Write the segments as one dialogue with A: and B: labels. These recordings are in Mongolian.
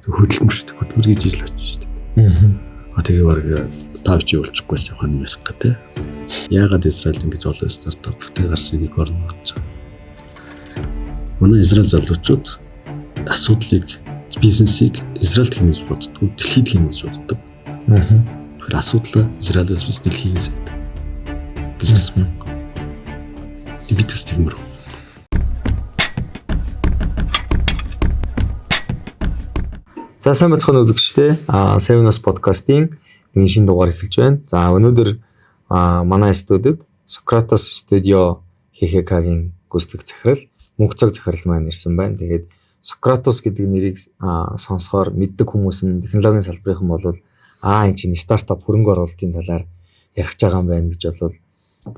A: Хөдөлмөр шүү дээ. Хөдөлмөр хийж ижил очиж шүү дээ. Аа. Тэгээ баг та чи болчихгүйсэн ухааны ярих гэ тэ. Яагаад Израиль ингэж олон стартап тэ гарсан unicorn болж байгаа. Манай Израиль залуучууд асуудлыг бизнесийг Израильд хийнэ гэж боддог, дэлхийд хийнэ гэж боддог. Тэгэхээр асуудлаа Израилээс биш дэлхийгээс байдаг гэж хэлсэн байна. Би тест тиймэр.
B: За сайн байцгаана үзэгчдээ. Seven Us podcast-ийн нэгэн шинэ дугаар эхэлж байна. За өнөөдөр манай студид Socrates Studio ХХК-гийн гүйцэтгэх захирал Мөнхцог захирал маань ирсэн байна. Тэгээд Socrates гэдэг нэрийг сонсохоор мэддэг хүмүүс нь технологийн салбарынхан бол энэ чинь стартап хөрөнгө оруулалтын талаар ярих гэж байгаа юм байна гэж бол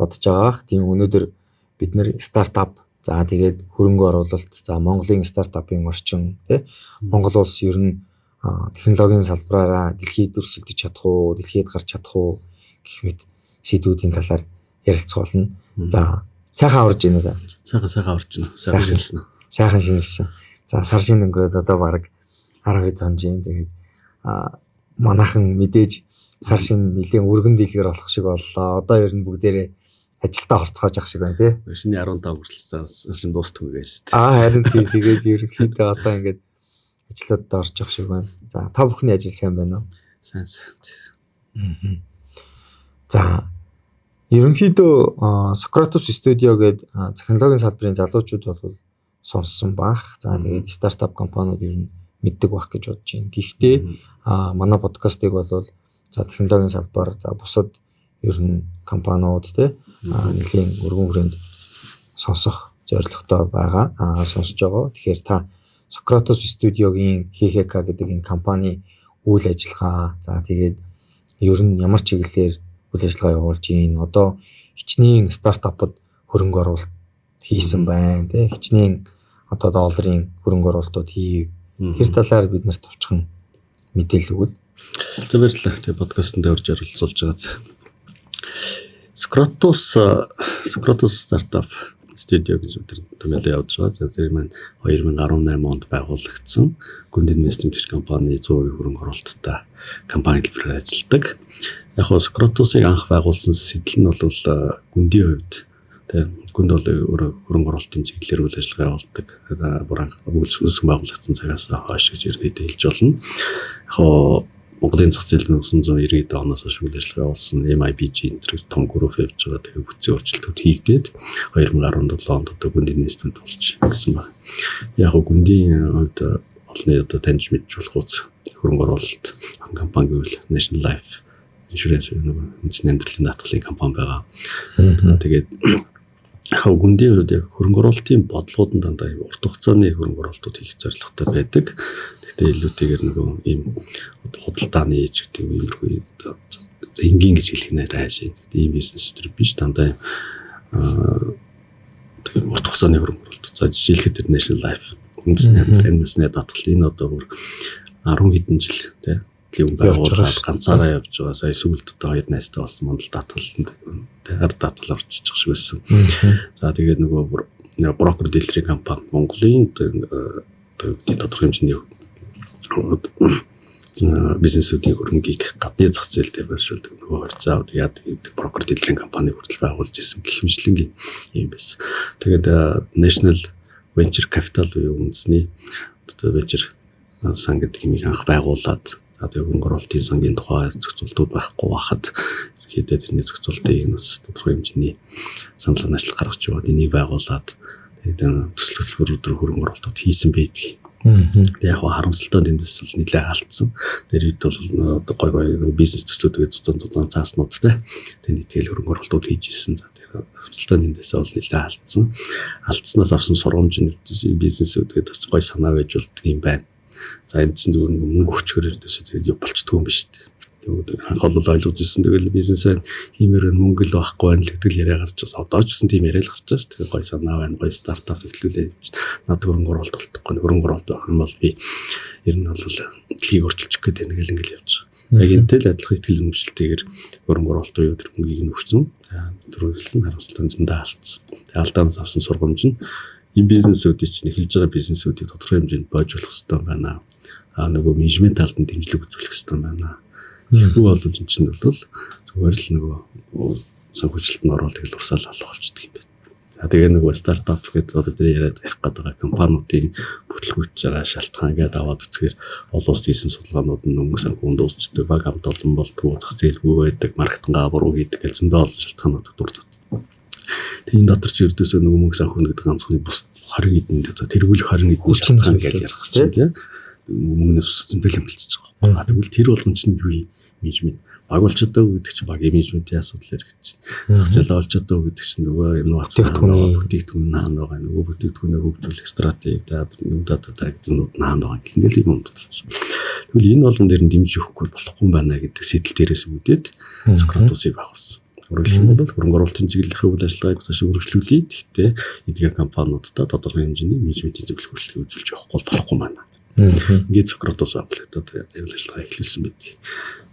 B: бодож байгаа. Тийм өнөөдөр бид нэр стартап, за тэгээд хөрөнгө оруулалт, за Монголын стартапын орчин, тий Монгол улс ер нь технологийн салбараараа дэлхийд өрсөлдөж чадах уу, дэлхийд гарч чадах уу гэх мэт сэдвүүдийн талаар ярилцах болно. За сайхан аварж байна уу?
A: Сайхан аварж байна. Сайхан шинэлсэн.
B: Сайхан шинэлсэн. За сар шин өнгөрөөд одоо бараг 10 хэд хонж юм. Тэгээд манайхан мэдээж сар шин нэлийн өргөн дийлгэр болох шиг боллоо. Одоо ер нь бүгдээрээ ажилдаа орцгоож ах шиг байна тий.
A: Шинэ 15 хүртэл шин дуустдаг гэсэн.
B: Харин тий, тэгээд ерөнхийдөө одоо ингээд ажлуудад орж явах шиг байна. За та бүхний ажил сайн байна уу?
A: Сайн.
B: За ерөнхийдөө Socrates Studio гэдэг технологийн салбарын залуучууд бол сонссон бах. За тэгээд стартап компаниуд ер нь мэддэг байх гэж бодож байна. Гэхдээ манай подкастыг бол за технологийн салбар, за бусад ер нь компаниуд те нэлийн өргөн хүрээнд сонсох зорилготой байгаа. Сонсож байгаа. Тэгэхээр та Socrates Studio-гийн ХХК гэдэг энэ компани үйл ажиллагаа, за тэгээд ер нь ямар чиглэлээр үйл ажиллагаа явуулж гин, одоо хичнээн стартапад хөрөнгө оруулалт хийсэн байна, тий хичнээн одоо долларын хөрөнгө оруулалтууд хийв. Тэр талаар бид нарт товчхон мэдээлэл өгвөл.
A: За баярлалаа. Тэгээ подкастт орж оролцуулж байгаад. Socrates стартап студио гэж тэр томьёолоо явуулж байгаа. За тэр маань 2018 онд байгуулагдсан Гүнд инвестмент гэж компани 100% хөрөнгө оруулалттай компани хэлбэрээр ажилладаг. Яг хоо Socrates-ыг анх байгуулсан сэтэл нь бол Гүндийн хувьд тэ Гүнд бол өөрөө хөрөнгө оруулалтын чиглэлээр үйл ажиллагаа явуулдаг. Бүр анх үүсгэн байгуулагдсан цагаас хойш гэж ерөнхийдөө хэлж болно. Яг хоо Монголын зах зээл 1990 оноос хойш үйл ажиллагаа явуулсан MIBG энэ том групп явж байгаа. Тэгээ бүтцийн өөрчлөлтүүд хийгдээд 2017 онд одоо Гүнд инвестмент болж гэсэн байна. Яг хөө Гүндийн хувьд олонний одоо таньж мэдж болох үз хөрөнгө оруулалт компани гэвэл National Life Insurance үндэсний амьдралын даатгалын компани байгаа. Тэгээд яг хөө Гүндийн хувьд яг хөрөнгө оруулалтын бодлогууд нь дандаа урт хугацааны хөрөнгө оруулалтууд хийх зорилготой байдаг. Гэхдээ илүүтэйгээр нөгөө ийм худалдааны ч гэдэг иймэрхүү энгийн гэж хэлэх нэр ааш. Ийм бизнесүүд биш дандаа тэгээд урт хугацааны хөрөнгө оруулалт. За жишээлхэд тэр National Life үндэсний амьдралын даатгал энэ одоо бүр 10 хэдэн жил тий юм байгуулад ганцаараа явж байгаа. Сая сүүлд одоо хоёр найзтай болсон мандал даатгаланд тий ард даатгал орж чих шиг байсан. За тэгээд нөгөө бүр брокер дилерийн компани Монголын одоо тодорхой хэмжээний бизнесүүдийн хөрөнгийг гадны зах зээл дээр байршуулдаг нөгөө хувьцаа яадаг гэдэг брокер дилерийн компани хүртэл байгуулж ирсэн гэх мэтчилэнгийн юм байсан. Тэгээд National Venture Capital буюу үндэсний одоо venture сан гэдэг юмыг анх байгуулад за тэгээд хөрөнгө оруулалтын сангийн тухай зохицуултууд байхгүй байхад ерөнхийдөө тэрний зохицуултыг бас тодорхой хэмжээний санал санаачлал гаргаж яваад энийг байгуулад тэгээд төсөл төлбөр өдрө хөрөнгө оруулалтууд хийсэн байдаг. Тэгээд яг харамсалтай тэндээс бол нэлээд алдсан. Тэр үед бол гой гой бизнес төслүүдгээ зузаан цааснуудтай тэг нийтгэл хөрөнгө оруулалтууд хийж ирсэн. За тэр харамсалтай тэндээс бол нэлээд алдсан. Алдснаас авсан сургамж нь бизнесүүдгээд бас гой санаа байж болдго юм байна. За энд чинь зүгээр мөнгө өчгөр ердөөсөө тэгээд болчдгүй юм биш үү. Тэгээд анх бол ойлгож ирсэн. Тэгэл бизнес байна, хиймээр байна, мөнгө л байхгүй байна л гэдэг л яриа гарч байгаа. Одоо ч гэсэн тийм яриа л гарч байгаа шүү дээ. Гой санаа байна, гой стартап эхлүүлээ. Надад хөрөнгө оруулалт болтохгүй. Хөрөнгө оруулалт байх юм бол би ер нь бол дэлхийг өөрчилчих гээд байна гэл ингээл явж байгаа. Яг энэтэй л адилхан ихтгэл үнэмшилтэйгээр хөрөнгө оруулалт буюу тэр мөнгийг нь өгсөн. Түрүү хэлсэн харамсалтай зөндөө алдсан. Тэгээд алдаанаас авсан сургамж нь энэ бизнесүүдийг чинь эхэлж байгаа бизнесүүдийг тодорхой хэмжээнд бойж болох хэрэгтэй байна. Нөгөө менежмент талд нь дэмжлэг үзүүлэх хэрэгтэй байна. Тэгэхгүй бол энэ чинь бол зүгээр л нөгөө санхүүжилт нь ороод тэгэл урсаал алга болчихдог юм байна. За тэгээ нөгөө стартап гэдэг бидний яриад ярих гээд байгаа компаниудын бүтлгүүтж байгаа шалтгаан гэдэг аваад үзэхээр олон улс хийсэн судалгаанууд нь мөнгө санхүүнд дуусчдаг, баг хамт олон болтгоо, зах зээлгүй байдаг, маркетингаа буруу хийдэг гэл зөндөө олон шалтгаанууд дурддаг. Тэгээ энэ дотор чи ердөөсөө нөгөө мөнгө санхүүн гэдэг ганцхан бус 20 хэдэн тэргүүлэх 20 хэдэн шалтгаан гэж ярих чинь тийм мөнгнөөс ус зөндөл юм болчихж байгаа. Тэгвэл тэр болгон чинь юу юм менежмент баг болж чадаагүй гэдэг чинь багийн менежментийн асуудал яригдчих. Зах зээл олж чадаагүй гэдэг чинь нөгөө инновац бүтээгдэхүүн хаана байгаа, нөгөө бүтээгдэхүүнээ хөгжүүлэх стратеги да юм да да гэдэг юмнууд нь хаана байгаа гэл ингээл юм юм болчихсон. Тэгвэл энэ болгон дээр нь дэмжиж өгөхгүй болохгүй юм байна гэдэг сэтэл дээрээс үүдээд Сократусыг байгуулсан. Өөрөөр хэлэх юм бол хөрөнгө оруулалтын чиглэлийн үйл ажиллагааг цаашаа үргэлжлүүлье. Гэхдээ эдгээр компаниудад тодорхой хэмжээний менежментийн зөвлөх үйлчилгээ үзүүлж явахгүй болохгүй байна. Ингээд Сократус байгуулагдаад үйл ажиллагаа эхлүүлсэн байдаг.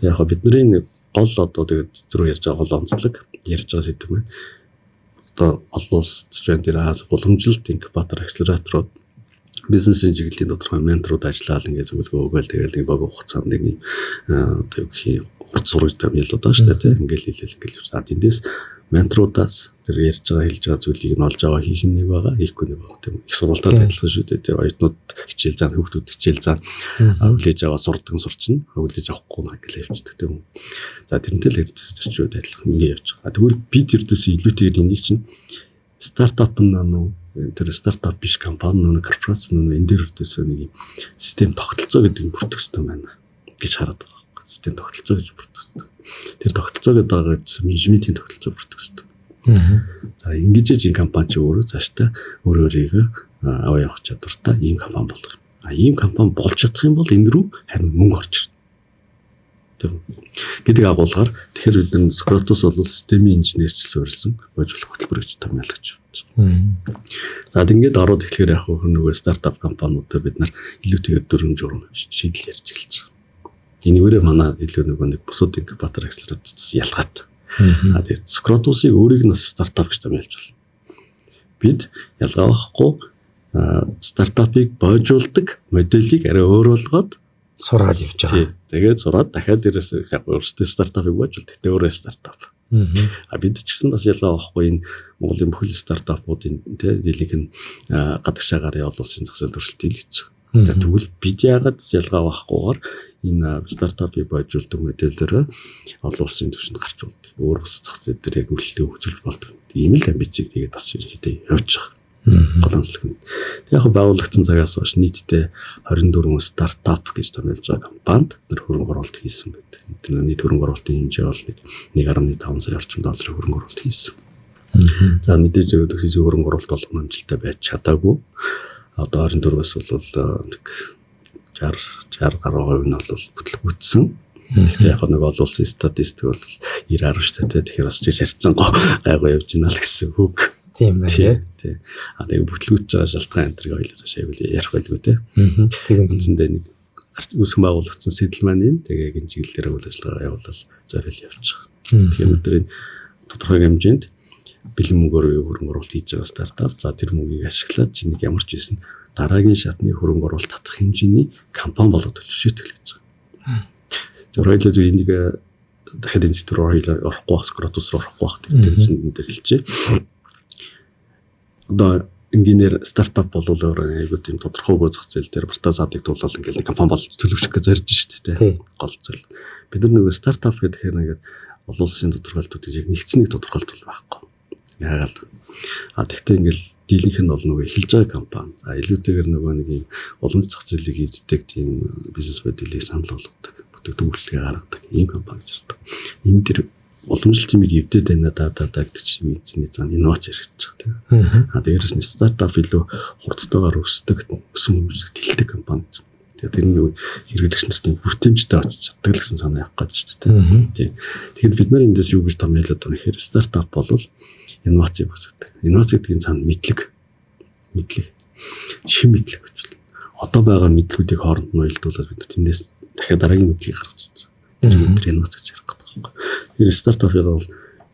A: Тэгээ яг бидний нэг гол одоо тэгээд зүрх ярьж байгаа гол онцлог ярьж байгаа сэдв маань одоо олон улс байна тэр уламжлалт инкубатор акселераторууд бизнесийн чиглэлийн тодорхой менторууд ажиллаад ингээд зөвлөгөө өгөөл тэгэл нэг богино хугацаанд нэг одоо юу гэх юм хурц сургаж тамьялууд байгаа шүү дээ тийм ингээл хэлээл ингээл явсан. Тэндээс менторудаас тэр ярьж байгаа хэлж байгаа зүйлийг нь олж аваа хийх нь нэг байгаа хийхгүй нэг байгаа тийм их сургуультад адилхан шүү дээ тийм оюутнууд хичээл заан хүүхдүүд хичээл заан хүлээж аваа сурдаг нь сурчна хүлээж авахгүй нь ингээл явчихдаг тийм үү. За тэрнтэй л зэрчүүд адилхан ингэ явж байгаа. Тэгвэл бид ердөөсөө илүүтэйгээр энийг чинь стартап нь нүү тэр стартап биш компани нүү корпорац нүү энэ дээр ердөөсөө нэг юм систем тогтолцоо гэдэг нь бүртгэх хэрэгтэй байна гэж хараад байгаа байхгүй. Систем тогтолцоо гэж бүртгэх хэрэгтэй. Тэр тогтолцоо гэдэг байгаа менежментийн тогтолцоо бүртгэх хэрэгтэй. За ингэж яж энэ компани чи өөрөө цаашдаа өөрөө өөрийгөө аваа явах чадвартай ийм компани болох юм. А ийм компани болж чадах юм бол энэ рүү харин мөнгө орж ирнэ. Тийм гэдэг агуулгаар тэгэхээр бид нар Сократус бол системийн инженерчил суурилсан бойжуулах хөтөлбөр гэж томьёолгож байна. За ингээд ороод эхлэхээр яг нөгөө стартап компаниудаар бид нар илүүтэйгээр дүрм журм шийдэл ярьж эхэлж байгаа. Энэгээрээ манай илүү нөгөө нэг бусад инкубатор акселератораас ялгаатай. А тэгээд Сократусыг өөрийг нь бас стартап гэж томьёолж байна. Бид ялгаа байхгүй стартапыг бойжуулдаг моделийг арай өөр болгоод
B: сураад явж байгаа.
A: Тэгээд сураад дахиад дээрээс яг өөрсдөө стартапыг бойжуул. Гэхдээ өөрөө стартап. А бид ч гэсэн бас ялгаа байхгүй энэ Монголын бүхэл стартапуудын тий дийлэнх нь гадагшаа гарын олон улсын зах зээл өрсөлдөж гэж. Тэгвэл бид яагаад ялгаа байхгүйгээр энэ стартапыг бойжуулдаг модельээр олон улсын түвшинд гарч болдог. Өөр бус зах зээл дээр яг үйлчлэг үзүүлж болдог. Ийм л амбицийг тэгээд бас ерөнхийдөө явж байгаа. Гол онцлог нь. Тэг яг байгуулагдсан цагаас хойш нийтдээ 24 стартап гэж томьёолж байгаа компанид нэр хөрөнгө оруулалт хийсэн байдаг. Тэр нийт хөрөнгө оруулалтын хэмжээ бол 1.5 сая орчим долларын хөрөнгө оруулалт хийсэн. За мэдээж зөв хийсэн хөрөнгө оруулалт болгоно амжилттай байж чадаагүй. Одоо 24-өөс бол нэг 60 гаруй хувь нь бол бүтлгүүцсэн. Гэхдээ яг нэг олон улсын статистик бол 90 10 шүү дээ. Тэгэхээр бас чиг харьцан гайгүй явж байна л гэсэн үг.
B: Тийм байна.
A: Тий. А тэгээ бүтлгүүтж байгаа шалтгаан энэ төргийг ойлоо цаашаа аягүй ярих байлгүй те.
B: Тэгэн
A: үндсэндээ нэг үүсгэн байгуулагдсан сэтэл маань энэ тэгээ яг энэ чиглэлээр үйл ажиллагаа явуулал зориул явж байгаа. Тэгэхээр бид нар энэ тодорхой хэмжээнд бэлэн мөнгөөр хөрөнгө оруулалт хийж байгаа стартап. За тэр мөнгийг ашиглаад чи нэг ямар ч байсан дараагийн шатны хөрөнгө оруулалт татах хэмжээний компани болгоод төлөвшөөтэй л гэж байгаа. Зөв хоёулаа зүгээр энийг дахиад энэ сэдв рүү орохгүй байх, Сократус руу орохгүй байх гэдэг төвчөнд дээр хэлчихье. Одоо энгийнээр стартап бол өөр айгуу тийм тодорхойгүй зах зээл дээр бартаа заадыг туулал ингээл компани болж төлөвшөх гэж зорж шүү дээ. Гол зүйл. Бид нар нөгөө стартап гэхээр ингээд олон улсын тодорхойлтуудыг яг нэгдсэн нэг тодорхойлт бол байхгүй. Яагаад? А тэгтээ ингээл дийлэнх нь бол нөгөө эхэлж байгаа компани. За илүүтэйгээр нөгөө нэг юм уламж зах зээлийг эвддэг тийм бизнес моделийг санал болгодог, бүтээгдэхүүн үйлчилгээ гаргадаг ийм компани гэж ярьдаг. Энэ дэр уламжлалт юмыг эвдээд байна да да да гэдэг чинь чиний зан инновац яригдчих тийм. А дээрээс нь стартап илүү хурдтайгаар өсдөг, өсөн хөгжих тэлдэг компани гэж. Тэгээд тэр нь хэрэглэгч нарт бүртэмжтэй очиж чаддаг л гэсэн санаа явах гэдэг шүү дээ тийм. Тэгэхээр бид нар эндээс юу гэж томьёолоод байгаа юм гэхээр стартап бол инновацийг үүсгэдэг. Инновац гэдгийн цаана мэдлэг, шин мэдлэг гэж байна. Одоо байгаа мэдлгүүдийг хооронд нь уялдуулаад бид тэндээс дахиад дараагийн мэдлэгийг гаргаж байна. Тэр өдөр инновац гэж ярих гэдэг байна. Тэгэхээр стартапыг бол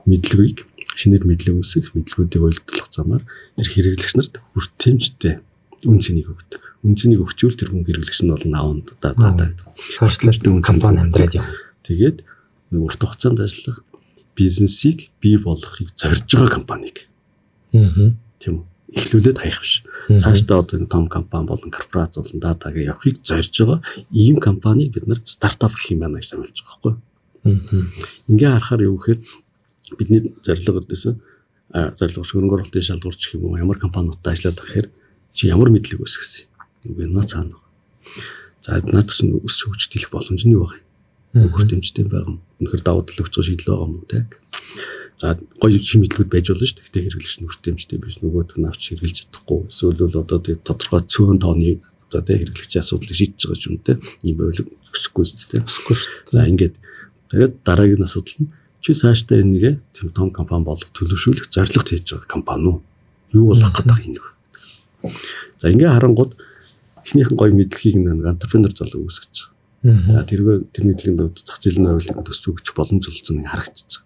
A: мэдлэгийг шинээр мэдлэг үүсгэх, мэдлгүүдийг уялдуулах замаар тэр хэрэглэгч нарт хүртээмжтэй Үн цэнийг өгдөг. Үн цэнийг өгчөөл тэр хүн хэрэглэгч нь бол аавнд да да да.
B: Цаашлаад компани амьдраад явна.
A: Тэгээд урт хугацаанд ажиллах бизнесийг бий болгохыг зорж байгаа компанийг. Тийм үү? Эхлүүлээд хаях биш. Цаашдаа одоо энэ том компани болон корпорац болон датагийн явахыг зорж байгаа ийм компанийг бид нар стартап гэх юм байна гэж томилж байгаа байхгүй юу? Ингээ харахаар юу гэхээр бидний зорилго өрдөөсөн зорилго хөрөнгө оруулалтын шалгуурч гэх юм уу, ямар компаниудад ажиллаад байгаа гэхээр чи ямар мэдлэг үүсгэсэн юм? Үгүй наа цаана. За, наад чинь өсч хөгжиж боломж нь юу байгаа юм? Хүртээмжтэй байгаа юм. Үнэхээр давуу тал өгч байгаа шийдэл байгаа юм уу те? За, гоё шин мэдлэгүүд байж болно шүү дээ. Гэтэ хэрэглэгч нь хүртээмжтэй биш, нөгөөх нь авч хэрэглэж чадахгүй. Эсвэл бол одоо тэг тодорхой цөөн тооны одоо те хэрэглэгчийн асуудлыг шийдэж байгаа юм те. Ийм байвал өсөхгүй шүү дээ.
B: Өсөхгүй шүү дээ.
A: За, ингээд тэгээд дараагийн асуудал нь чи цаашдаа энийгээ тийм том компани болох төлөвшүүлэх зорилгот хийж байгаа компани уу? Юу болох гэдэг юм нэг. За, ингээ харангууд эхнийхэн гоё мэдлэгийг нэг entrepreneur залуу үүсгэж байгаа. За, тэрвээ тэр мэдлэгийн дунд зах зээлийн ойлголт өсч өгч боломж олцсон нэг харагдчих.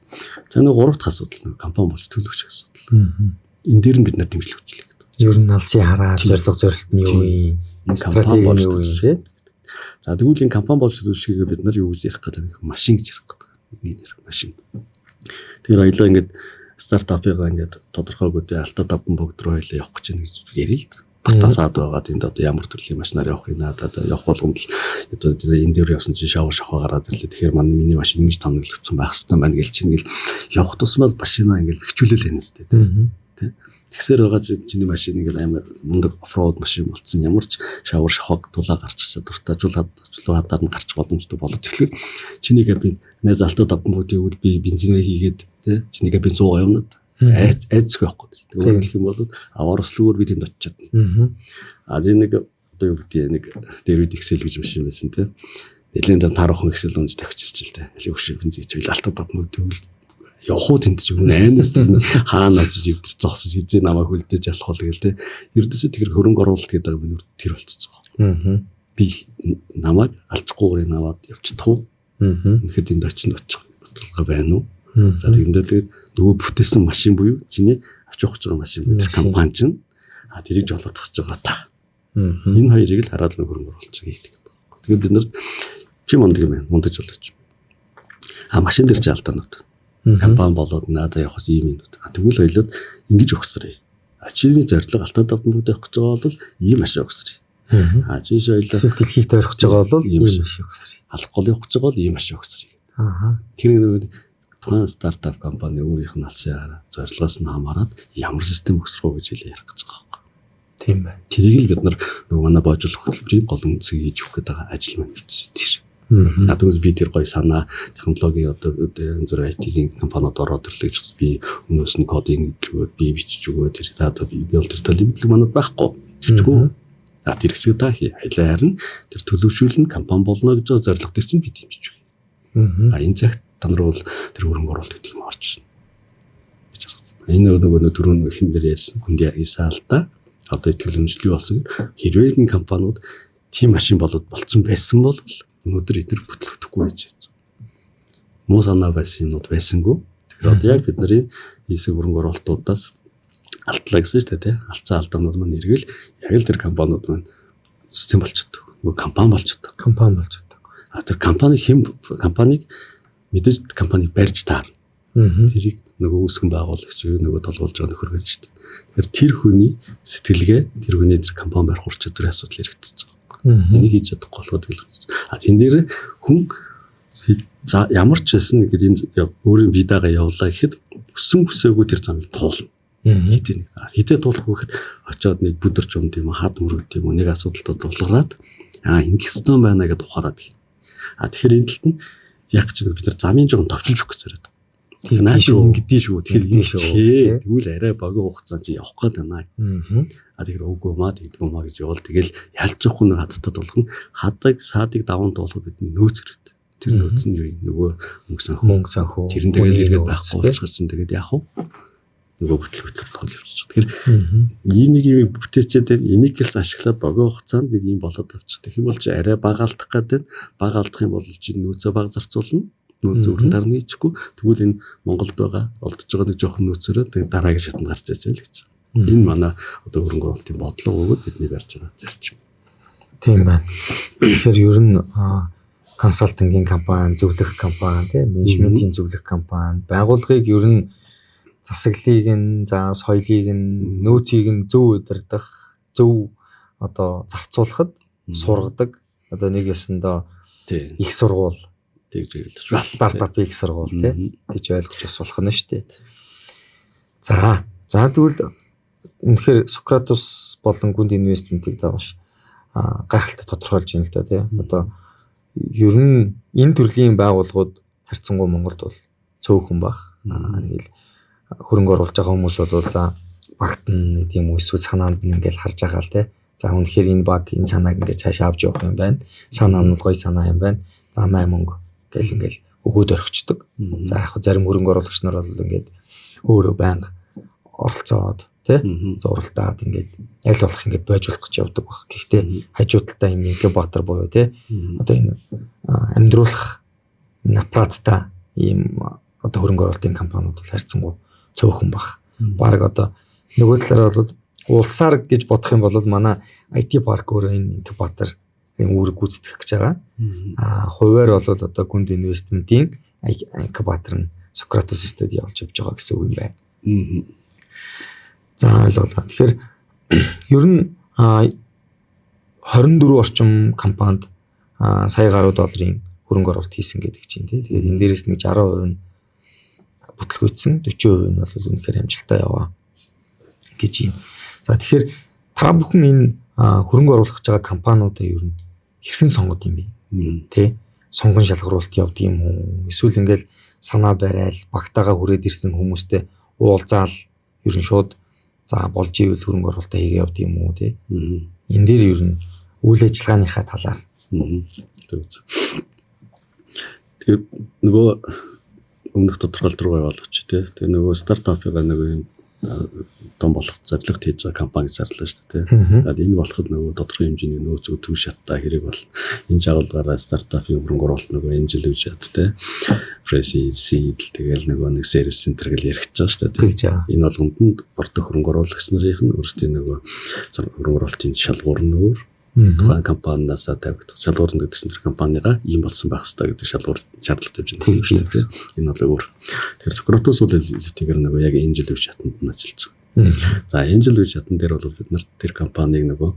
A: За, нэг гурав дахь асуудал нэг компани болж төлөвшөх асуудал. Энэ дээр нь бид нар дэмжлэг өгчлээ гэдэг.
B: Ер нь алсын хараа, зорилго зорилт нь юу юм?
A: Стратеги нь юу юм те? За, тэгвэл энэ компани болж төлөвшөхийг бид нар юу гэж ярих гэдэг вэ? Машин гэж ярих гэдэг. Нэг нэр машин. Тэгэхээр хоёлаа ингээд стартапыгаа ингээд тодорхойгүй те алтаа даван богд руу хоёлаа явах гэж байна гэж ярил л да. Батасаад байгаа тэнд одоо ямар төрлийн машинаар явах юм надад явах болгонд л одоо энэ дээр явсан чинь шавар шахаа гараад ирлээ. Тэгэхээр манай миний машин ингэж тоноглогдсон байх хэвээр байна гэл чинь ингээл явах тусмаа машинаа ингээл бэхжүүлэл байна зү тэ. Тэгсээр байгаа чиний машин ингээл амар мундаг off-road машин болцсон, ямар ч шавар шахаг тулаа гарч чадвартай жул хадаар нь гарч боломжтой болоод тэгэхээр чиний кабин найз алтаа даван бод гэвэл би бензинээ хийгээд тэ чиний кабин суугаа явна айц айцгүй байхгүй. Тэгээд хэлэх юм бол аваар услуугаар би тэнд очиж чадна. А энэ нэг одоо юу гэдэг нэг дэрвид Excel гэж машин байсан те. Нэлээд дам таруухан Excel унж тавьчихж л те. Аль өгш бензин чивэл алтаа давмаг тэгвэл явах уу тэнд ч юм айнаас тийм хаана очиж эвдэр зогсож хизээ намайг хүлдээж алах бол гээл те. Ердөөсөө тэр хөрөнгө оруулалт гэдэг би нүр тэр болчихсон байгаа. Би намайг алчгүйгээр наваад явчихдах уу? Үнэхээр тэнд очинд очих баталгаа байна уу? За, тэгэндээ тэгээд нөгөө бүтээсэн машин буюу чиний авч явах гэж байгаа машин буюу тэр компани чинь тэрийг жолоодох гэж байгаа та. Энэ хоёрыг л хараад л хөрөнгө оруулалт хийдэг гэдэг. Тэгээд бид нарт чи мундаг юм байна. Мундаг жолооч. А машин дээр чи алдаанууд. Компани болоод надад явахаас ийм юм. А тэгвэл хоёлоод ингэж өгсөрье. А чиний зорилго алтаа даван бүгд явах гэж байгаа бол ийм машин өгсөрье. А чи хоёлоо
B: эсвэл дэлхийг тойрох гэж байгаа бол ийм машин өгсөрье.
A: Алах гол явах гэж байгаа бол ийм машин өгсөрье. Тэр нөгөө тухайн стартап компани өөрийнх нь алсын хараа зорилгоос нь хамаарат ямар систем өсрөх үү гэж хэлээ ярих гэж байгаа байхгүй.
B: Тийм байна.
A: Тэрийг л бид нар нөгөө манай боожуулах хөтөлбөрийн гол үндсийг хийж өгөх гэдэг ажил маань ердөөсөө тэр. А тэгвэл би тэр гоё санаа технологийн одоо янз бүрийн IT-ийн компаниуд ороод ирлээ гэж би өмнөөс нь кодыг өгөөд би бичиж өгөө тэр та одоо би бол тэр талын мэдлэг манад байхгүй. Тэрчгүй. За, тэр хэсэг та хий. Хайлаа харин тэр төлөвшүүлэн компани болно гэж байгаа зорилго дээр чинь би дэмжиж өгье. А энэ цагт та нар бол тэр хөрөнгө оруулалт гэдэг юм орж ирнэ гэж байна. Энэ нөгөө түрүүн ихэн дээр ярьсан хүндий Исаалта одоо итгэл үнэмшлий болсон хэрвээ энэ компаниуд тийм машин болоод болцсон байсан бол өнөөдөр эдгээр бүтлгдэхгүй байж байна. Муу санаа байсан юмнууд байсангүй. Тэгэхээр одоо яг бид нарын хийсэн хөрөнгө оруулалтуудаас алдлаа гэсэн шүү дээ тий. Алдсан алдаанууд маань эргэл яг л тэр компаниуд маань систем болчихдог. Нөгөө компани болчихдог.
B: Компани болчихдог.
A: А тэр компани хэн компанийг мэдээж компани барьж таарна. Тэрийг нөгөө үүсгэн байгуулагч юу нөгөө толгуулж байгаа нөхөр байна шүү дээ. Тэгэхээр тэр хүний сэтгэлгээ, тэр хүний тэр компани барих ур чадварын асуудал яригдчихэж байгаа юм. Энийг хийж чадахгүй болохоор тэгэл. А тэн дээр хүн за ямар ч байсан ингээд энэ өөрийн бие дагаа явлаа гэхэд өссөн хүсээгүй тэр замыг туулна. Хизээ нэг хизээ туулах гэхээр очиод нэг бүдэрч юм тийм үү хад мөрөгд юм уу нэг асуудалтай тулгараад аа ингэх ёстой байна гэдээ ухаарад. А тэгэхээр энэ талд нь яг ч бид нар замын жоохон товчилж өгөх гэж яриад.
B: Тийм
A: наа
B: шүү.
A: Ингэдэй шүү. Тэгэхээр ингэчихээ. Тэгвэл арай богино хугацаанд чи явах гээд байна. А тэгэхээр үгүй маа тэгдэггүй маа гэж явал тэгэл ялж явахгүй нэг хадтад тулах нь хадаг саадыг даван туулах бидний нөөц хэрэгтэй. Тэр нөөц нь юу юм? Нөгөө мөнгө санхүү.
B: Мөнгө санхүү.
A: Тэр нь тэгэл эргээд байхгүй болчих чинь тэгээд яах вэ? Нөгөө бүтэл хөтлөх болгол явчих. Тэгэхээр ийм нэг юм бүтээчээд байна. Энийг л ашиглаад богино хугацаанд нэг юм болоод авчих. Тэгэх юм бол чи арай бага алдах гээд байна. Бага алдах юм бол чи нөөцөө бага зарцуулна. Нөөц өрн дарна хийчихгүй. Тэгвэл энэ Монголд байгаа олдож байгаа нэг жоохон нөөцөөрөө тэг дараагийн шатанд гарч иж байл гэж. Энэ манай одоо хөрөнгө оруулалтын бодлого бөгөөд бидний барьж байгаа зарчим.
B: Тийм байна. Тэгэхээр ер нь консалтингийн компани, зөвлөх компани, тийм менежментийн зөвлөх компани, байгууллагыг ер нь засаглалыг нь, за соёлыг нь, нөөцийг нь зөв удирдах, зөв одоо зарцуулахад сургадаг. Одоо нэг ёсондоо их сургууль
A: тэгж хэлж байна.
B: Стартапын их сургууль тий гэж ойлгож бас болох нь шүү дээ. За, за тэгвэл үнэхээр Socratus болон Гүнд инвестментийг та маш гайхалтай тодорхойлж байна л да тий. Одоо ер нь энэ төрлийн байгууллагууд харьцангуй Монголд бол цөөхөн баг. Нэг л хөрөнгө оруулж байгаа хүмүүс бол за багт нь тийм үү эсвэл санаанд нь ингээл харж байгаа л тий. За үнэхээр энэ баг энэ санааг ингээд цаашаа авч явах юм байна. Санаа нь бол гоё санаа юм байна. За май мөнгө гэл ингээл өгөөд орхичдөг. За яг зарим хөрөнгө оруулагч нар бол ингээд өөрөө байнга оролцоод тий зуралтаад ингээд аль болох ингээд бойжуулах гэж явдаг баг. Гэхдээ хажуу талдаа юм инкубатор буюу тий одоо энэ амьдруулах аппараттай ийм одоо хөрөнгө оруулалтын компаниуд бол харьцангуй цөөхөн баг. Бараг одоо нөгөө талаараа бол улсаар гэж бодох юм бол манай IT парк өөрөө энэ инкубаторын үүрэг гүйцэтгэх гэж байгаа. Хувиар бол одоо Гүнд инвестментийн инкубатор нь Socratus Studio болж явж байгаа гэсэн үг юм байна. За ойлголоо. Тэгэхээр ер нь 24 орчим компанид сая гаруй долларын хөрөнгө оруулалт хийсэн гэдэг чинь тий. Тэгээд энэ дээрээс нэг 60% нь бүтлгүүцсэн, 40% нь бол үнэхээр амжилттай яваа гэж байна. За тэгэхээр та бүхэн энэ хөрөнгө оруулах гэж байгаа компаниудаа ер нь хэрхэн сонгод юм бэ? Тэ? Сонгон шалгаруулалт явдаг юм уу? Эсвэл ингээл санаа барайл, багтаага хүрээд ирсэн хүмүүстэй уулзаал ер нь шууд за болж ивэл хөрөнгө оруулалтаа хийгээ явдаг юм уу тий? Энэ дээр ер нь үйл ажиллагааныхаа талаар.
A: Тэгэхээр нөгөө өмнөх тодорхойлолт руу явуулаач тий. Тэгээ нөгөө стартапыгаа нөгөө юм том болох зорилгот хийж байгаа компани гэж зарлаа шүү дээ тий. Тэгээд энэ болоход нөгөө тодорхой хэмжээний нөөц өтгөн шаттай хэрэг бол энэ жагалгаараа стартапын хөрөнгө оруулалт нөгөө angel шат тий. Pre-seed, seed тэгэл нөгөө нэг service center гэл яригдж байгаа шүү дээ тий. Энэ болгонд нь ордог хөрөнгө оруулагч нарын нь өөрсдийн нөгөө хөрөнгө оруулалтын шалгуур нь өөр. Тухайн компаниасаа тавигдах шалгуур нь гэдэг чинь тэр компанигаа ийм болсон байх ёстой гэдэг шалгуур шаардлага тавьж байна шүү дээ. Энэ бол өөр. Тэгэхээр Socratus бол илүүтэйгээр нөгөө яг angel үе шатанд нь ажиллаж байгаа. За angel үе шатан дээр бол бид нарт тэр компанийг нөгөө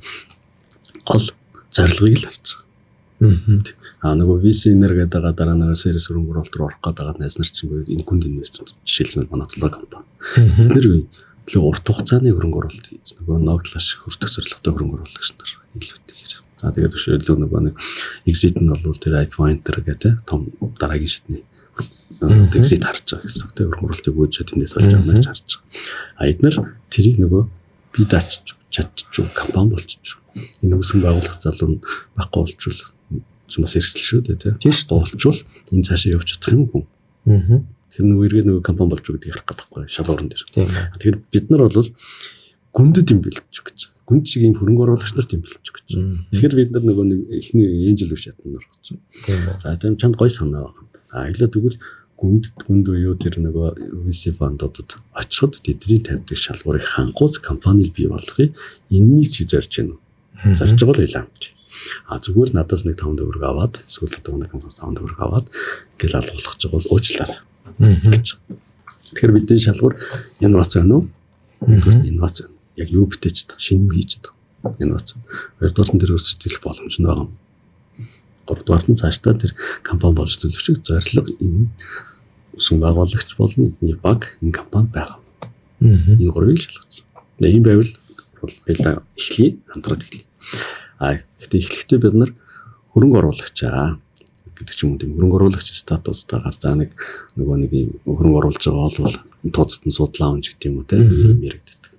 A: гол зорилгыг л харж байгаа. Нөгөө VC нэр гэдэг байгаа дараа нөгөө series хөрөнгө оруулалт руу орох гэдэг байгаа найз нар чинь буюу энэ гүнд инвестор жишээлбэл манай толгой компани. Бид нар илүү урт хугацааны хөрөнгө оруулалт хийж нөгөө ногдлаш хүртэх зорилготой хөрөнгө оруулагч нар илүүтэйгээр. За тэгээд өшөө илүү нөгөө нэг exit нь бол тэр IPO enter гэдэг том дараагийн шатны exit харж байгаа гэсэн үг тийм хөрөнгө оруулалтыг гүйжээд тэндээс олж авна гэж харж байгаа. А эднэр тэрийг нөгөө би даачиж чадчих компани болчих. Энэ үүсгэн байгуулах залуу нь байхгүй болчвол бас эрсдэл шүү дээ тийм. Болчвол энэ цаашаа явж чадах юм уу? Тэр нөгөө эргээд нөгөө компани болж өгдөг ярих гэдэг байхгүй шалгуурн дээр. Тэгэхээр бид нар бол гүндэд юм бэлдэж гэж. Гүнд шиг юм хөрөнгө оруулагч нарт юм бэлдэж гэж. Тэгэхээр бид нар нөгөө нэг эхний angel үе шатанд орох гэж. За тийм чамд гой санаа байна. А илүү тэгвэл гүнд буюу тэр нөгөө VC фондуудад очиход тэдний тавьдаг шалгуурыг хангуус компаниг бий болгохыг энэний чи зорж байна уу? Зорж байгаа л илаамч. А зүгээр надаас нэг 5 төгрөг аваад эсвэл одоо нэг компаниас 5 төгрөг аваад ингээл алгуулах гэж байгаа бол уучлаарай гэж. Тэгэхээр бидний шалгуур инновац байна уу? Нэгдүгээр инновац байна. Яг юу бүтээж чадах, шинэ юм хийж чадах. Инновац. Хоёрдугаар нь тэр өрсөлдөх боломж нь байгаа юм. Гуравдугаарт нь цаашдаа тэр компани болж төлөвшөх зорилго энэ үсэн байгуулагч болно, эдний баг, энэ компани байгаа. Энэ гурвыг шалгаж. Тэгээ ийм байвал баялаа эхлэе, хамтраад эхлэе. А гэхдээ эхлэхдээ бид нар хөрөнгө оруулагчаа гэдэг ч юм уу тийм хөрөнгө оруулагч статустаагаар за нэг нөгөө нэг юм хөрөнгө оруулж байгаа бол тууцд нь судлаа авч гэдэг юм уу тийм юм яригддаг.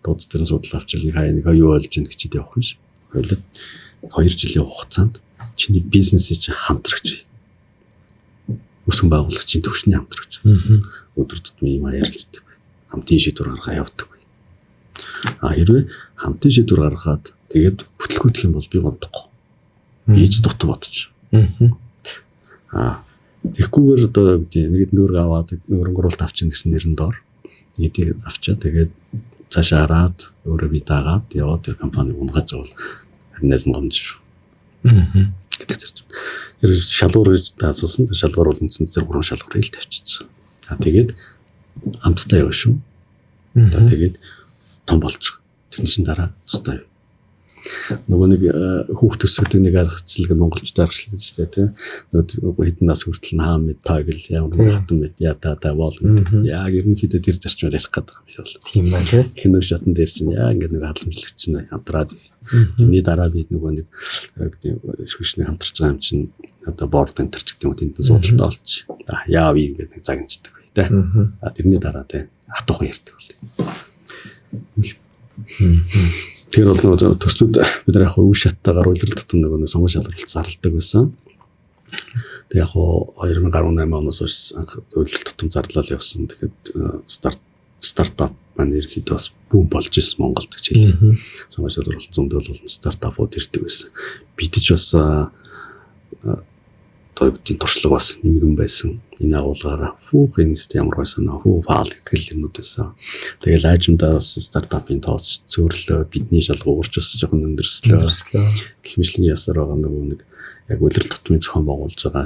A: Тууц дээр нь судлаа авчил нэг хаяа нэг юу болж ийн гэж явах юм шиг. Хоёулаа 2 жилийн хугацаанд чиний бизнесийг чинь хамтрагч. Үсгэн байгуулагчийн төвшний хамтрагч. Өдөр тутмын юм ярилцдаг. Хамтын шийдвэр гаргаа явдаг. А хэрвээ хамтын шийдвэр гаргаад тэгээд бүтлгүүтэх юм бол би гомдохгүй. Би ч дутуу бодож. А тэгхгүйгээр одоо юу гэдэг нэг нүүрэг аваад хөрөнгө оруулалт авчихна гэсэн нэрэн доор нэгдийг авчаа тэгээд цаашаа хараад өөрөө бие даагаад яваад тэр компаниг унгааж байгаа бол харин найз нь гомдно шүү. Гэдэг зэрэг. Тэр шалгуур гэж та асуусан. Тэр шалгуур бол үндсэндээ тэр гурван шалгуурыг л тавьчихсан. А тэгээд хамтдаа явна шүү. За тэгээд том болчих. Тэрнийхэн дараа тусдаа. Нөгөө нэг хүүхд өсгөдөг нэг аргачлал монголчууд аргачлал шүү дээ, тийм. Нөгөө хэдэн нас хүртэл нь хаа мэд таа гэл ямар хатан мэд яа та та бол мэд. Яг ерөнхийдөө тэр зарчмаар ярих гэдэг юм би бол.
B: Тийм байна, тийм.
A: Эхнэр шатан дээр чинь яа ингээд нэг халамжлагч чинь хамтраад тэрний дараа би нөгөө нэг эрхвшний хамтарч байгаа юм чинь одоо борд энэ төр ч гэдэг юм уу, тэнд нь судалтай болчих. Яав ийм ингээд нэг загнчдаг бай, тийм. А тэрний дараа, тийм, хатуухан ярьдаг бол. Тэр бол нөгөө төслүүд бид нар яг үе шаттайгаар улирал тутам нөгөө сонгон шалралт зарладаг байсан. Тэг яг 2018 оноос хойш анх улирал тутам зарлал явсан. Тэгэхээр стартап маань ерөнхийдөө бас boom болж исэн Монголд гэж хэлээ. Сонгон шалралт зөндөл болон стартапууд ирдэг байсан. Бид ч бас одоо юу гэдгийг туршлага бас нэмгэн байсан. Энэ агуулгаараа фүүх энэ ямар байсан хүү фаал гэдэг юмнууд байсан. Тэгэл аажимдаа бас стартапын тооц цөрлөө, бидний шалгуурч бас жоохон өндөрслөө. Гэх мэтлэн ясаар байгаа нөгөө нэг яг улирал тутмын зохион байгуулж байгаа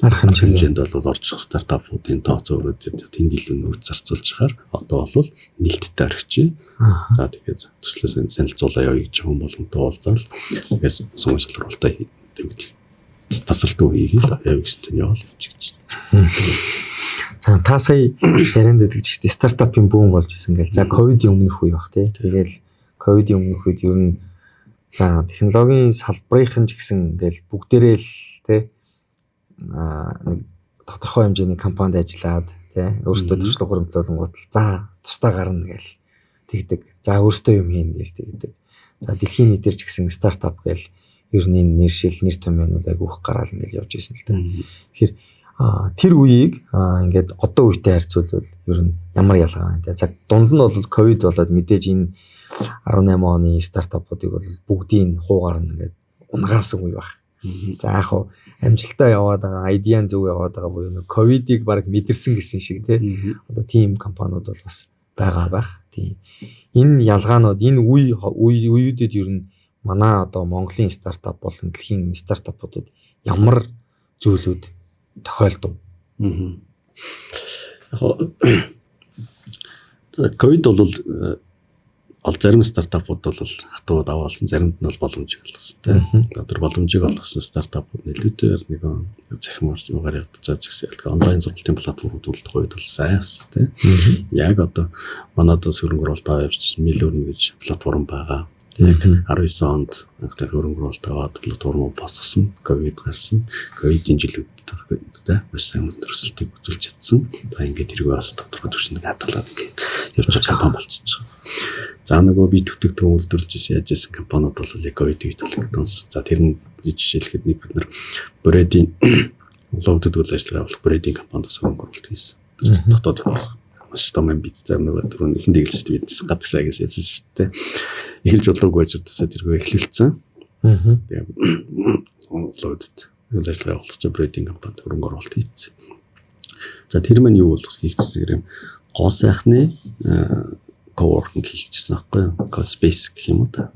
B: арга
A: хэмжээнд бол орж ирэх стартапуудын тооцоо өрөөд тэнд илүү нөөц зарцуулж хахаар одоо бол нээлттэй орхичээ. За тэгээд төслөөс саналцуулаа явъя гэж хүн боломжтой уулзаал тэгээд сонгон шалралтаа тэгвэл тасралтгүй хийх л явъя гэсэн яваал гэж.
B: За та сая ярианд байдаг ч гэсэн стартапын boom болж исэн гэл. За ковидын өмнөх үе баг тий. Тэгэл ковидын өмнөх үед ер нь за технологийн салбарын ч гэсэн ингээл бүгдээрээ л тий нэг тодорхой хэмжээний компанид ажиллаад тий өөртөө туршлага хуримтлуулангуут л за тусдаа гарна гээл тэгдэг. За өөртөө юм хийнэ гээл тэгдэг. За дэлхийн нийтээр ч гэсэн стартап гээл ер нь энэ нэршил нэр томьёонууд айгүйх гараал ингээл явж исэн л та. Тэгэхээр тэр үеийг ингээд одоо үетэй харьцуулбал ер нь ямар ялгаа байна те. За дунд нь бол ковид болоод мэдээж энэ 18 оны стартапуудыг бол бүгдийг хуугаар нь ингээд унгаасан үе баг. За яг хуу амжилтаа яваад байгаа, idea нь зөв яваад байгаа буюу нэг ковидыг баг мэдэрсэн гэсэн шиг те. Одоо тийм компаниуд бол бас байгаа байх. Тийм. Энэ ялгаанууд энэ үе үеүүдэд ер нь манай одоо Монголын стартап болон дэлхийн стартапуудад ямар зүйлүүд тохиолдов?
A: Яг ковид бол ол зарим стартапууд бол хатуу даваалсан, заримд нь бол боломжийг олгосон тийм. Тэр боломжийг олгосон стартапууд нэлээдээр нэг захимаар юугаар явж за онлайн сургалтын платформуд үлдэх үед бол сайн бас тийм. Яг одоо манад бас хөрөнгө оруулалт аваад явж Милөрн гэж платформ байгаа. Яг 19 онд анхны хөрөнгө оруулалт аваад платформ босгосон, ковид гарсан. Ковидын жилүүд тэ маш сайн өндөр өсөлтийг үзүүлж чадсан. За ингээд тэрийг бас тодорхой түвшинд хадгалаад ингээд явж байгаа компани болчихсон. За нөгөө би төтөгдөн үйлдвэрлэж исэн яаж исэн компаниуд бол яг ковид үед бол ингээд унсан. За тэр нь жишээлхэд нэг бид нар брендийн улаан үйл ажиллагаа явуулах брендийн компанид бас хөрөнгө оруулалт хийсэн. Дотоод их маш том амбицтай нөгөө түрүүн ихэнд хэлсэн шүү дээ, бид гадагшаа гэж ярьж шүү дээ. Эхэлж болоогүй байж удасаа тэргүй эхлэлцэн. Тэгээ улаан үдэд үйл ажиллагаа явуулах брендинг компанид хөрөнгө оруулалт хийсэн. За тэр маань юу болох хийгдсэн гэрэм гоо сайхны coworking хийчихсэн байхгүй юу? Co-space гэх юм уу та.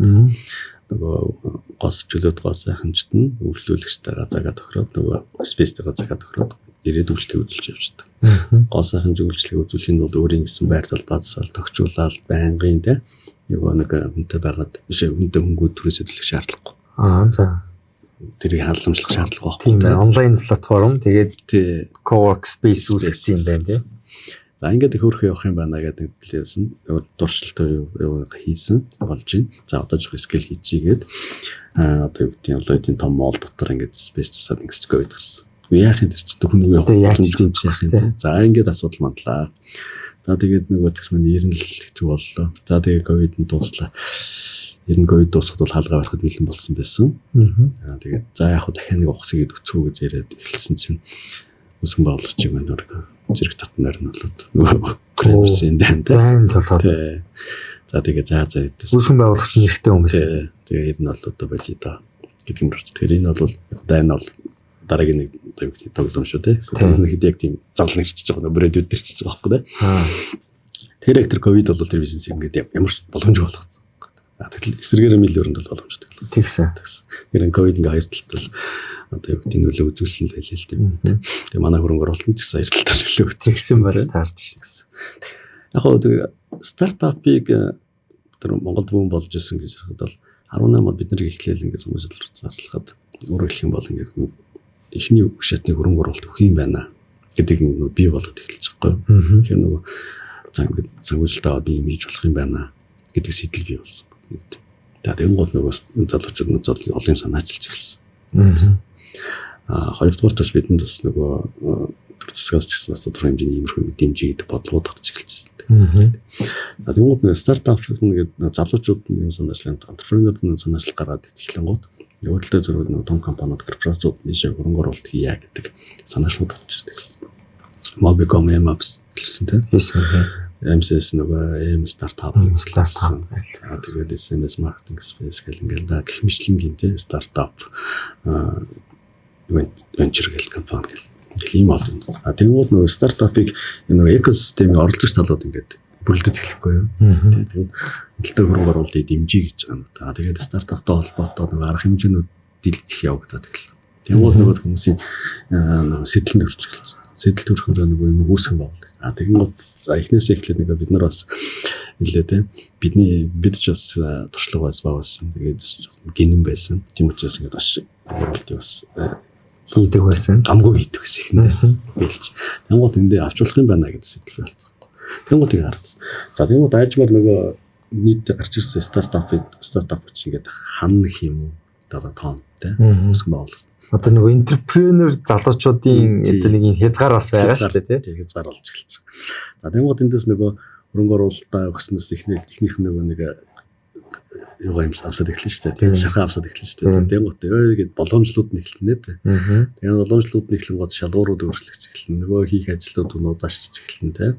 A: Нөгөө гос чөлөөт гоо сайханчд нь үйлчлүүлэгчтэйгээ цагаа тохироод нөгөө space-тэйгээ цагаа тохироод ирээд үйлчлэг үзүүлж явждаг. Гоо сайхан үйлчлэг үзүүлэхийн тулд өөрийн гэсэн байр залбаацсаал тохижуулаад байнгын те нөгөө нэг хүнтэй байгаад биш хүнтэй хөнгүүд түрээсээ төлөх шаардлагагүй.
B: Аа за.
A: Тэрийг халамжлах шаардлага байхгүй.
B: Тийм ээ, онлайн платформ тэгээд co-work space үүсгэсэн юм байна тий.
A: За ингээд их хөөрхөн явах юм байна гэдэг хэлсэн. Дуршилт юу хийсэн болж байна. За одоо жоох scale хийчихгээд одоо юу гэдэг нь олон том mall дотор ингээд space засаад ингэж ковид гарсан. Яах юм тэр чинь хүн юу
B: явах юм
A: тийм. За ингээд асуудал мандлаа. За тэгээд нөгөө тэгс маань ер нь л хэцүү боллоо. За тэгээд ковид нь дууслаа. Ер нь ковид дуусахад бол хаалгаа барихад бэлэн болсон байсан. Тэгээд за яг хуу дахиад нэг ухсыг өцгөө гэж яриад эхэлсэн чинь үсгэн байгуулагчийг маань зэрэг татан нарийн болоод нөгөө Украинын дайн
B: дайн болоод.
A: За тэгээ за за
B: гэдээс. Үсгэн байгуулагч нь эрэгтэй хүн байсан.
A: Тэгээ ер нь бол одоо болио доо гэдэг юм байна. Тэгэхээр энэ бол дайн бол дараагийн нэг одоо юу гэдэг тоглоом шүү дээ. Тэр хэд яг тийм зарлан ирчихэж байгаа нөө брэдүүд ирчихэж байгаа байхгүй дээ. Тэр яг тэр ковид бол тэр бизнесийг ингээд ямар ч боломжгүй болгоцсон. Тэгтэл эсрэгээр мэл өрөнд бол боломжтой.
B: Тэгсэн.
A: Тэгсэн. Тэр ковид ингээ хоёр талд одоо юу гэдэг нөлөө үзүүлсэн л байлээ л дээ. Тэгээ манай хөрөнгө оруулалт ч гэсэн хоёр талд нөлөө
B: үзүүлсэн. Тэгсэн болж таарч
A: шээ. Яг хоо тэгээ стартапыг тэр Монголд бүүн болж исэн гэж ярихад бол 18 онд бид нарыг эхлээл ингээ сонгож зарлахад өөрөөр хэлэх юм бол ингээ эхний шатны хөрөнгө оруулалт өгөх юм байна гэдэг нь бий болоод эхэлж байгаа байхгүй. Тэгэхээр нөгөө за ингээд санхүүжилт аваад би юм хийж болох юм байна гэдэг сэтэл бий болсон. Нэгд. За тэгэн гол нөгөө залуучууд нь олон юм санаачилж эхэлсэн. Хоёрдугаар бас бидэнд бас нөгөө төр засгаас ч гэсэн бас тодорхой хэмжээний иймэрхүү дэмжиж гэдэг бодлогод гарч эхэлжсэн. За тэгэн гол нөгөө стартап нэгэд залуучууд нь юм санаачлал, entrepreneur нь санаачлал гаргаад эхлэнгууд нөгөө талдаа зөвхөн нөгөө том компаниуд, корпорациуд нийшээ хөрөнгө оруулалт хийя гэдэг санаачлалууд гарч ирсэн. Mobicom, Mapps гэлсэн тийм.
B: Хийсэн.
A: MCS нөгөө M стартап
B: стартап.
A: Тэгээд SMS marketing space гэл ингээл да гэх мэтлэнгийн тийм стартап венчер гэл компани гэл. Тэгэл ийм олон. А тэгмүүд нөгөө стартапыг нөгөө экосистемийн оролцогч талууд ингээд бүрэлдэж эхлэхгүй юу. Тийм талтай хөрөнгө оруулалтыг дэмжиж гэж байгаа юм. А тэгээд стартаптай холбоотой нөгөө арга хэмжээнүүд дэлгэх явагдаад эхэллээ. Тэгмүүд нөгөө хүмүүсийн нөгөө сэтэл төрж эхэлсэн. Сэтэл төрөхөөр нөгөө юм үүсгэн байгуулдаг. А тэгэнгүүт за эхнээсээ эхлээд нөгөө бид нар бас нэлээ те бидний бид ч бас туршлага бас бага байсан. Тэгээд гинэн байсан. Тийм учраас ингээд бас оруулалтыг бас
B: хийдэг байсан.
A: Гамгүй хийдэг байсан эхэндээ. Бэлж. Тэгэнгүүт эндээ авч болох юм байна гэдэг сэтэл болсон. Тэгэнгүүт тийг хараад. За тэгэнгүүт айжмаар нөгөө нийтдээ гарч ирсэн стартап чи ингээд ханна гэх юм уу? Одоо тоон тий үүсгэн байгуулалт.
B: Одоо нөгөө энтерпренер залуучуудын одоо нэг юм хязгаар бас байгаа шүү дээ
A: тий. Хязгаар болж эхэлж байгаа. За тэгэнгүүт эндээс нөгөө хөрөнгө оруулалтаа өгснөөс эхнийх нь нөгөө нэг юугаа юм авсаад эхэлнэ шүү дээ. Шархаа авсаад эхэлнэ шүү дээ. Тэгэнгүүт ой гэд боломжлууд нь эхэлнэ тий. Тэгээд боломжлууд нь эхлэн гот шалгуурууд өөрчлөгдөж эхэлнэ. Нөгөө хийх ажлууд нь удаашрч эхэлнэ тий.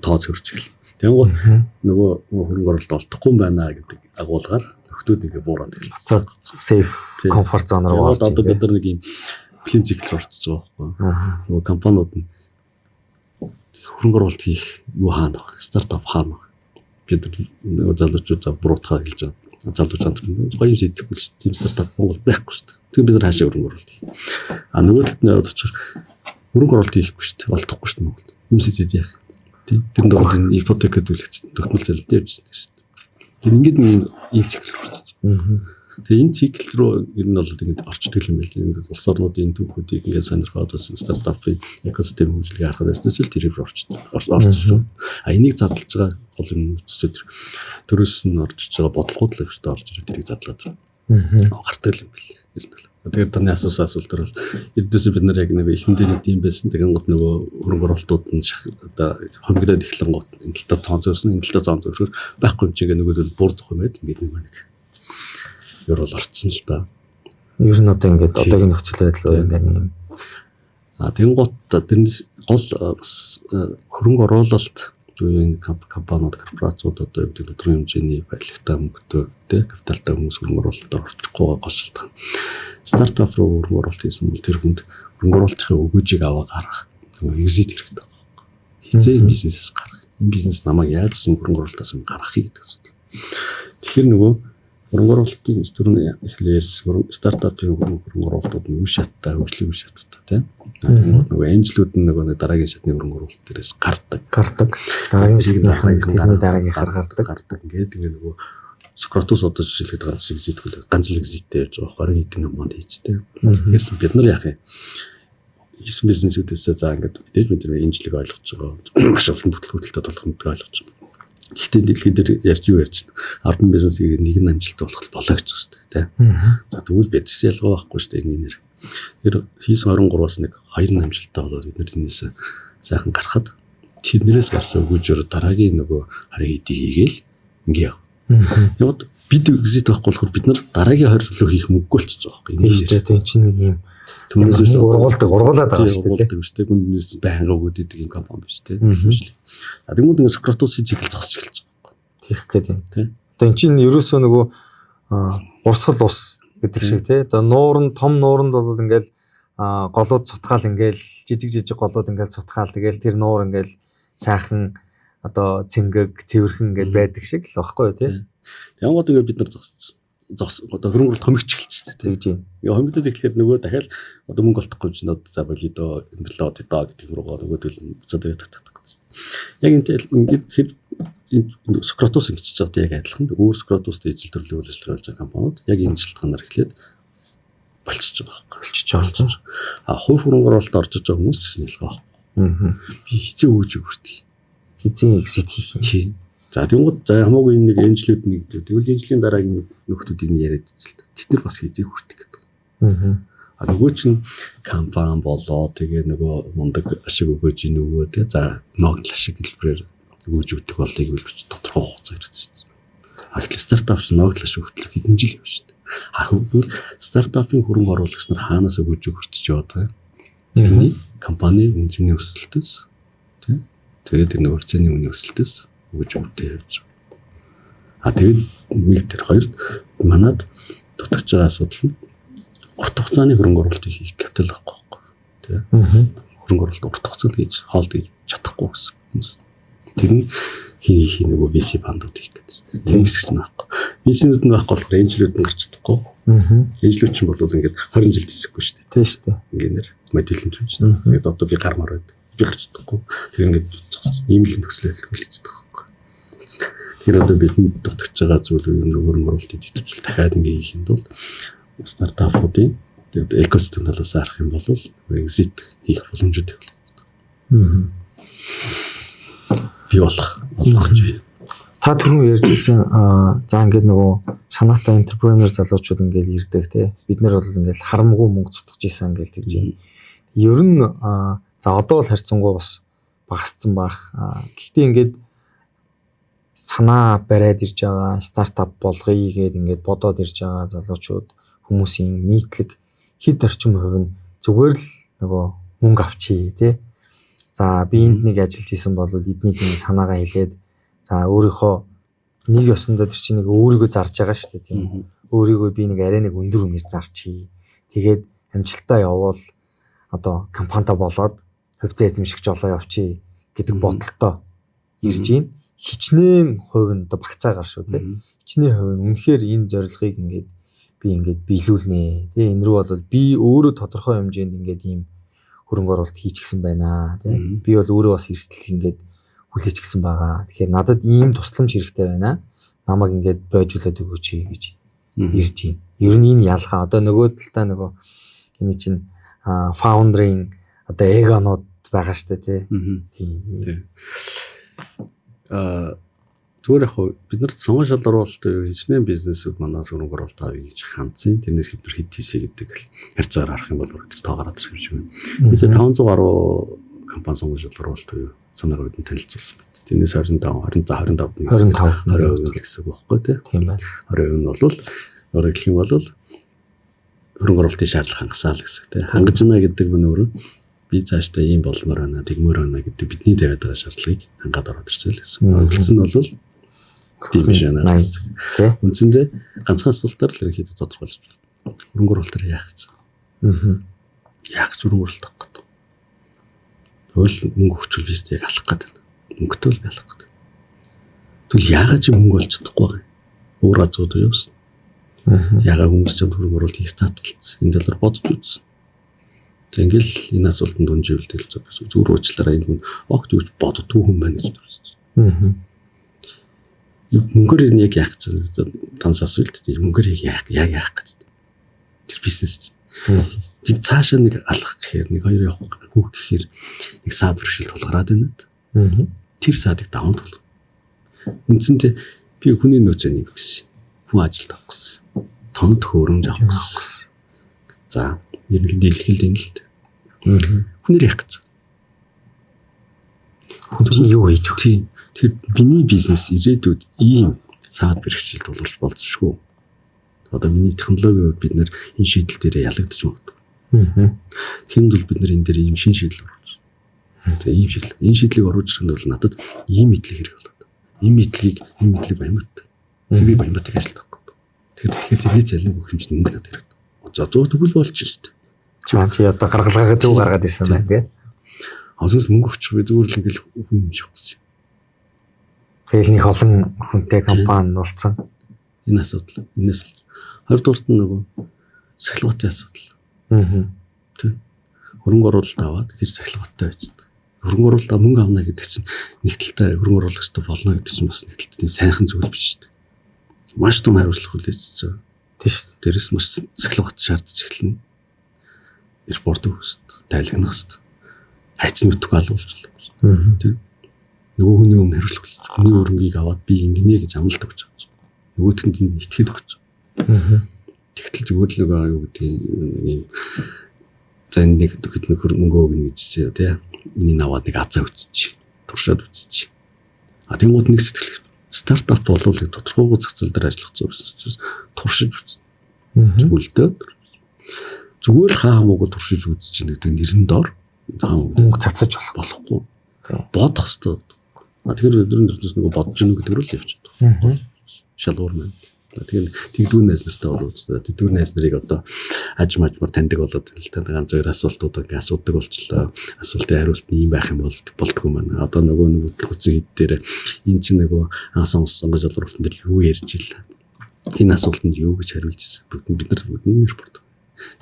A: Тооц хөрч эхэлнэ. Тэгэнгүүт нөгөө хөрөнгө оруулалт олдохгүй юм байна гэдэг агуулгаар нөхдүүд ингээ буураад
B: эхэлсэн. Safe comfort zone руу
A: орж. Одоо бид нар нэг юм плен цикл рүү орчихсон байхгүй. Нөгөө компаниуд нь хөрөнгө оруулалт хийх юу хаана вэ? Стартап хаана вэ? Бид нар нөгөө залуучууд за буруутгаа хэлж байгаа. Залууч entrepreneur гоё юм шийдэхгүй л шүү. Тийм стартап Монголд байхгүй шүү. Тэгэхээр бид нар хаашаа хөрөнгө оруулалт хийх. А нөгөө талд нь яваад очихоор хөрөнгө оруулалт хийхгүй шүү. Олдохгүй шүү Монголд. Юм сэтэд яах. Тийм. Тэр нь бол энэ ипотека төлөгдсөн тогтмол зээлтэй явж байна шүү. Тэр ингээд нэг ийм цикл рүү орчих. Тэгээ энэ цикл рүү ер нь бол ингээд орчдөг юм байл. Энэ улс орнуудын түүхүүдийг ингээд сонирхоод бас стартапын экосистем хөгжлийг харахад байснаас л тэр рүү орчдөг. Орчих. А энийг задлж байгаа гол юм төсөө тэр төрөөс нь орж байгаа бодлогууд л өштэй орж ирэх тэрийг задлаад гардаг юм байл. Ер нь бол. Тэгэхээр таны асуусан асуултаар бол ердөөсөө бид нар яг нэг эхэндээ нэг тийм байсан. Тэгэн гот нөгөө хөрөнгө оруулалтууд нь одоо хомигдоод эхлэн гот энэ талдаа тоон зөөрсөн, энэ талдаа зоон зөөрсөөр байхгүй юм чигээ нөгөөдөл бур зөх юм байд. Ингээд нэг нэг ер бол орцсон л да.
B: Ер нь одоо ингээд одоогийн нөхцөл байдал ингээд нэг юм.
A: А тэгэн гот тэрнээс гол бас хөрөнгө оруулалт энэ компаниуд, корпорациуд одоо юу гэдэг тодорхой хэмжээний баялагтай мөнгөтэй тий капиталтай хүмүүс хөрөнгө оруулалтаар орчихгүй байгаа гол шалтгаан. Стартап руу хөрөнгө оруулалт хийсэн бол тэр хүнд хөрөнгө оруулалтын өгөөжийг аваа гаргах exit хэрэгтэй байгаа байхгүй. Хизээ энэ бизнесээс гарах. Энэ бизнес намайг яаж хөрөнгө оруулалтаас өмнө гаргахыг гэдэг асуудал. Тэгэхээр нөгөө хөрөнгө оруулалтын түрүүний эхлээ ярьсан стартапын хөрөнгө оруулалтууд нь үе шаттай, хөгжлийн үе шаттай тий. Тэгэнгүүт нөгөө энжлүүд нь нөгөө нэг дараагийн шатны хөрөнгө оруулалт дээрээс гардаг.
B: Гардаг. Дараагийн шатны дараагийнхаар
A: гардаг. Ингээд ингээ нөгөө Сократус одоо жишээлхэд ганц exit гүйл ганц л exit-тэй явж байгаа 20 хэдэн аманд хийж тий. Тэгэхээр бид нар яах юм? Хийсэн бизнесүүдээсээ за ингээд мэдээж бид нар энжлийг ойлгож байгаа. Маш олон бүтлгүүдэлтэй тулгамддаг ойлгож байгаа. Гэхдээ дэлхий дээр ярьж юу ярьж байна? 10 бизнесийг нэг нь амжилттай болох болоо гэж байна шүү дээ, тий. За тэгвэл бидс ялгаа байхгүй шүү дээ ингээнээр. Тэгэхээр хийсэн 23-аас нэг 2 нь амжилттай болоод бид нар тэрнээс сайхан гарахад тэрнээс гарсан өгөөжөөр дараагийн нөгөө 20 хэдийг хийгээл ингээ яв. Яваад бид exit байхгүй болохоор бид нар дараагийн 20 руу хийх мөнгөгүй болчихж байгаа байхгүй.
B: Тийм шүү дээ. Тийм чинь нэг юм түүнээс ургуулдаг байгаа шүү дээ.
A: Ургуулдаг шүү дээ. Гүнднээс байнга өгөөд идэг юм компани биш үү? За тэгмүүд ингээ Сократусын цикл зогсож эхэлж байгаа байхгүй.
B: Тийх гээд юм. Одоо эн чинь ерөөсөө нөгөө урсгал ус гэдэг шиг тий. Одоо нуур нь том нууранд бол ингээл голууд цутгаал ингээл жижиг жижиг голууд ингээл цутгаал тэгэл тэр нуур ингээл сайхан одоо цэнгэг, цэвэрхэн гэд байдаг шиг л багхгүй юу тий.
A: Янгууд ингээд бид нар зогссон. Зогс одоо хөрөнгө оруулалт хомигч эхэлж шүү дээ.
B: Тэгж юм.
A: Ингээ хомигдод эхлэхээр нөгөө дахиад одоо мөнгө олдохгүй юм чинь одоо за болидо өндөрлөө оддоо гэдэг юм руугаа нөгөөдөл нь буцаад ирээд татах гэж. Яг энэ ингээд тэр энэ Сократус ингэж байгаа яг адилхан. Өөр Сократустай ижил төрлийн үйл ажиллагаа явуулж байгаа компаниуд яг энэ шалтгаанаар эхлээд болчихж байгаа байхгүй.
B: Болчихж байгаа.
A: А хувь хөрөнгө оруулалт орж иж байгаа хүмүүс ч гэсэн ялгаа.
B: Аа.
A: Би хизээ өгж өгөртгий.
B: Хизээ exit хийх юм.
A: Тийм. За тэнгууд за хамаагүй энэ нэг энжлүүд нэг тэгвэл энжлийн дараагийн нөхдүүдийг нь яриад үзэл. Тэд нар бас хизээ хүртэх гэдэг.
B: Аа.
A: А нөгөө чинь компани болоо тэгээ нөгөө мундаг ашиг өгөөж ийн өгөө те за ногдол ашиг хэлбэрээр өгөөж өгдөг боллыг гэвэл би тодорхой хугацаа хэрэгтэй шүү дээ. А гэтэл стартап чинь ногдол ашиг хүртэл хэдэн жил явна шүү дээ. А тэгвэл стартапын хөрөнгө оруулагч нар хаанаас өгөөж хүртэж яваад байгаа юм? Тэрний компани үнцний өсөлтөөс тий тэгээд тэр нөгөө хувьцааны үнийн өсөлтөөс өгөөж хүртээ явж байгаа. А тэгээд нэг тэр хоёрт манад дутагч байгаа асуудал нь урт хугацааны хөрөнгө оруулалтыг хийх капитал байхгүй байхгүй тий.
B: Аа.
A: Хөрөнгө оруулалт урт хугацаанд хийж хоолд хийж чадахгүй гэсэн хүмүүс. Тэр нь хин хин нөгөө VC фондууд хийх гэдэг шүү дээ. Тэр хэсэг чинь байхгүй. VC-нүүд нь байхгүй болохоор энжлүүд нь гарч чадахгүй.
B: Аа.
A: Энжлүүд чинь бол ингээд 20 жил тэсэхгүй шүү дээ.
B: Тийм шүү дээ.
A: Ингээр модель нь чинь.
B: Мгм.
A: Тэгээд одоо би гармаар байдаг. Би гарч чадахгүй. Тэр ингээд зогсож ийм л нөхцөл байдал хүлээцдэг байхгүй. Тэгэхээр одоо бидэнд дутагч байгаа зүйл юу нэг хөрөнгө оруулалтын идэвхжил дахиад ингээд хийх юм тулд стартапуудын тэгээд экосистем талаас харах юм бол exit хийх боломжууд их болно.
B: Аа.
A: Бий болох олгох гэж бий.
B: Та түрүүн ярьж ирсэн за ингээд нөгөө санаатай энтерпренер залуучууд ингээд ирдэг те. Бид нар бол ингээд харамгүй мөнгө цутгаж исэн ингээд тэгж юм. Ер нь за одоо бол харьцангуй бас багассан байх. Гэхдээ ингээд санаа бариад ирж байгаа стартап болгоё гээд ингээд бодоод ирж байгаа залуучууд хүмүүсийн нийтлэг хэд орчим хувь нь зүгээр л нөгөө мөнгө авчий тий. За би энд нэг ажиллаж исэн бол эдний тийм санаагаа хэлээд за өөрийнхөө нэг ёсондоо тэр чинь нэг өөрийгөө зарж байгаа шүү дээ тийм. Өөрийгөө би нэг арай нэг өндөр үнээр зарчий. Тэгээд амжилтаа явуул одоо компанита болоод хувьцаа эзэмшигч болоо явчий гэдэг бодолтой ирж байна. Хичнээн хувь нь одоо багцаагаар шүү дээ. Хичнээн хувь нь үнэхээр энэ зорилгыг ингээд би ингээд биелүүлнэ. Тэ энэ рүү бол би өөрөө тодорхой хэмжээнд ингээд ийм хөрөнгө оруулалт хийчихсэн байна. Тэ би бол өөрөө бас эрсдэл ингээд хүлээчихсэн байгаа. Тэгэхээр надад ийм тусламж хэрэгтэй байна. Намайг ингээд бойжуулаад өгөөч гэж ирж байна. Ер нь энэ ялгаа одоо нөгөө талдаа нөгөө энэ чинь founder-ийн одоо эгонууд байгаа штэ тий. Тийм.
A: Зүгээр яг хөө бид нарт сонгон шалруулалт хичнээн бизнесүүд манаас хөрөнгө оруулалт авъя гэж хандсан. Тэрнээс бид нар хэд хийсэ гэдэг л харьцаагаар харах юм бол тэр тоо гараад ирэх юм шиг байна. Нийтдээ 500 гаруй компани сонгон шалруулалт буюу санаагаа бидэнд танилцуулсан байна. Тэрнээс 25 25
B: 25
A: 20% л гэсэн үг байхгүй тий.
B: Тийм байна.
A: 20% нь бол өөрөөр хэлэх юм бол хөрөнгө оруулалтын шаардлага хангасан л гэсэн тий. Хангаж байна гэдэг нь өөрөө би цаашдаа ийм болмоор байна, тэгмээр байна гэдэг бидний тавиад байгаа шаардлагыг хангаад ороод ирсэн л гэсэн. Үлдсэн нь бол тийм биш байна гэсэн. Үндсэндээ ганцхан асуултаар л ерөнхийдөө тодорхойлж байна. Хөрөнгө оруулалтаар яах гэж. Яах гэж хөрөнгө оруулалт авах гэдэг. Тэгвэл мөнгө өгчвөл бизнес яг алах гэдэг. Мөнгөтэй л би алах гэдэг. Тэгвэл яагаад чи мөнгө олж чадахгүй байгаа юм? Өөр газрууд явсан. Яагаад хүмүүс чамд хөрөнгө оруулалт хийх татгалцсан. Энэ талаар бодож үзсэн. Тэг ингээл энэ асуултанд үнживэл зүгээр уучлаарай энэ хүн огт юу ч боддгүй хүн байна гэж дүрсэн. Мөнгөөр нь яг яах гэж танаас асууя л дээ. Мөнгөөр яг яах гэж. Тэр бизнес чинь. Тэг цаашаа нэг алах гэхээр нэг хоёр явах гүөх гэхээр нэг саад бэрхшээл тулгараад байна. Тэр саадыг даван тул. Үндсэндээ би хүний нөөцөө нэмэх гэсэн. Хүн ажилд авах гэсэн. Тоног төхөөрөмж авах гэсэн. За ерөнхийдөө илэрхийлэл энэ л дээ. Хүнээр яах гэж.
B: Хүн чинь юу хийж өгөх?
A: Тийм. Тэгэхээр миний бизнес ирээдүйд ийм саад бэрхшээл тулгарч болзошгүй. Одоо миний технологийн хувьд бид нэр энэ шийдэл дээрээ ялагдаж магадгүй. Тэгэхэд бол бид нэр энэ дээр ийм шин шийдэл оруулж. За ийм шийдэл. Энэ шийдлийг оруулж ирэхэд бол надад ийм мэдлэг хэрэг болоод. Ийм мэдлэгийг ийм мэдлэг Баянбат. Тэр би Баянбатыг ажилтдаг байхгүй. Тэгэхээр тэрний цалин өгөх хэмжээний мөнгө надад хэрэгтэй. За зөв тэгвэл болчих шүү дээ.
B: За чи одоо гаргалгаагаа зөв гаргаад ирсэн байна тий.
A: Асуус мөнгө өгчих би зүгээр л ингээл хүн юм шиг гэсэн.
B: Тэгэл нэг олон хүнтэй компани болсон.
A: Энэ асуудал. Энэс хоёрдугаарт нь нөгөө сахилгатын асуудал.
B: Аа.
A: Тийм. Хөрөнгө оруулалт аваад хэр сахилгатай байж байгаа. Хөрөнгө оруулалт мөнгө авна гэдэг чинь нэг талтай хөрөнгө оруулагчтай болно гэдэг чинь бас нэг талтай сайхан зүйл биш шүү дээ. Маш том хариуцлага хүлээж байгаа.
B: Тийм шүү.
A: Дээрээс маш сахилгат шаардж эхэлнэ. Репорт өгөх хэрэгтэй, тайлгнах хэрэгтэй. Хайцсан мэдхгүй алуулж болно. Тийм. Нөгөө хүний өмнө хариуцлага хүлээж. Хүний хөрөнгийг аваад би ингэнэ гэж амлалт өгч байгаа. Нөгөөх нь тэнд итгэл өгч байгаа. Тэгтэл зүгээр л нөгөө юу гэдгийг юм за энэ нэг хэд нөхөр мөнгө өгнө гэж тий. Энийг аваад нэг азаа үтчих. Туршаад үтчих. А тэнгууд нэг сэтгэл стартап болвол тодорхойгүй зах зээл дээр ажиллах зүйл учраас туршиж үзнэ. Зөвлөлтөө. Зүгээр л хаа хамаагүй туршиж үзэж чинь гэдэг нэрэн дор
B: мөнгө цацаж
A: болохгүй. Бодох хэрэгтэй. А тэгэхээр өдрөн дөрөвс нөгөө бодож гэнэ гэдэг рүү л явчихдаг. Шалгуур маань. Тэгэхээр тэгдүүр найз нартай бол тэдгүүр найз нарыг одоо аж мажмар таньдаг болоод байна л та. Ганц хоёр асуултууд ингээ асуудаг болчлоо. Асуултын хариулт нь ийм байх юм бол болдгоо маань. Одоо нөгөө нэг үтсэн хэд дээр энэ чинь нөгөө анх сонгож алруултан дээр юу ярьж ил. Энэ асуултанд юу гэж хариулж ирсэн. Бүгд бид нар бүгд нь репорт.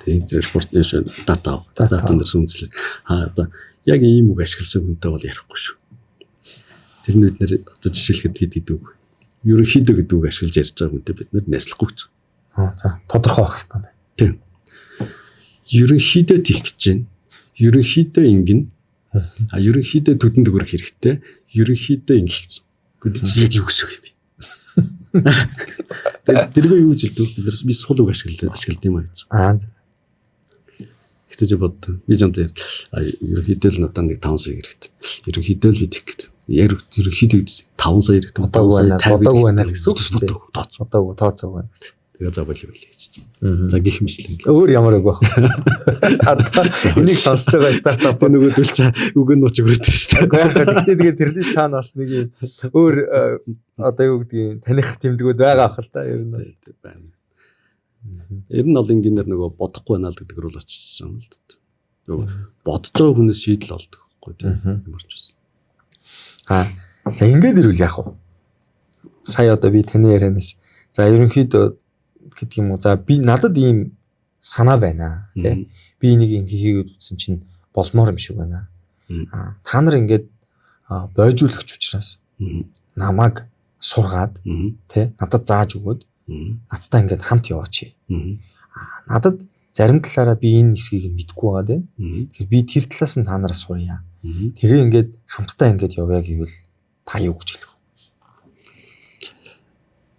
A: Тэгээ энэ репортны дата датан дээр үндэслээд а одоо яг ийм үг ашигласан хүнтэй бол ярихгүй шүү. Тэр нь бид нэр одоо жишээлхэд хэд гэдэг үг. Ерөнхийдөө гэдэг үг ашиглаж ярьж байгаа хүнтэй бид нар найзлахгүй гэж.
B: Аа за тодорхой байх хэрэгтэй байна.
A: Тийм. Ерөнхийдөө тийх гэж байна. Ерөнхийдөө ингэнэ. А ерөнхийдөө төдөн төгрөх хэрэгтэй. Ерөнхийдөө ингэх гэж. Гэхдээ чи яг юу гэсэн үг юм бэ? Тэгээд тэргээ юу гэж хэлдэг бид нар би сул үг ашигладаг юм а гэж.
B: Аа.
A: Гэтэ чи боддог. Би жамтай ерөнхийдөө л надад нэг 5 сая хэрэгтэй. Ерөнхийдөө л би тэгэх гэдэг. Ерөнхийдөө 5 сая хэрэгтэй.
B: Бодоогүй байна. Бодоогүй байна л гэсэн үг шүү дээ.
A: Бодоогүй
B: тооцоогүй байна.
A: Тэгээ за болиг болиг гэж. За гих мэтлэн.
B: Өөр ямар үг байх вэ? Одоо энийг сонсож байгаа стартап
A: нөгөөдөл чи үг нь нууч өгөөд шүү
B: дээ. Гэхдээ тэгээ тэрний цаана бас нэг юм өөр одоо юу гэдгийг таних тэмдгүүд байгаа ах л та ер нь.
A: Байна. Ер нь бол инженер нөгөө бодохгүй байна л гэдэг рүү л очсон л дээ. Нөгөө бодож байгаа хүнээс шийдэл олдог байхгүй тийм ямар ч байсан.
B: Аа за ингээд ирвэл яах вэ? Сая одоо би таны ярианаас за ерөнхийдөө гэдэг юм уу. За би надад ийм санаа байна тий. Би энийг ингээ хийгээд үзсэн чинь болмоор юм шиг байна. Аа та нар ингээд бойжуулагч учраас намайг сургаад тий надад зааж өгөөд надтай ингээд хамт яваач. Аа надад зарим талаараа би энэ хэсгийг мэдэхгүй байгаа дээ. Тэгэхээр би тэр талаас нь та нараас сурья. Тэгээ ингээд хамтдаа ингээд явъя гэвэл та юу гэж хэлэх вэ?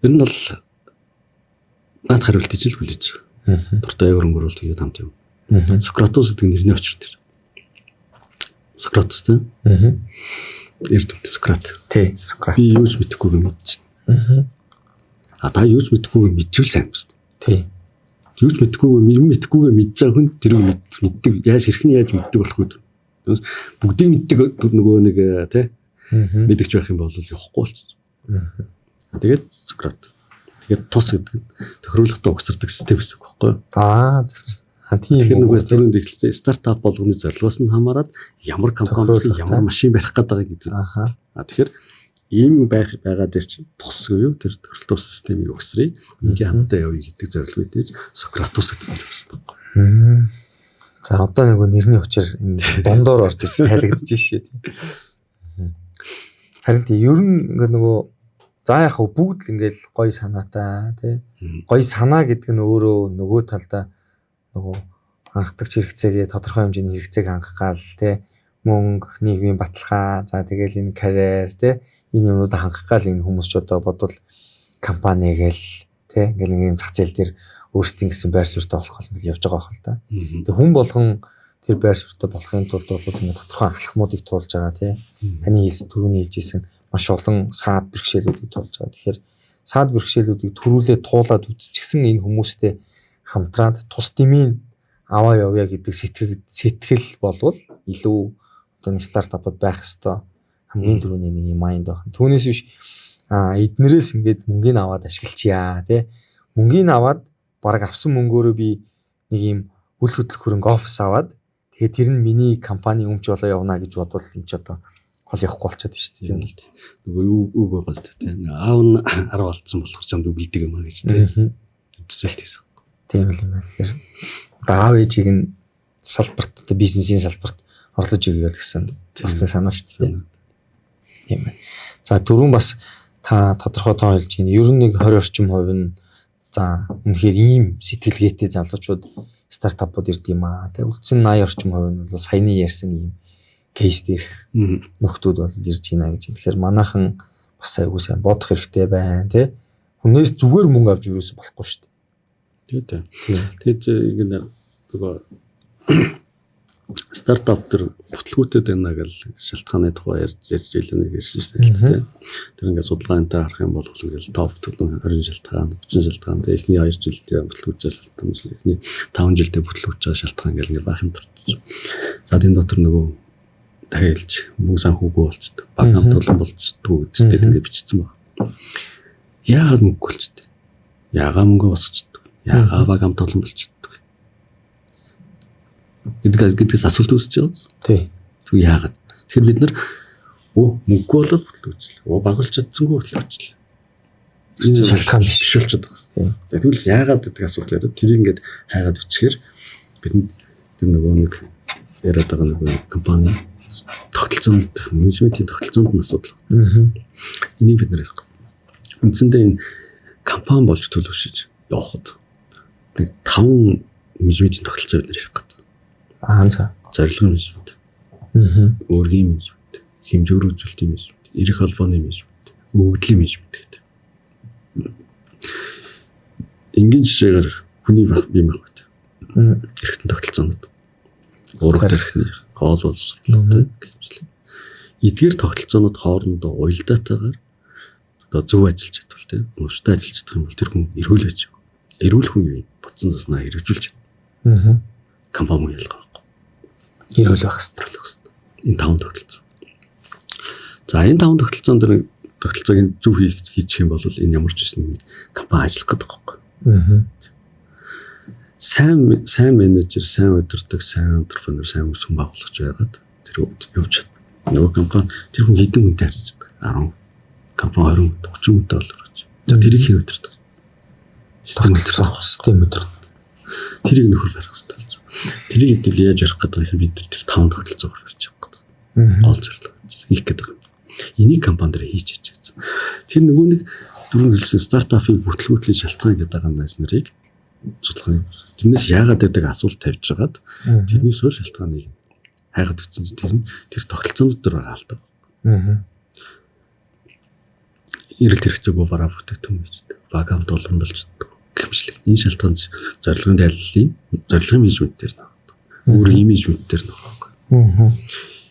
A: Ер нь бол наад хариултыг л хүлээж байгаа. Дуртай хөрөнгө оруулалт хийгээд хамт юм. Сократос гэдэг нэрний учир тэр. Сократос тийм. Эрдэмтэн Сократ.
B: Тий, Сократ.
A: Би юу ч мэдэхгүйг мэдчихэв. А та юу ч мэдэхгүйг мэдчихвэл сайн юм байна.
B: Тий.
A: Юу ч мэдэхгүйг юм мэдэхгүйгээ мэдж байгаа хүн тэрийг мэддэг. Яаж хэрхэн яаж мэддэг болох вэ? Бүгдийг мэддэг нөгөө нэг тий мэдэгч байх юм бол явахгүй болчих. Тэгээд Сократ. Тэгээд тус гэдэг нь тохируулалтаа угсардаг систем гэсэн үг байхгүй юу?
B: Аа тийм.
A: Тэгэхээр нөгөө түрүүнд эхэлсэн стартап болгоны зорилгоос нь хамаарат ямар компани ямар машин барих гээд байгаа гэдэг. Аа тэгэхээр ийм байх байгаа дээр чинь тус юу тэр тохиролттой системийг угсрыг ингээ хамтдаа явъя гэдэг зорилго үдээж Сократус гэдэг нэр өгсөн байхгүй.
B: За одоо нөгөө нэрний учир энэ дундуур орж ирсэн тайлагдаж шээ. Харин тийм ер нь ингээ нөгөө за яг хав бүгд л ингээл гоё санаатай тий. Гоё санаа гэдэг нь өөрөө нөгөө талдаа нөгөө анхдагч хэрэгцээгээ тодорхой хэмжээний хэрэгцээг хангах гал тий. Мөнгө, нийгмийн баталгаа, за тэгэл энэ карьер тий. Энэ юмнуудаа хангах гал энэ хүмүүс ч одоо бодвол компани гээл тий. Ингээл нэг юм зах зээл дээр өөрсдийн гэсэн байр суурьтай болох гол явж байгаа байх л та. Тэг хүн болгон тэр байр суурьтай болохын тулд бол ингээд тодорхой алхмуудыг туулж байгаа тий. Таны хэлсэн түрүүний хэлжсэн маш олон саад бэрхшээлүүдийг туулж байгаа. Тэгэхээр саад бэрхшээлүүдийг төрүүлээ туулаад үзчихсэн энэ хүмүүстэй хамтраад тус дэмийн аваа явъя гэдэг сэтгэл болвол илүү одоо нэг стартапууд байх хэвээр хамгийн түрүүний нэг юм майнд байх. Түүнээс биш эднэрээс ингээд мөнгөний аваад ашиглачаа тий. Мөнгөний аваад бараг авсан мөнгөөрөө би нэг юм үл хөдлөх хөрөнгө офис аваад тэгээд тэр нь миний компани өмч болоо явна гэж бодвол энэ ч одоо гол явахгүй болчиход шүү дээ.
A: Тийм л дээ. Нөгөө юу үг байгаа шүү дээ. Аав нь 10 алдсан болохоор чамд үгэлдэг юм а гэж тийм. Төсөөлт хийсэн.
B: Тийм л юм байна. Тэгэхээр одоо аав ээжийг нь салбарт одоо бизнесийн салбарт орлож өгье гэсэн бас нэг санаа шүү дээ. Тийм байна. За түрүүн бас та тодорхой тоо хэлж байна. Ер нь нэг 20 орчим хувь нь за үнэхээр ийм сэтгэлгээтэй залуучууд стартапууд ирд юм аа. Тэг үлдсэн 80 орчим хувь нь бол саяны ярьсан ийм кейс дээрх нөхдүүд бол ирж байна гэж. Тэгэхээр манайхан бас айгуу сайн бодох хэрэгтэй байна тий. Хүнээс зүгээр мөнгө авч юусэн болохгүй шүү
A: дээ. Тий. Тэгээд ингэ нөгөө стартап төр бүтлгүүтэд байна гэл шалтгааны тухай ярьж ярьж илээ нэг ярьсан шүү дээ. Тэр ингээд судалгаа энэ төр харах юм бол ингээд топ 20 шалтгаан, 30 шалтгаан, тэгээ эхний 2 жилдээ бүтлгүүж байгаа шалтгаан, эхний 5 жилдээ бүтлгүүж байгаа шалтгаан гэл ингээд баах юм дуртаж. За тэн дотор нөгөө дахиад хэлж мөнгө санхүүгүй болчдөг, баг хамт олон болчдөг гэдэг ингээд бичсэн байна. Яагаад мөнгө болчдөг? Яагаад мөнгө босгочдөг? Яагаад баг хамт олон болчдөг? Гэдгээс асуулт үүсэж байгаа.
B: Тий.
A: Тэг яагаад? Тэгэхээр бид нар мөнгөгүй болоод бүтлгүүчлээ. Багуулж чадсангүй бүтлгүүчлээ.
B: Энэ шалтгаан биш
A: болчиход байгаа. Тий. Тэгвэл яагаад гэдэг асуулт яриад тэрийг ингээд хайгаад өчгөр бидэнд тэр нөгөө нэг яриад байгаа нөгөө компани тогтолцоонд менежментийн тогтолцоонд нь асуудал.
B: Аа.
A: Энийг бид нар ярих. Үндсэндээ энэ компани болж төлөвшөж явахад нэг 5 менежментийн тогтолцоо бид нар ярих гэдэг.
B: Аа за.
A: Зорилгын менежмент.
B: Аа.
A: Үүргийн менежмент, хэмжүүр үзүүлэлтийн менежмент, эрх холбооны менежмент, өгөгдлийн менежмент гэдэг. Энгийн жишээгээр хүний байх бие махбод. Эрхтэн тогтолцоонууд. Уурах тархины хоол боловсролтой гэмшлэг. Эдгээр тогтолцоонууд хоорондоо уялдаатайгаар одоо зөв ажиллаж чадвал тийм, нурштай ажиллаж чадах юм бол тэр хүн эрүүл байж. Эрүүл хүн юу юм? Бодсон заснаа хэрэгжүүлж чадна.
B: Аа.
A: Компани мөн ялгаа байхгүй.
B: Эрүүл байх хэрэгтэй.
A: Энэ таван тогтолцоо. За энэ таван тогтолцоон дээр тогтолцоог зөв хийчих юм бол энэ ямар ч байсан компани ажиллах гэдэг байхгүй.
B: Аа.
A: Сайн менежер, сайн удирдаг, сайн entrepreneur, сайн үсгэн байгуулагч байгаад тэр явж чадна. Нөгөө компани тэр хүн хэдэн хүнтэй харьцдаг? 10 компани 20 30 хүнтэй болов гэж. За тэрийг хэр удирдах? Систем удирдах,
B: систем удирдах.
A: Тэрийг нөхөр барих хэрэгтэй болж байна. Тэрийг хэдүүл яаж ярих гэдэг юм бид тэр таван тогтолцоогоор барьж явах гэдэг. Гол зорилго хийх гэдэг юм. Энийг компани дээр хийж хийж гэж. Тэр нөгөө нэг дөрөв хэлсэн стартапын бүтлгүүтлийн шалтгаан гэдэг байгаа найз нарыг судалгааны тэрнээс яагаад гэдэг асуулт тавьж хагаад тэрний суурь шалтгааныг хайгаад өгсөн чинь тэр нь тэр тогтолцоонууд дээр байгаа алдаа.
B: Аа.
A: Эрэлт хэрэгцээгүй бараа бүтээгдэхүүн гэж баг хамт олон болж чаддаг. Гэмшлэг. Энэ шалтгаан зорилгын тайллын зорилгын менежмент дээр нөх. Үүргийн менежмент дээр нөх.
B: Аа.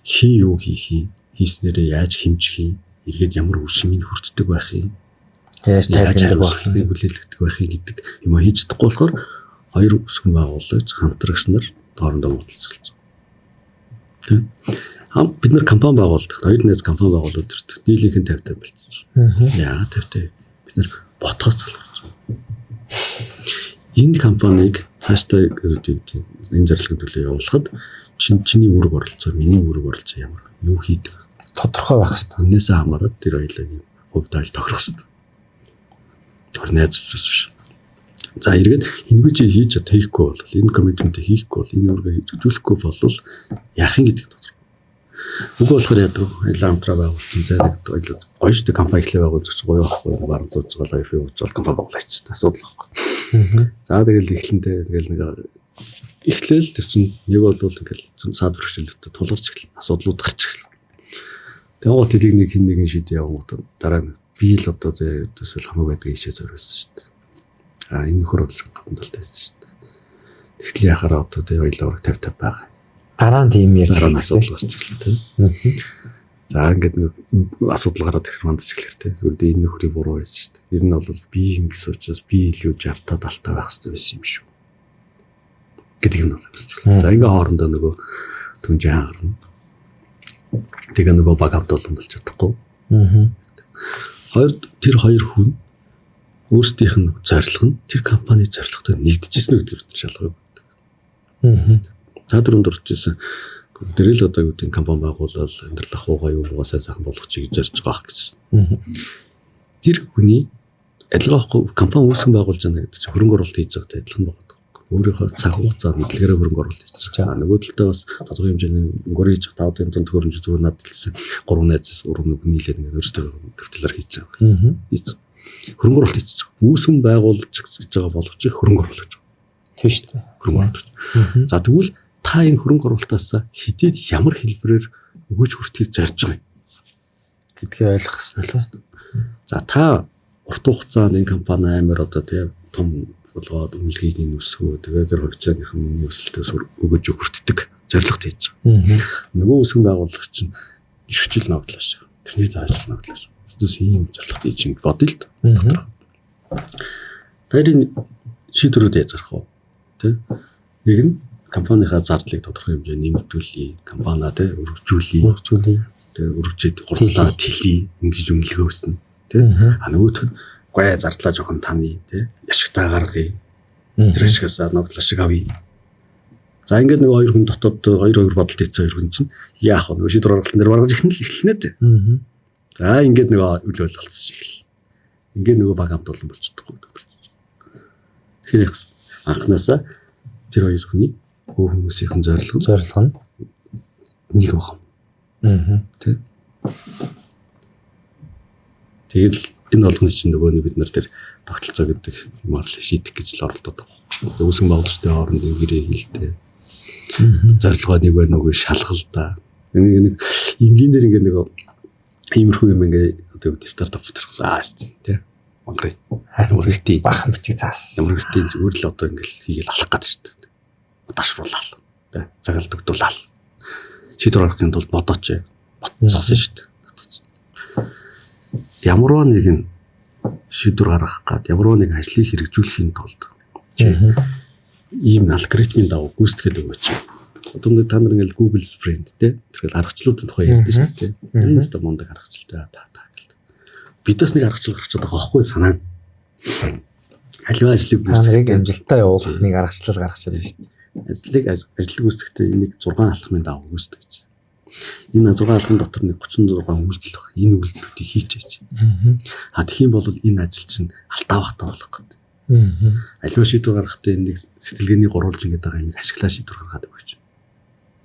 A: Хин юу хийх юм? Хийснээрээ яаж хэмжих юм? Эргээд ямар үр шимийг хүртдэг байх юм?
B: Яаж тайлбарлах байх
A: юм? Хүлээлгдэг байх юм гэдэг юм хийж чадахгүй болохоор хоёр өсгөн байгуулагч хамтрагч нар хоорондоо муудалцсан. Тэ? Бид нар компани байгуулдаг. Хоёр найз компани байгуулад ирдэг. Нийлийнх нь 50 50 болчихсон. Яа 50 50. Бид нар ботхоос залхуулж байна. Энэ компанийг цаашдаа энэ зорилгын төлөө явуулахад чиний үүрэг оролцоо, миний үүрэг оролцоо ямар юу хийдэг
B: тодорхой байх хэрэгтэй.
A: Энээсээ хамаарат тэр хоёулын хувь тайл тохирох хэрэгтэй. Тэр найз зүс биш. За эргээд энэгүй чи хийж чад хийхгүй бол энэ коммитментээ хийхгүй бол энэ үүргээ хэрэгжүүлэхгүй бол яах юм гэдэг тодорхой. Үгүй болохоор яадаг хоёлаа хамтраа байгуулсан зай нэг хоёлаа гоё шүү дээ компани эхлээ байгуулж гоё байхгүй баруун зууж байгаа лайф явуулж компани байгуулаач асуудал байхгүй. За тэгэл эхлэнтэй тэгэл нэг эхлээл тэр чинь нэг бол ингээл зүүн саад бэрхшээлтэй тулгарч эхэлнэ асуудлууд гарч эхэлнэ. Тэгвэл тэрийг нэг хин нэгэн шийдэ явангууд дараа нь би л одоо зэ өдөөсөл хамаагүй байдаг ийшээ зориулсан шүү дээ. А энэ нөхөр бодлого гадна талтай байсан шүү дээ. Тэгтэл яхаараа одоо тэ хоёлаа ураг 50 50 байгаа.
B: Дараа нь тийм ярьж
A: байгаа асуудал гарч эхэлнэ тэ. За ингээд нэг асуудал гараад ирэх мандаж эхлэхэр тэ. Тэгвэл энэ нөхрийн буруу байсан шүү дээ. Ер нь бол би ингэсэн учраас би илүү 60 та 70 та байх хэрэгтэй байсан юм шүү гэдэг юм бол байна. За ингээ хоорондоо нөгөө түнжээ хангарна. Тэгээ нөгөө баг хамт олон болж чадахгүй.
B: Аа.
A: Хоёр тэр хоёр хүн өөрсдийнх нь зорилго нь тэр компани зорилготой нэгдэжсэн үү гэдгээр шалгав.
B: Аа.
A: Та дөрөнд дурдчихсан Тэр л одоо юу гэдэг компани байгуулаад амьдрал ахуйгаа юу муугаа сайн сайхан болгочих гэж зорж байгаа гэсэн. Тэр хүний адилхан байхгүй компани үүсгэн байгуулж байгаа гэдэг чинь хөрөнгө оруулалт хийж байгаатай адилхан байгаа. Өөрийнхөө цаг хугацаа мэдлэгээрээ хөрөнгө оруулалт хийж байгаа. Нөгөө талдаа бас тодорхой хэмжээний мөнгөөр хийж байгаа 5 дунд төхөөрөмж түрүү надад хэлсэн 3 найзаас 3 нэг нийлээд ингээд өөрсдөө капиталаар хийцэн. Хийцэн. Хөрөнгө оруулалт хийж байгаа. Үүсгэн байгуулж гэж байгаа боловч хөрөнгө оруулалт гэж.
B: Тийм шүү дээ.
A: Хөрөнгө оруулалт. За тэгвэл та энэ хөрөнгө оруулалтаас хэдийд ямар хэлбэрээр өгөөж хүртгийг зорж байгаа юм
B: гэдгийг ойлгох хэрэгтэй л.
A: За та урт хугацаанд энэ компани амар одоо тийм том болгоод үнэлгээг нь өсгөө тэгээд тэр хувьцааных нь үнийн өсөлтөөс өгөөж хүртдэг зорилгот хийж байгаа. Нөгөө үүсгэн байгуулагч чинь жишгчил ногдлоо шиг. Тэрний заашил ногдлоо шиг. Тэс ийм зорилгот хийж юм бодъё л дотор. Тэрийн шийдвэрүүд яаж гарах вэ? Тэ? Нэг нь компанийнхаа зардлыг тодорхой хэмжээнд нэмэгдүүлье, компаниа тэ өргөжүүлье.
B: Өргөжүүлье.
A: Тэ өргөжээд гурлаа тэлье, ингэж үнэлгээ өснө. Тэ? А нөгөөх нь гой зардлаа жоохон таны тэ ашигтай гаргая. Тэр ашигаас ногдлоо шиг авъя. За ингээд нэг хоёр хүн дотоод хоёр хоёр бодолт хийсэн хоёр хүн чинь яах вэ? Нөгөө шийдвэр гаргалтан дээр баргаж эхэлнэ л эхэлнэ дээ. За ингээд нөгөө үл ойлголцож эхэлнэ. Ингээд нөгөө баг хамт олон болчихдоггүй гэдэг болчих. Тэгэхээр анханасаа тэр хоёр хүний хүмүүсийн зорилго
B: нь
A: нэг байгаа. Тэ. Тэгэл энэ болгоны чинь нөгөө нэг бид нар тэр тогтолцоо гэдэг юм арлаа шийдэх гэж л оролдоод байгаа. Үүсгэн байгуулагчдын хооронд гэрээ хийлтэй. Зорилгоо нэг байна уугүй шалгалдаа. Нэг энгийн дээр ингээд нөгөө иймэрхүү юм ингээд одоо юу гэдэг стартап дээр аа тий. Мангар.
B: Ямар хэрэгтэй бахан бичиг заас.
A: Ямар хэрэгтэй зүгээр л одоо ингээд хийгээл алах гэдэг шүү дээ. Ташруулаад тий. Цагаал дөгдүүлаал. Шийдвэр гаргахын тулд бодооч. Ботцсон шүү дээ. Ямарваа нэгэн шийдвэр гаргах гад ямарваа нэгэн ажлыг хэрэгжүүлэхийн тулд ийм алгоритмын дагуу гүйцэтгэл өгөөч. Одоо нэг та нар ингээл Google Sprint тий тэрхэл аргачлалуудын тухай ярьдэн шүү дээ тий. Энэ ч мундаг аргачлалтай та та гэл. Бид бас нэг аргачлал гарчаад байгаа байхгүй санаа. Аливаа ажлыг
B: гүйцэтгэх амжилттай явуулах нэг аргачлал гаргачаад байна шүү дээ.
A: Ажлыг ажил гүйцэтгэхдээ энийг 6 алхмын дагуу гүйцэтгэж. Энэ 6 алхам дотор нэг 36 үйлдэл баг. Энэ үйлдэлүүдийг хийчээч. А тэгэх юм бол энэ ажил чинь алдаавахтай болох гэдэг. Аливаа шийдвэр гаргахтаа энэ нэг сэтгэлгээний гурвалжин гэдэг байгаа юмыг ашиглаа шийдвэр гаргаад өгөөч.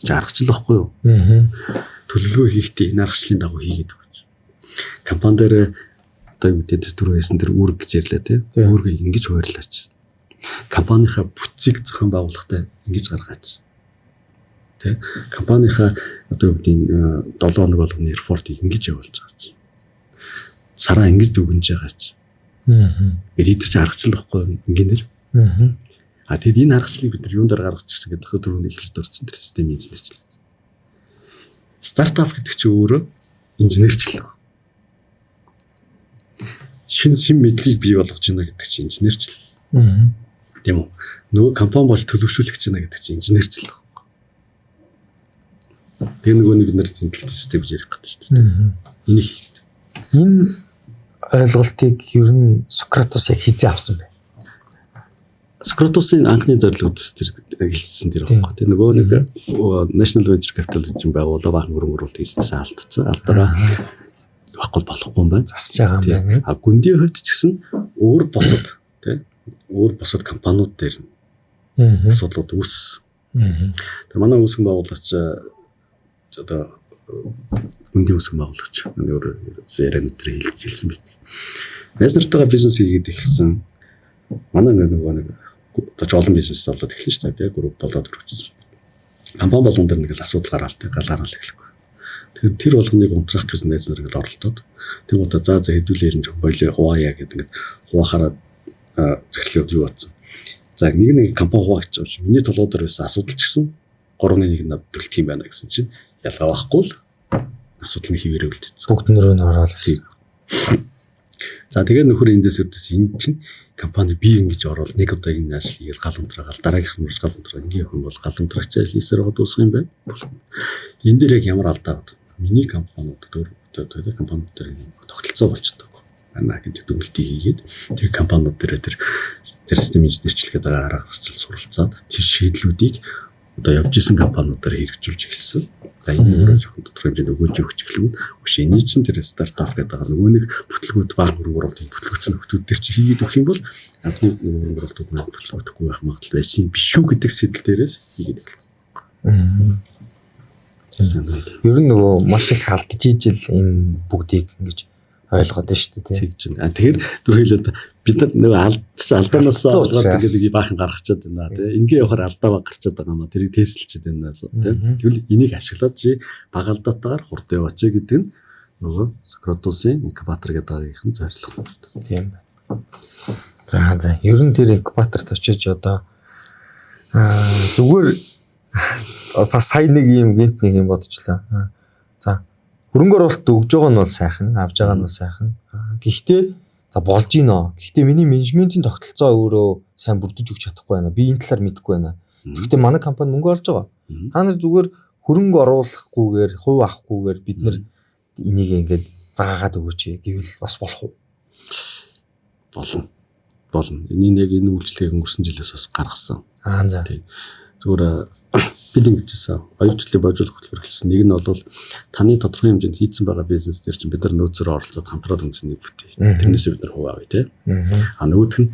A: Чи аргачлал байхгүй юу? Төлөвлөгөө хийхдээ энэ аргачлалын дагуу хийгээд өгөөч. Компани дээр одоо юу гэдэг түрүү хэлсэн тэр үүрэг гэж ярьлаа тий. Үүргийг ингэж хуваарлаач. Компанийнхаа бүтцийг зохион байгуулахдаа ингэж гаргаач. Тэ компанийнхаа одоо юу гэдэг 7 хоног болгоны репортыг ингэж явуулж байгаа ч. Сараа ингэж дүгнж байгаа ч. Эд чи аргачлал байхгүй ингээр. А тэгэд энэ аргачлалыг бид нар юун дээр гаргачихсан гэдэг түрүүний эхлэлд орсон тэр систем инженерчлэл. Стартап гэдэг чинь өөрөө инженерчлэл. Шинэ мэдлэгийг бий болгож байна гэдэг чинь инженерчлэл. Тийм үү? Нөгөө компани бол төлөвшүүлэх гэж байна гэдэг чинь инженерчлэл. Тэр нөгөө нэг бид нар тэнцэл систем гэж ярих гэдэг шүү дээ. Энийг хийх.
B: Энэ ойлголтыг ер нь Сократос яг хизээ авсан бэ?
A: Сократосын анхны зорилго тэр хэлсэн тэр байхгүй. Тэр нөгөө нэг National Venture Capital гэж юм байгууллага баахан хөрөнгө оруулалт хийснээс алдсан. Алдараа явахгүй болохгүй юм байна.
B: Засаж байгаа юм байна.
A: А гүндийн хувьд ч гэсэн өөр бусад тий өөр бусад компаниуд дээр нь асуудлууд үүссэн. Тэр манай үүсгэн байгуулагч одоо гүндийн үүсгэн байгуулагч манай өөр ярианууд дээр хэлсэн байт. Найз нартайгаа бизнес хийгээд эхэлсэн. Манай нөгөө нэг одоо олон бизнес болоод эхэлнэ шүү дээ, групп болоод өргөжсөн. Компани болгон дээр нэг л асуудал гараал тэ галаарал эхлэхгүй. Тэгэхээр тэр болгоныг унтраах гэж найз нар ингээл оролдоод тэг удаа за хэдүүлээ ирэн жоо болио хуваая гэдэг ингээд хуваахаараа захирлууд юу бодсон. За нэг нэг компани хуваагч юм чи миний толгой дээр байсан асуудал ч гэсэн 3-1 над төлөх юм байна гэсэн чинь ялгаа байхгүй л асуудал нь хിവэрээ үлдээсэн.
B: Бүгд нөрөө нь ороод ирсэн.
A: За тэгээд нөхөр эндээс өдөөс энэ чинь компани би ингэж ороод нэг удаагийн ажил хийгээл гал унтраагаал дараагийнх нь гал унтраа ингэ явах юм бол гал унтраагч ажил хийсээр байгаа дуусах юм байна. Энэ дээр яг ямар алдаа байгаа. Миний компаниуд дөр одоо компаниуд дээр тогтолцоо болчихдог. Манай гэдэг дүгнэлтийг хийгээд тэр компаниуд дээр тэр систем инженерчлэхэд байгаа арга гарчил суралцаад тэр шийдлүүдийг одоо явж исэн компаниудаар хэрэгжүүлж эхэлсэн. За, энэ өөрөө жоохон тодорхой хэмжээнд өгөөж өгч эхлэв. Өш, эний чинь тэр стартап гэдэг байгаа нөгөө нэг бүтлгүүд, бага хөрөнгө оруулалтын бүтлгүүцэн нөхдүүд дээр чи хийгээд өгөх юм бол анхны хөрөнгө оруулалтууд маань бүтлгүүтэхгүй байх магадлал байсан юм биш үү гэдэг сэтэл дээрээс хийгээд эхэлсэн.
B: Ер нь нөгөө маш их алдаж ижил энэ бүгдийг ингэж ойлгоод байна шүү дээ.
A: Тэгж байна. Тэгэхээр түр хэлээд бид нар нөгөө алдаанаас олгоод ингээд нэг баахан гаргачаад байна тий. Ингээ явахаар алдаа баг гарчаад байгаа юм а. Тэрийг тестэлчихэд байна тий. Тэгвэл энийг ашиглаад чи бага алдаатайгаар хурд яваач гэдэг нь нөгөө Socrates-ийн инкубатор гэдэг байгаагийн зорилго.
B: Тийм байна. За, ер нь тэр инкубаторт очиж одоо зүгээр бас сая нэг юм гинт нэг юм бодчихлоо. За, хөрөнгө оруулалт өгж байгаа нь бол сайхан, авж байгаа нь бол сайхан. Гэхдээ за болж гинөө. Гэхдээ миний менежментийн тогтолцоо өөрөө сайн бүрдэж өгч чадахгүй байна. Би энэ талаар мэдэхгүй байна. Гэхдээ манай компани мөнгө олж байгаа. Та нар зүгээр хөрөнгө оруулахгүйгээр, хувь авахгүйгээр бид нар энийг ингээд заагаагаад өгөөч гэвэл бас болох уу?
A: Болно. Болно. Энийг яг энэ үйлчлэгийг өнгөрсөн жилээс бас гаргасан.
B: Аа, за.
A: Тийм. Зүгээр бид ингэж хэлсэн. Хоёр жилийн божуулах хөтөлбөр эхэлсэн. Нэг нь бол таны тодорхой хэмжээнд хийцэн байгаа бизнес дээр чинь бид нар нөөцөөр оролцоод хамтраад үнцнийг бүтээе. Тэрнээсээ бид нар хувь авъя тий. А нөгөөх нь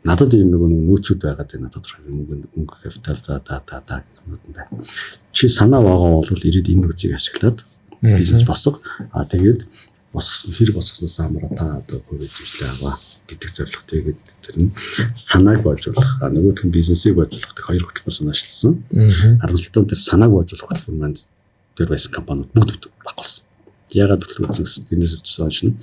A: надад ийм нөгөө нөөцүүд байгаад байна, тодорхой мөнгө капитал, за та та та гэх юмуд нь байна. Чи санаа байгаа бол ирээд энэ нөөцийг ашиглаад бизнес босго. А тэгээд босгосон хэр босгосноос хамаараа та одоо хувь эзэмшлээ аваа гэдэг зорилго. Тэгээд тэр нь санааг боожуулах, а нөгөөх нь бизнесийг боожуулах гэх хоёр хөтөлбөр санаачлсан. Харамсалтай нь тэр санааг боожуулах хөтөлбөр маань тэр байсан компаниуд бүгд байхгүй болсон. Яагаад бүтлгүүцсэн гэсэн тэрнээс үтсэн хойш нь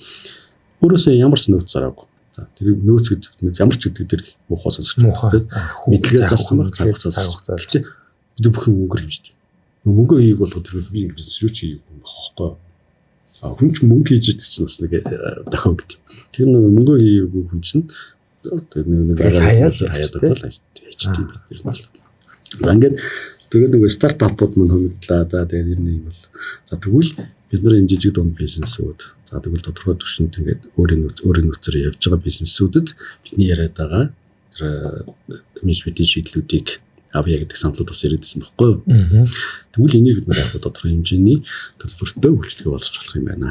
A: өөрөөсөө ямар ч нөөц зараагүй. За, тэр нөөц гэдэг ямар ч гэдэг тэр муухай сонсогч байна. Мэдлэгээ зарсан баг, цаг хугацаа зарсан. Гэхдээ бид бүх юм мөнгөөр хэмждэг. Мөнгө хийх болгоо тэр би бизнес юу ч хийгээгүй юм байхгүй. Хүн ч мөнгө хийж идэх чинь бас нэг дохио гэдэг. Тэр нэг мөнгө хийгээгүй хүн чинь тэр нэг
B: хаяад
A: хаяад л хийжтэй юм ер нь бол. За, ингээд тэгээд нөгөө стартапууд мань хөнгөлөө. За, тэгээд ер нь юм бол за тэгвэл бид нар энэ жижиг дунд бизнесүүд, за тэгвэл тодорхой түвшинд ингээд өөрийн нөөцөөр явж байгаа бизнесүүдэд бидний яриад байгаа тэр менежментийн шийдлүүдийг авъя гэдэг саналууд бас ирээд ирсэн байхгүй юу? Тэгвэл энийг бид нар яг тодорхой хэмжээний төлбөртэй үйлчлэгээ болгож болох юм байна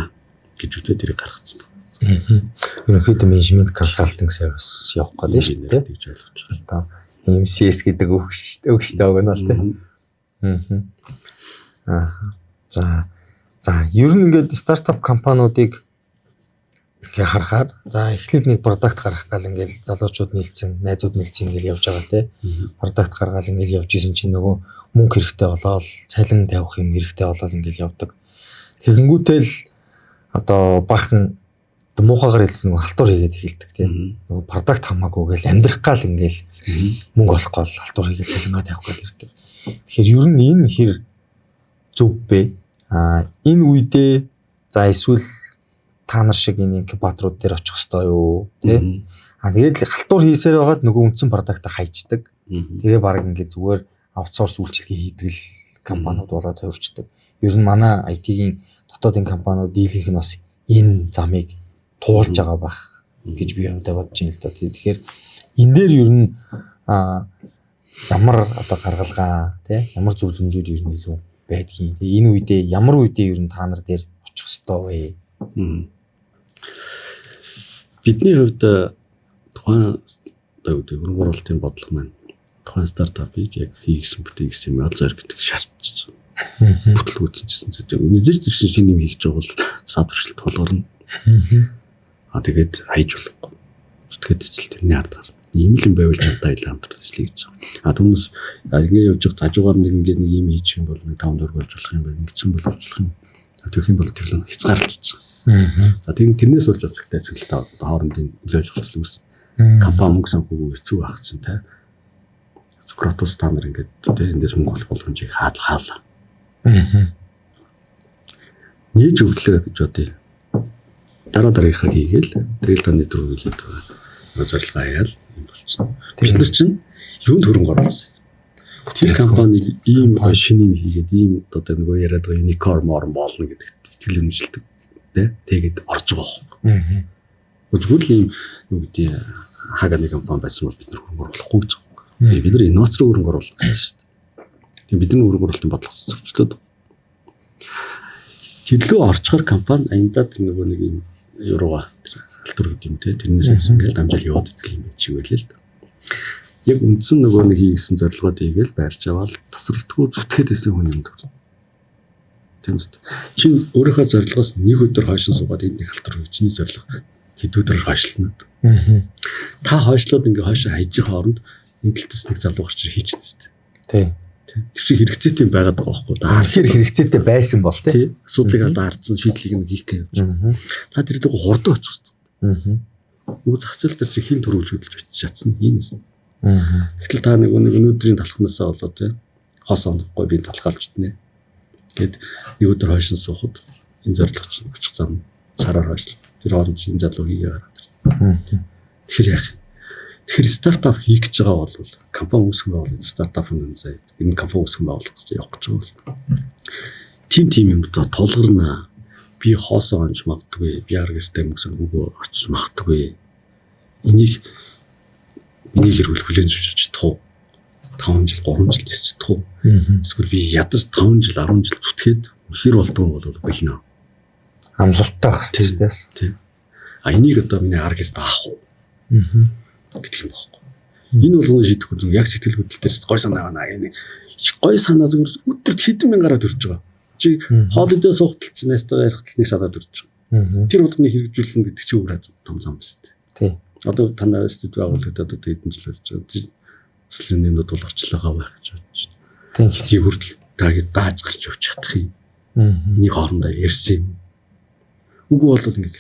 A: гэж үзээд тэрийг гаргацсан
B: байна. Ерөнхийдөө менежмент consulting service явах гэдэг шүү дээ.
A: Тэгж ойлгож байна.
B: Одоо MCS гэдэг үг шүү дээ. Үг шүү дээ, уг нь бол тийм. Аа. За. За, ер нь ингээд стартап компаниудыг ингээ харахаар, за, эхлэл нэг product гаргах гал ингээл залуучууд нийлцэн, найзууд нийлцэн ингээл явж байгаа л тий. Product гаргаал ингээл явж исэн чинь нөгөө мөнгө хэрэгтэй болоод, цалин тавих юм хэрэгтэй болоод ингээл явдаг. Тэгэнгүүтэл одоо бахан муухайгаар хэлбэл нөгөө халтур хийгээд эхэлдэг тий. Нөгөө product хамаагүй гэл амьдрах гал ингээл мөнгө олох гол халтур хийгээл цалингаа тавих гал ирдэг. Тэгэхээр ер нь энэ хэр зөв бэ? А энэ үедээ за эсвэл та нар шиг энэ инкубаторууд дээр очих ёстой юу тий? А тэгээд халтур хийсээр байгаад нөгөө үндсэн product аа хайчдаг. Тэгээ баг ингээд зүгээр outsource үйлчилгээ хийдэг л компаниуд болоод хувирчдаг. Ер нь манай IT-ийн дотоодын компаниуд дийлэнх нь бас энэ замыг туулж байгаа байх гэж би хувьдаа бодож байна л доо. Тэгэхээр энэ дээр ер нь ямар одоо гаргалгаа тий, ямар зөвлөмжүүд ер нь илүү байдгийг. Тэгээ энэ үедээ, ямар үедээ ер нь та нар дээр очих ёстой вэ?
A: Бидний хувьд тухайн одоо юу гэдэг хөрөнгө оруулалтын бодлого маань тухайн стартапыг яг хийгсэн бүтээсэн юм ол зориг гэдэг шаардж бүтлгүүцсэн гэсэн зүйл. Үнэхээр тэр шинэ юм хийж байгаа бол садарчлалт тулгарна. А тэгээд хайж болохгүй. Зүтгээд ижил тэрний ард гарна. Ийм л юм байвал чадаа илүү хамтран ажиллая гэж. А түүнээс ингэ явж байгаа хажуугаар нэг ингэ нэг юм хийчих юм бол нэг 5 4 болж болох юм байна. Ингэчих юм бол болох юм. Тэгэх юм бол тэр л хязгаарлалцчих. За, тэр тэрнээс болж бас их тайцгалтай хоорондын үл ойлголцол үүснэ. Компани мөнгө санхүүгүй хэцүү байх чинь те. Сократус та нар ингээд те эндээс мөнгө олох боломжийг хаалаа. Нээж өглөө гэж бодъё. Дараа дараагийнхаа хийгээл тэгэл таны дөрөв хэлээд байгаа зорилгоо хаяал юм болчихно. Бид нар чинь юунд хөрөнгө оруулсан? Тэр компани ийм шинэ юм хийгээд ийм одоо нөгөө яриад байгаа unicorn морн болно гэдэгт итгэл үнэмшилдэг тэ тэгээд орж байгаа байхгүй. Зүгээр л ийм юу гэдэг хаганы компани байсан бол бид нар хөрөнгө оруулахгүй гэж байгаа. Бид нар инновац руу хөрөнгө оруулах гэсэн шүү дээ. Тийм, бидний хөрөнгө оруулалтын бодлого зөрчлөөд. Тэр лөө орчхоор компани аяндаа тэр нөгөө нэг юм юурууга тэр алтур гэдэг юм те, тэрнээс ингээл дамжаал яваад идэх юм чиг байлээ л да. Яг үндсэн нөгөө нэг хийгсэн зорилгоод ийгээл байрч аваад тасралтгүй зүтгэхэд исэн хүн юм даа. Тийм үст. Чи өөрийнхөө зорилгоос нэг өдөр хойшин суугаад энд нэг алтур, чиний зорилго хэд өдрөөр хойшлно. Та хойшлоод ингээ хойшоо хайж байгаа хооронд энэ талтаас нэг залуу гарч хийчихнэ шүү дээ.
B: Тий.
A: Тэр шиг хэрэгцээтэй юм байгаад байгаа байхгүй.
B: Тэр хэрэгцээтэй байсан бол
A: тий. Асуудлыг алаа харцсан, шийдлийг нь хийх гэж явж. Та тэр дүүг хурдан очих хэрэгтэй. Нөгөө зах зээл дээр чи хин төрүүлж хөдөлж очиж чадсан энэ юм. Гэтэл та нэг өнөөдрийн талхнаасаа болоод тий хос онохгүй би талхалж иднэ. Гэт нэг өдөр хойшин суухад энэ зорилго чинь очих зам сараар хойш. Тэр хооронд чи энэ залуу хийгээ гараад ирнэ. Тэгэхээр яах юм? Тэгэхээр стартап хийх гэж байгаа бол, компани үүсгэн байгуулалт, стартап нь заяа. Энэ компани үүсгэн байгуулах гэж явах гэж байгаа бол тийм юм тулгарна. Би хоосоо онж магадгүй, би ар гэртэй мөксөн өгөө очиж магадгүй. Энийг миний гэр бүл хүлээн зөвшөөрч чадах уу? 5 жил, 3 жил тэсч чадах уу? Эсвэл би ядаж 5 жил, 10 жил зүтгээд хэр болдгоо бол болно.
B: Амлалттай байх хэрэгтэй шүү дээ.
A: Тийм. А энийг одоо миний ар гэрт авах уу? Гэдэг юм бохгүй. Энэ болгоно шийдэх үгүй яг сэтгэл хөдлөл дээрс гой санаа байна. Энэ гой санаа зүгээр өдөрт хэдэн мянгараа төрж байгаа. Чи хоол идээ суухтал чи найстайгаа ярихтал нэг санаа төрж байгаа. Тэр болгоныг хэрэгжүүлнэ гэдэг чинь өөр том зам биз дээ.
B: Тий.
A: Одоо танаа студ байгуулагдаад одоо хэдэн жил болж байгаа. Төслийн нэмд тулгарчлаагаа байх гэж бодож байна.
B: Тийм.
A: Хэдий хүртэл таагийг дааж гарч явж чадах юм. Энийг хоорондоо ярьсан юм. Үгүй бол ингэж.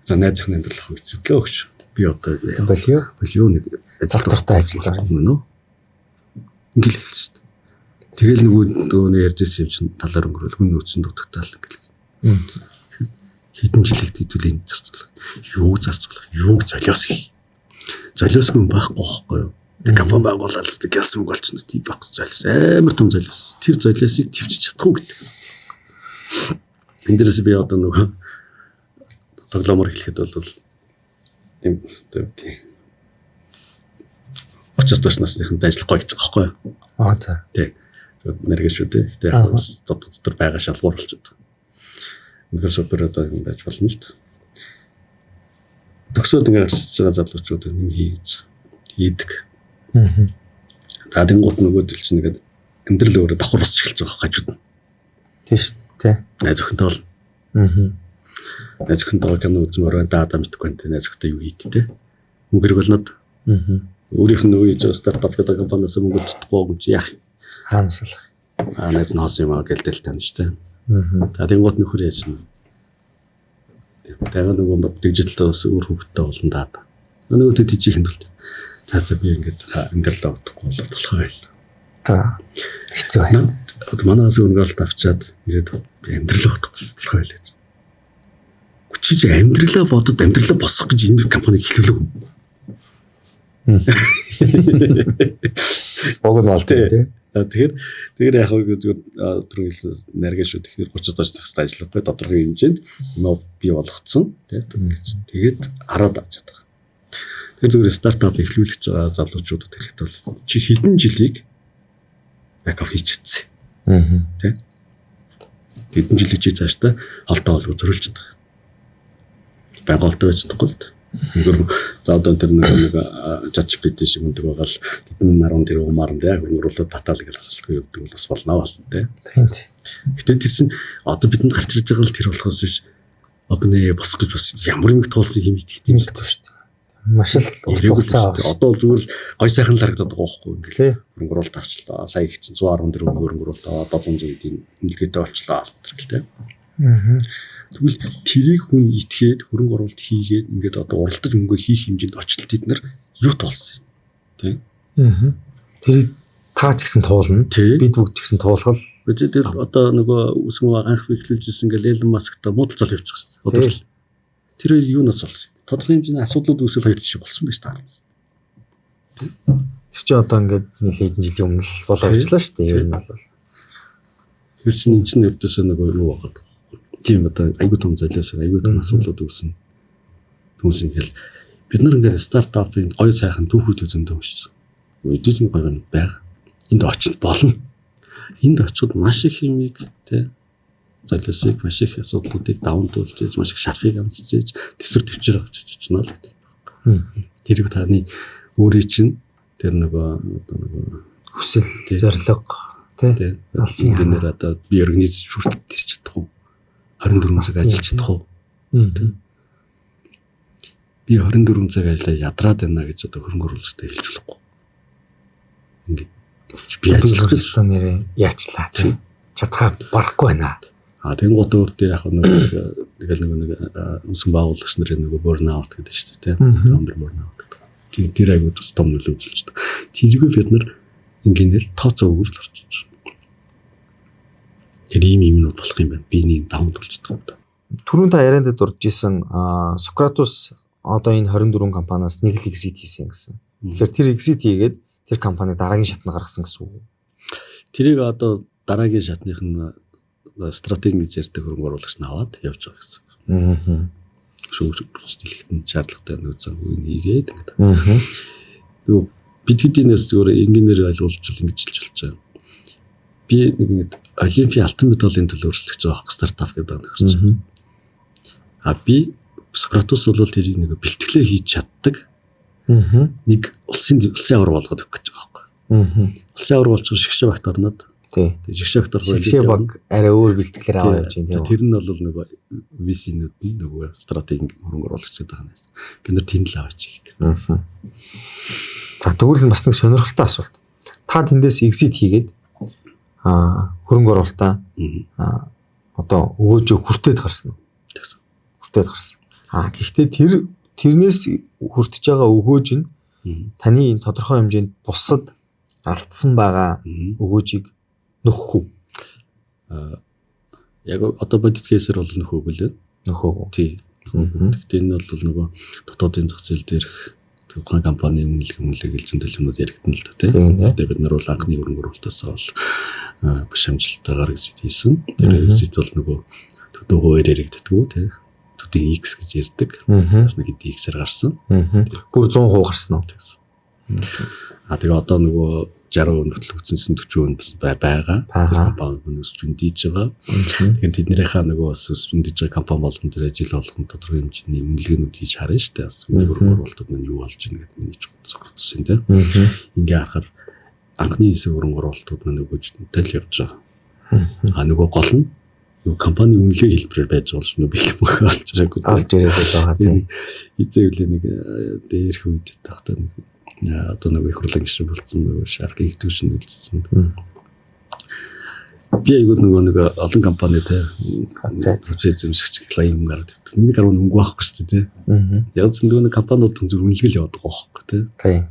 A: За, найзын амьдрал ах хэцүү лөө гэж. Би одоо
B: Болио.
A: Болио нэг
B: Доктортой ажиллаа.
A: Мөн үү? Ингээл хэлсэн шүү дээ. Тэгэл нөгөө нэг ярьж ирсэн юм чинь талаар өнгөрөөл хүн нөөцсөн дутагтаал ингээл. Хэдэн жилийг хэдүүл энд зарцуулах. Юуг зарцуулах, юуг золиос хий. Золиосгүй юм байхгүй байхгүй юу? Тэг компани байгуулаад л тэг яасан үг болчихно. Тийм байхгүй золиос. Амар том золиос. Тэр золиосыг төвчж чадах уу гэдэг. Энд дээрээс би одоо нөгөө тоглоомор хэлэхэд бол юм тийм 30-аас доош насныхантай ажиллахгүй гэж байгаа байхгүй юу?
B: Аа за.
A: Тий. Нэргээ шүү дээ. Гэтэ яг бас дотор байгаа шалгуур болчиход байгаа. Үнэхээр супер одоо юм байж болно л дээ. Төгсөөд ингээ гарч байгаа залуучууд юм хийж хийдэг. За, тэнгуут нөгөө төл чинь ингээд амьдрал өөрөө давхар босч эхэлж байгаа хажууд нь.
B: Тийм шүү дээ.
A: Найз охинтой бол найз охинтойгоо кино үзмээр байна. Даа мэдэхгүй байна. Найз охинтой юу хийд те. Мөнгө хэрэг болнод. Өөрийнх нь нөгөө хийж байгаа стартап гэдэг компаниас мөнгө олж чадахгүй юм чи яах юм?
B: Хаанаас болох?
A: Аа, найз нь хоосон юм аа гэлдэл тань шүү дээ. За, тэнгуут нөхөр яаж нь. Тэгээ нөгөө дижитал бас үр хөвгттэй болно даа. Нөгөө тэд тийчихэнд бол. За, би ингээд амьдралаа удахгүй бол болох байл.
B: Та хэцүү байна.
A: Одоо манаас өнгөрөлт авчаад ирээд би амьдралаа удахгүй болох байл гэж. Чи амьдралаа бодод амьдралаа босгох гэж энэ компаниг эхлүүлээгүй.
B: Уг нь бол тий.
A: Тэгэхээр яг хөө зүгээр түрүү хэлсэн нарийн шүү. Тэгэхээр 30 доош настай ажиллахгүй тодорхой хэмжээнд юм бий болгоцсон тий. Тэгээд хараад авч чадах. Тэгэхээр зүгээр стартап эхлүүлэх гэж байгаа залуучуудад хэлэхэд бол чи хэдэн жилийг backup хийж чадсан. Тий. Хэдэн жилийг чи цаашдаа холтоо болов зөрүүлж чадах. Байнга холтоо байж чадахгүй л дээ. За, одоо тэр нэг ChatGPT шиг өндөг байгаа л хэдэн 10 тэрбум маран тий хөрөнгө оруулалт татаал гэж асуултгүй явдаг бол бас болно болно тий.
B: Тийм тий.
A: Гэтэ тэр чинь одоо бидэнд гарч ирж байгаа л тэр болохоос биш OpenAI босох гэж бас ямар юм их туулсан юм идэх
B: тийм л шүү дээ. Маш л урт хугацаа.
A: Одоо бол зүгээр л гой сайхан л харагдаад байгаа байхгүй ингээл хөрөнгө оруулалт авчлаа. Сая их чинь 114 хөрөнгө оруулалт аваад 700 эдийн нэлгээтэй болчлаа тэр л тий. Тэгвэл тэрийг хүн итгээд хөрөнгө оруулалт хийгээд ингээд одоо уралдаж мөнгө хийх хэмжээнд очлоо тэд нар юу туулсан юм тий.
B: Тэр та ч гэсэн туулна. Бид бүгд ч гэсэн туулгал.
A: Тэр одоо нөгөө үсгэн анх эхлүүлжсэн ингээл Elon Musk-та муудалцал явж байгаа шүү дээ. Тэр хоёр юунаас болсон юм? Тодорхой хэмжээний асуудлууд үүсэл хоёр жишээ болсон байж таарна.
B: Тэр чи одоо ингээд нэлээд хэдэн жилийн өмнө л болоо явчлаа шүү дээ. Ер нь бол.
A: Тэр чинь энэ чинь өвдөөсөө нөгөө юу байгаад тийм одоо айгүй том золиос айгүй том асуудлууд үүснэ. Түүнс ингээл бид нар ингээд стартапын гоё сайхан түүхүүд зөндөө уншсан. Эдгээр гоё юм байга. Энд очиж болно. Энд очиход маш их юмыг тий золиосыг, маш их асуудлуудыг даван туулж, маш их шархыг амсаж, төсвөр төвчөр гарч очно л гэдэг байна. Тэр таны өөрийн чинь тэр нөгөө одоо нөгөө
B: хүсэл, зорилго тий
A: алсын инженер одоо би организм хүртэл тисч чадах уу? 24 цаг ажиллаж чадах уу? Тий. Би 24 цаг ажиллаа ядраад байна гэж одоо хөрөнгө оруулагчтай хэлж болохгүй. Ингээд
B: би ажиллах ёстой нэрээ яачлаа тий. Чадхаа барахгүй байна.
A: А тэнгуут өөр дээр яг нэг тэгэл нэг үсэн байгуулагч нарын нөгөө burn out гэдэг шүү дээ тий. Founder burn out гэдэг. Тэр айгуу бас том нөлөө үзүүлж байна. Тэргүй бид нар инженер тооцоо өгөр л орчиж байна. Тэр ийм юмнууд болох юм байна. Би нэг даван тулж чадах юм да.
B: Түрүүн та ярианд дурж исэн Socratus одоо энэ 24 компаниас нэг л exit хийсэн гэсэн. Тэгэхээр тэр exit хийгээд тэр компани дараагийн шатнд гаргасан гэсэн үг.
A: Тэрийг одоо дараагийн шатных нь стратеги гэж ярьдаг хөрөнгө оруулагч нь аваад явж байгаа гэсэн. Шүүмжлэхэд нь шаардлагатай нөөц зам хийгээд ингээд. Нөгөө бид хэдийнээс зүгээр инженер ойлгуулж ингэж хэлж болж байгаа. Би нэг ингэж Олимпийн алтан медалийн төлөө өрсөлдөж байгаа байхгүй стартап гэдэг нөхөр чинь. А би Сократус бол тэрийг нэг бэлтгэлээ хийж чаддаг. Нэг улсын авар болгоод өгөх гэж байгаа байхгүй. Улсын авар болчихоор шигшээ багт орнод.
B: Тий.
A: Шигшээ багт орох
B: шигшээ баг арай өөр бэлтгэлээр аваа явж байна
A: тийм. Тэр нь бол нөгөө VC-нүүд нь нөгөө стратегийн хөрөнгө оруулагч гэдэг юм. Бид нар тэнд л аваач гэх.
B: За тэгвэл бас нэг сонирхолтой асуулт. Та тэндээс exit хийгээд хөрөнгө оруулалтаа одоо өгөөжөө хүртээд гарсан уу?
A: Тэгсэн.
B: Хүртээд гарсан. Гэхдээ тэрнээс хүртэж байгаа өгөөж нь таны энэ тодорхой хэмжээнд бусад алдсан байгаа өгөөжийг нөхөх үү?
A: Яг одоо бодит кейсээр бол нөхөөгүй лээ.
B: Нөхөөгүй.
A: Тий. Гэхдээ энэ бол нөгөө дотоодын зах зээл дээрх тухайн компани үнэлэх зөндөл юмнууд яригдана л да тий. Тэгээ бид нар бол анхны хөрөнгө оруулалтаас бол маш амжилттайгаар exit хийсэн. Тэр exit бол нөгөө төдөө хуваар яригддаггүй тий. Төдийн X гэж ярьдаг. Бас нэг X-ээр гарсан.
B: Бүр 100% гарсан уу?
A: А тэгээ одоо нөгөө 60% нөхцөл үүссэн 40% бас байгаа. Тэр компани өсч өндийж байгаа. Тэгэхээр тэднийхээ нөгөө бас өсч өндийж байгаа компани болгон дээр жил болгон тодорхой хэмжээний үнэлгээнүүд хийж харна шүү дээ. Бас үнийг хөрөнгө оруулалтууд нь юу болж байна гэдэг миний чухал Сократусын тийм. Ингээ харахаар анхны хэсэг хөрөнгө оруулалтууд маань өгөөжтэй л явж байгаа. А нөгөө гол нь нөгөө компани үнэлгээ хэлбэрээр байж байгаа болж бэлэн мөх олж ирээгүй.
B: Олж ирээгүй байгаа тийм.
A: Эзэн үлээ нэг дээрх үед тахта нэг одоо нөгөө их хурлын гишүүн болсон нөгөө шарк их төвшөнд хэлсэн. Би айгуу нөгөө нэг олон компани те зэв зэмшигч клейм гараад ирдэг. Миний гаруй мөнгө байхгүй шүү дээ те. Яг л нөгөө компаниуд зөв үнэлгээ л яваад байгаа байхгүй те.
B: Тийм.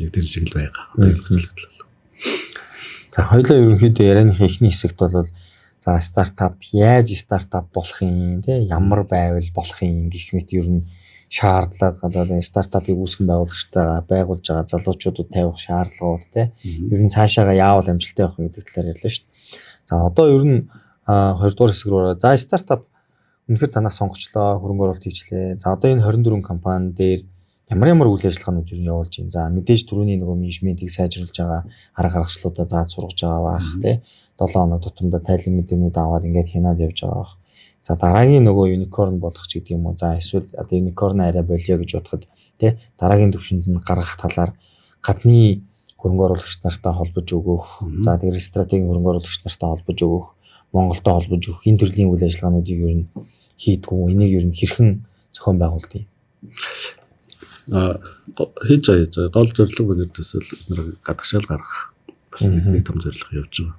A: Яг тэр шиг л байгаа. Одоо энэ нөхцөл байдал.
B: За хоёлаа ерөнхийдөө ярианыхаа эхний хэсэгт бол за стартап яаж стартап болох юм те ямар байвал болох юм гэх мэт ер нь шаардлага одоо стартапыг үүсгэн байгуулагчтайгаа байгуулж байгаа залуучуудад тавих шаардлагууд те ер нь цаашаага яавал амжилттай явах гэдэг талаар ярьлаа шүү дээ. За одоо ер нь 20 дугаар хэсэг рүү ороо. За стартап үнэхээр танаас сонгочлоо, хөрөнгө оруулалт хийчлээ. За одоо энэ 24 компани дээр ямар үйл ажиллагаанууд ер нь явуулж байна. За мэдээж түрүүний нөгөө менежментийг сайжруулж байгаа арга харгачлалуудаа зааж сургаж байгаа баах тий 7 хоног тутамдаа тайлан мэдээнүүд аваад ингээд хянаад явж байгаа баах. За дараагийн нөгөө unicorn болох ч гэдэг юм уу. За эсвэл одоо unicorn арай болио гэж бодоход тий дараагийн түвшинд нь гаргах талаар гадны хөрөнгө оруулагч нартай холбож өгөх. За тэр стратегийн хөрөнгө оруулагч нартай холбож өгөх, Монголтой холбож өгөх энэ төрлийн үйл ажиллагаануудыг ер нь хийдгүү. Энийг ер нь хэрхэн зохион байгуулдаг юм?
A: Хийж байгаа. Гол зорилго бид төсөл гадагшаал гаргах бас нэг том зорилго явж байгаа.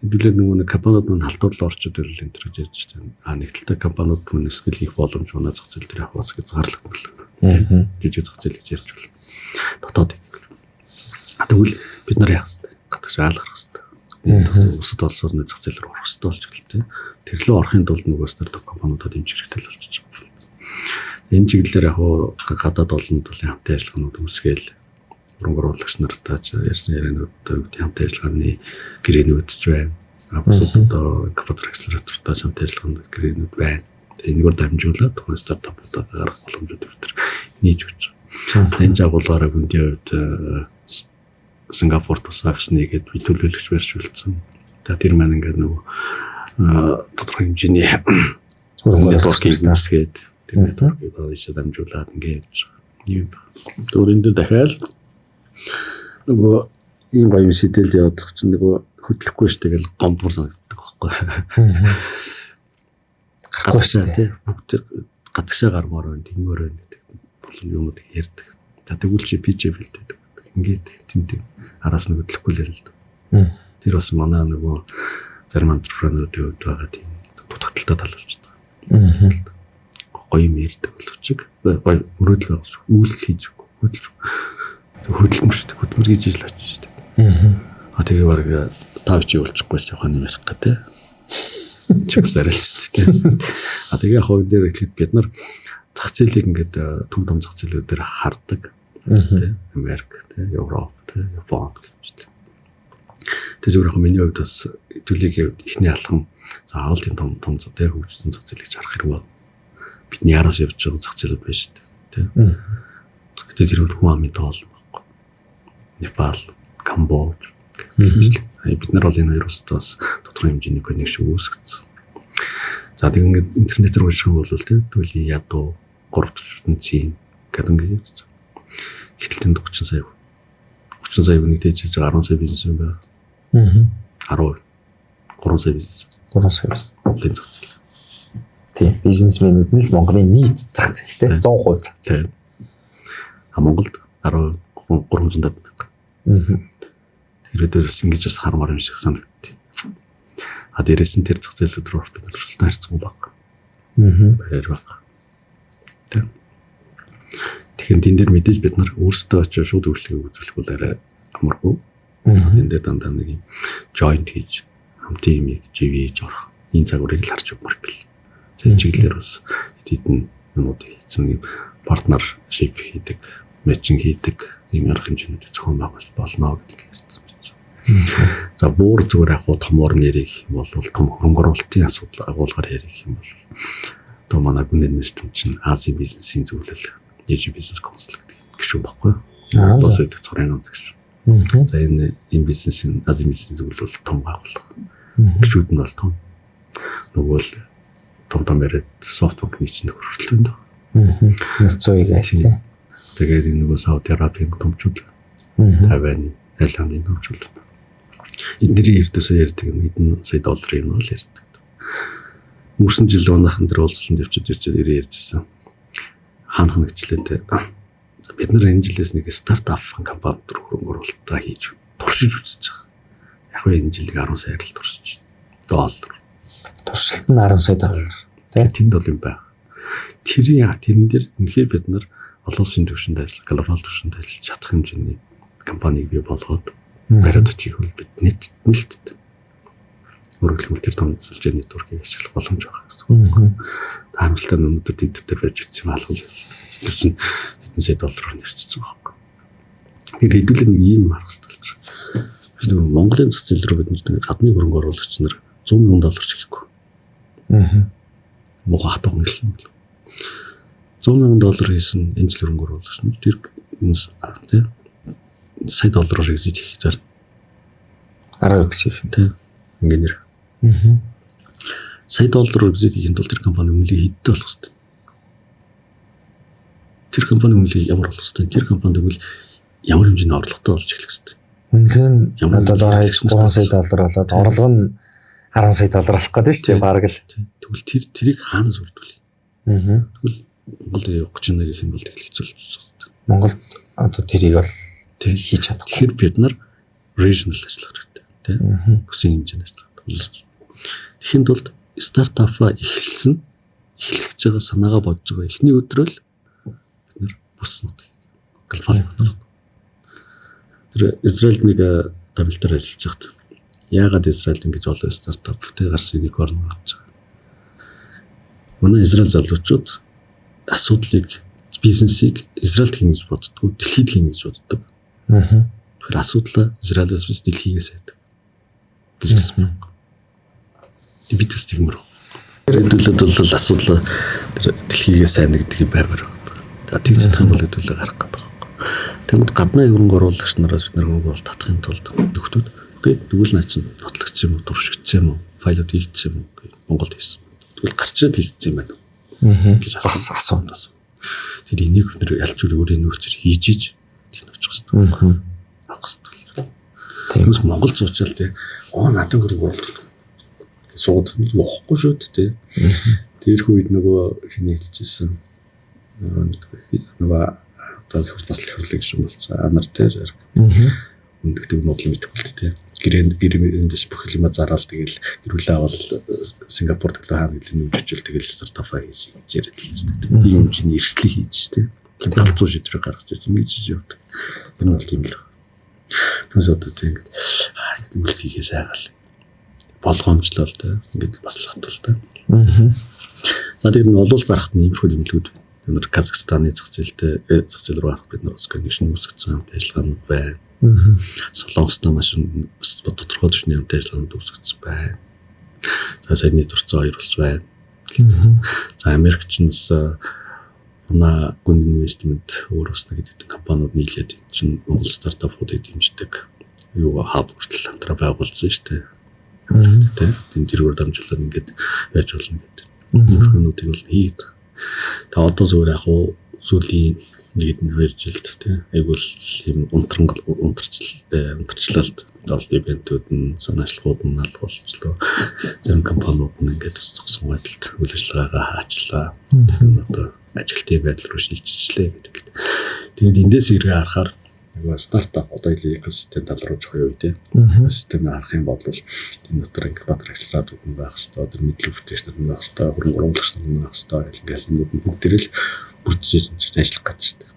A: Хэдүүлээ нөгөө нэг компаниуд мань халтуурлал орчууд ирэл энэ төр гэж ярьж байна. А нэг талтай компаниуд мань эсгэл хийх боломж манай зах зээл дээр авах бас хязгаарлагдмал. Жижиг зах зээл гэж ярьж байна. Дотоод. А тэгвэл бид нар яах вэ? Гадагшаал гаргах хэрэгтэй. Энэ улсад олсоор нэг зах зээл рүү орох хэрэгтэй болж гэлээ. Тэр лөө орохын тулд нөгөө стартап компаниудад дэмжих хэрэгтэй л болчихж байгаа. Энэ чиглэлээр яг гадаад олон талын хамтын ажиллагаанууд үүсгээл хөрөнгө оруулагч нартай ч ярьсан ярианууд хамтын ажиллагааны гэрээнүүд ч байна. Бусад одоо инкубатор акселератортай хамтын ажиллагааны гэрээнүүд байна. Энэгээр дамжуулаад тухайн стартапуудаа гаргах боломжууд бид нар нээж өгч байгаа. Энэ загвуулаараа гүндийн хувьд Сингапурт бас офис нэгээд би төлөөлөгч байршуулсан. За тэр маань ингээд нөгөө тодорхой хэмжээний network-ийг үүсгээд тэр network-ийг ийшээ дамжуулаад ингээд явж байгаа. Юм байна. Тэгвэл энэ дээр дахиад нөгөө ийм гоё юм сэтэл явах чинь нөгөө хөдлөхгүй ш тэгэл гомдмор санагддаг байхгүй.
B: Гарахгүй шүү
A: тий. Бүгд гадагшаа гармаар байна, тэгмээр байна гэдэг болон юмнуудыг ярьдаг. За тэгвэл чи PJ бэлдээд ингээд тэмдэг араас нь хөдлөхгүй л л да. Тэр бас манай нөгөө зарим entrepreneur-уудын хувьд байгаа тийм дутагдалтай тал болж байгаа. Гоё юм ярьдаг боловч гоё мөрөөдөл байгуулж үйлдэл хийж хөдөлж хөдөлмөр шүү дээ. Хөдөлмөр хийж л очиж шүү дээ. А тэгээ баг та чи уулзахгүйс явах юм ярих гэ тэ. Чи бас арай л шүү дээ. А тэгээ яг хоо энэ дээр эхлээд бид нар зах зээлийг ингээд том том зах зээлүүдээр хардаг. Тэ Америк, тэ Европ, тэ Японд гэж байна. Тэгээ зүгээр яг миний хувьд бас хэдүүлгийн хувьд эхний алхам заавал тийм том том тэ хөгжсөн зах зээл гэж харах хэрэг бол бидний араас явж байгаа зах зээлүүд байна шүү дээ. Тэ. Гэхдээ тэр хүн амын тоол байхгүй. Непал, Камбож гэх бид нар бол энэ хоёр улстай бас тодорхой хэмжээний connection үүсгэсэн. За тэг ингээд интернетээр унших юм бол тэ туйлын ядуу 3 дахь ертөнцийн гэдэг ингээд явж байгаа. Гэтэл тэнд 30 сая 30 сая нэг дээжиж байгаа 10 сая бизнес юм байна. 10 3 сая бизнес.
B: 3 сая бизнес.
A: Монголын зах зээл.
B: Тийм, бизнесмэнүүд нь л Монголын нийт зах зээл те 100% зах зээл.
A: А Монголд 10 350 мянга. Тэр өдөр бас ингэж бас хармаар юм шиг санагдтыг. А дээрээс нь тэр зах зээлүүд рүү бид нар өрсөлдөөн харьцангуй бага. Барьер бага. Тэ. Тэгэхээр тэн дээр мэдээж бид нар өөрсдөө очиж шууд үйлчлэгийг үзүүлэх бол арай амаргүй. Тэн дээр дандаа нэг юм joint хийж хамтын юмыг JV хийж орох энэ загварыг л харж өгмөр бил. За энэ чиглэлээр бас хэдэн юмнуудыг хийсэн юм partnership хийдэг, matching хийдэг ийм арга хэмжээнүүд зохион байгуулж болно гэдэг ярьсан байна. За бүр зүгээр яг томоор нь ярих юм бол том хөрөнгө оруулалтын асуудал агуулгаар ярих юм бол одоо манай гүн инвестмент чинь Азийн бизнесийн зөвлөл Asia Business Council гэдэг гишүүн баггүй юу? Монголоос байдаг цорын ганц гишүүн. За энэ бизнесийн Азийн бизнесийн зөвлөл бол том байгууллага. Гишүүд нь бол том. Нөгөө л том том яриад SoftBank-ны чинь хөрвүүлсэн даа.
B: Мицуиг айл.
A: Тэгээд энэ нөгөө Сауди Арабийн томчууд, Тайваны, Таиландын томчууд. Эдний ердөөсөө ярьдаг юм хэдэн сая долларын юм бол ярьдаг. Өнгөрсөн жил манайхан дээр уулзалтанд явчихад ирчээд ирээ ярьжсэн. Хаана ханагчлээ. За бид нар энэ жилээс нэг стартап компани руу хөрөнгө оруулалтаа хийж туршиж үзэж байгаа. Яг вэ энэ жилиг 10 саяар л туршиж. Доллар.
B: Туршилт нь 10 сая доллар.
A: Тэ тэнд бол юм байна. Тэрэн дээр үнэхээр бид нар олон улсын түвшинд ажиллах, глобал түвшинд ажиллаж чадах хэмжээний компанийг бий болгоод бариад очих бол бид нэлтд. Өөрөөр хэлбэл тэр том сүлжээ network-ийг ашиглах боломж байгаа гэсэн үг. Харамсалтай нь өнөөдөр тэд дээр барьж утсан юм алгал. Тэр чинь хэдэн сая доллараар нэрчсэн байхгүй. Тэр хэдүүлээ нэг ийм харах хэрэгтэй болж байна. Бид Монголын зах зээл рүү бид нэг гадны хөрөнгө оруулагч нар 100 мянган доллар ч хийхгүй. Муухай хатуухан гэх юм бол 100 мянган доллар хийсэн энэ жил хөрөнгө оруулагч нар тэр тий сая доллараар exit хийх зар
B: 10x хийх
A: тий ингээд нэр. Сая доллар exit хийхэд бол тэр компани үнэлгээ хэдтэй болох хэвээр. Тэр компани үнэлгээ ямар болох хэвээр. Тэр компани тэгвэл ямар хэмжээний орлоготой болж эхлэх хэвээр.
B: Үнэлгээ нь одоо хийж 3 сая доллар болоод орлого нь 10 сая доллар болох гэдэг шүү дээ бараг л.
A: Тэгвэл тэр тэрийг хаанаас үрдүүлэх? Тэгвэл Монголд явах гэж байна гэх юм бол тэгэл хэцүү болчихсон.
B: Монголд одоо тэрийг бол хийж чадахгүй.
A: Тэгэхээр бид нар regional ажиллах хэрэгтэй тий. Бүсийн хэмжээнд ажиллах. Тэгэхэд тулд стартапаа эхэлсэн эхлэх гэж байгаа санаагаа бодож байгаа эхний өдрөө л бид нар бүс нутаг глобал явах. Тэр Израильд нэг табелтаар ажиллаж байхад яагаад Израильд ингэж олон стартап тэ гарсан unicorn гарч байгаа. Манай Израиль залуучууд асуудлыг бизнесийг Израильд хийнэ гэж боддгоо, дэлхийд хийнэ гэж боддог. Тэгэхээр асуудлаа Израилаас биш дэлхийгээс хайдаг гэж хэлсэн байна. Тэг бид бас тэгмэр. Хэдүүлээд бол асуудлаа тэр дэлхийгээс хайна гэдэг юм баймар байна. За тэгж чадах юм бол хэдүүлээ гарах гэдэг юм. Тэнгүүд гадны хөрөнгө оруулагч нараас бид нар хөрөнгө оруулалт татахын тулд нөхдүүд окей тэгвэл наа чинь нотлогдсон юм уу, туршигдсан юм уу, файлууд хийгдсэн юм уу гэх Монголд хийсэн. Тэгвэл гарч ирээд хийгдсэн юм байна уу гэж
B: бас асууна.
A: Тэр энийг бид нар ялчгүй өөрийн нөөцөөр хийж иж тийм очих хэрэгтэй. Авах хэрэгтэй. Тэгмээс Монгол зуучаал те оо надад хөрөнгө оруулалт суудаг юм явахгүй шүү дээ те. Тэрхүү үед нөгөө хэнийг хэлжсэн нөгөө одоо их бас их хурлын гишүүн болсон анар те өндөгдөг нуудлын мэдэхгүй л те. Гэрээндээс бүх юма зараал тэгэл гэрүүлээ авал Сингапур төлөө хаана гэдэг нь үжижэл тэгэл стартапаа хийсэн гэж яриад л шүү дээ. Тийм хэмжээний эрсдлийг хийж те. Тийм галзуу шийдвэр гаргаж ингэж явдаг. Энэ бол тийм л. Түүнээс одоо тийм ингээд үйл хийхээс айгаал болгоомжлол те. Ингээд бас л хатвал те. За тэр нь олуулт гарахт нь иймэрхүү дэмжлэгүүд бид нар Казахстаны зах зээлтэй зах зээл рүү харах бид нар бас connection үүсгэсэн хамт ажиллагаанууд байна. Солонгостой маш тодорхой түвшний хамт ажиллагаанууд үүсгэсэн байна. За саяны дурдсан хоёр улс байна. За Америк ч бас манай Гүнд инвестмент өөр бас нэг хэдэн компаниуд нийлээд энэ чинь Монгол стартапуудыг дэмждэг юу хаб хүртэл хамтраа байгуулсан шүү дээ. Тэ энэ тэргээр дамжуулаад ингээд яаж болно гэдэг. Иймэрхүүнүүдийг бол хийгээд. Тэгээ одоо зүгээр яг уу сүүлийн нэг 2 жилд тий айгуул юм унтарчлалт бол ивентүүд нь санаачлалууд нь алга болчлоо. Зарим компаниуд нь ингээд бас зогсон байдалд үйл ажиллагаагаа хаачлаа. Тэр нь одоо ажилтны байдал руу шилжчихлээ гэдэг. Тэгээд эндээс эргээ харахаар нөгөө стартап одоо илүү экосистем тал руу жоох юу тий. Экосистемийг харах юм бол энэ дотор инкубатор акселераторууд нь байх хэвээр, тэр мэдлэг бүтээгч нар нь байх хэвээр, хөрөнгө оруулагч нар нь байх хэвээр гэл ингээл юмнууд нь бүгд тэрэл бүрдэж ажиллах гэж шүү дээ.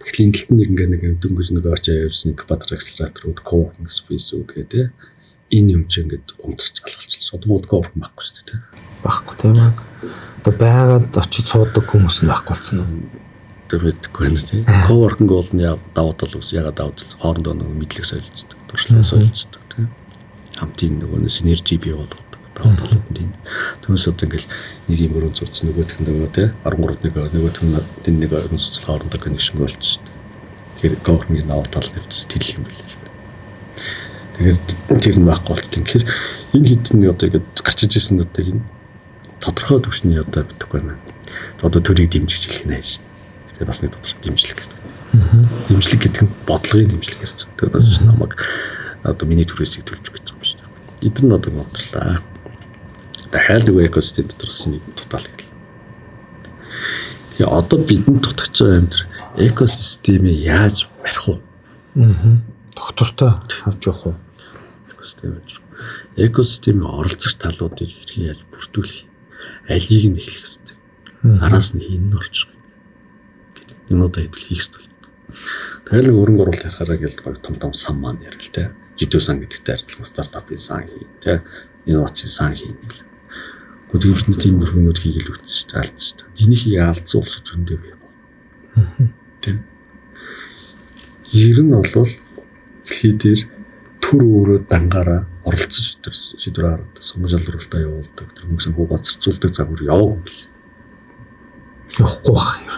A: Тэгэхээр энэ талд нэг ингээ нэг дөнгөж нэг очоо явсан инкубатор акселераторууд, coworking space-үүд гэх тий. Энэ юм чи ингээд унтарч алга болчихсон. Одоо мод coworking байхгүй шүү дээ тий.
B: Байхгүй тийм аа. Одоо байгаад очиж суудаг хүмүүс нь байхгүй болсон уу?
A: Тэр мэдэхгүй байна тий. Coworking бол нь яг давуу тал ус ягаад давуу тал хоорондоо нөгөө мэдлэг солилцдог, туршлага солилцдог тий. Хамтын нөгөө синержи бий болгодог давуу талууд нь тийм. Түүнээс одоо ингээл нэг юм өрөө зурц нөгөөх нь нөгөө тий 13 нэг нөгөөх нь тэн нэг өрөө зурц хоорондоо connection болчих шүү дээ. Тэгэхээр coworking-ийн давуу тал нь тэр юм билээ л дээ. Тэгэхээр тэр нь байхгүй болчих. Тэгэхээр энэ хэдэн одоо ингээд гарч ижсэн одоо энэ тодорхой түвшний одоо мэдэхгүй байна. За одоо төрийг дэмжиж хэлэх нэ ааш. Тэгээ бас нэг тодорхой дэмжлэг гэдэг. Дэмжлэг гэдэг нь бодлогын дэмжлэг ярьж байгаа. Тэрнээс чинь намайг одоо миний түрээсийг төлж өгч байгаа юм шиг. Эдгээр нь одоо унтарлаа. Дахиад нөгөө экосистем дотор бас нэг тутаал гэл. Тэгээ одоо бидэнд дутагч байгаа юм тэр экосистемийг яаж барих вэ?
B: Доктортой авч явах уу?
A: Экосистем. Экосистемийн оролцогч талуудыг хэрхэн яаж бүрдүүлэх? Алийг нь эхлэх хэрэгтэй. Араас нь хин нь орчих. Юмнуудаа хэдүүл хийх хэрэгтэй. Тэгэл нэг хөрөнгө оруулалт ярихаараа ингээл гоё том том сан маань ярил те. Жидүү сан гэдэгтэй адилхан стартапын сан хий те. Инновацийн сан хий гэл. Гэхдээ бид нар тийм хөрөнгөнүүд хийгээл үтсэн шүү дээ, алдсан шүү дээ. Энийг хий алдсан улс зөндөө бий. Тэ. Ер нь бол дэлхий дээр төр өөрөө дангаараа оролцож тэр шийдвэр гаргадаг, сонгон шалруултаа явуулдаг, тэр хүмүүс санхүүгаа зарцуулдаг загвар яваагүй юм бэл.
B: Явахгүй байх юм.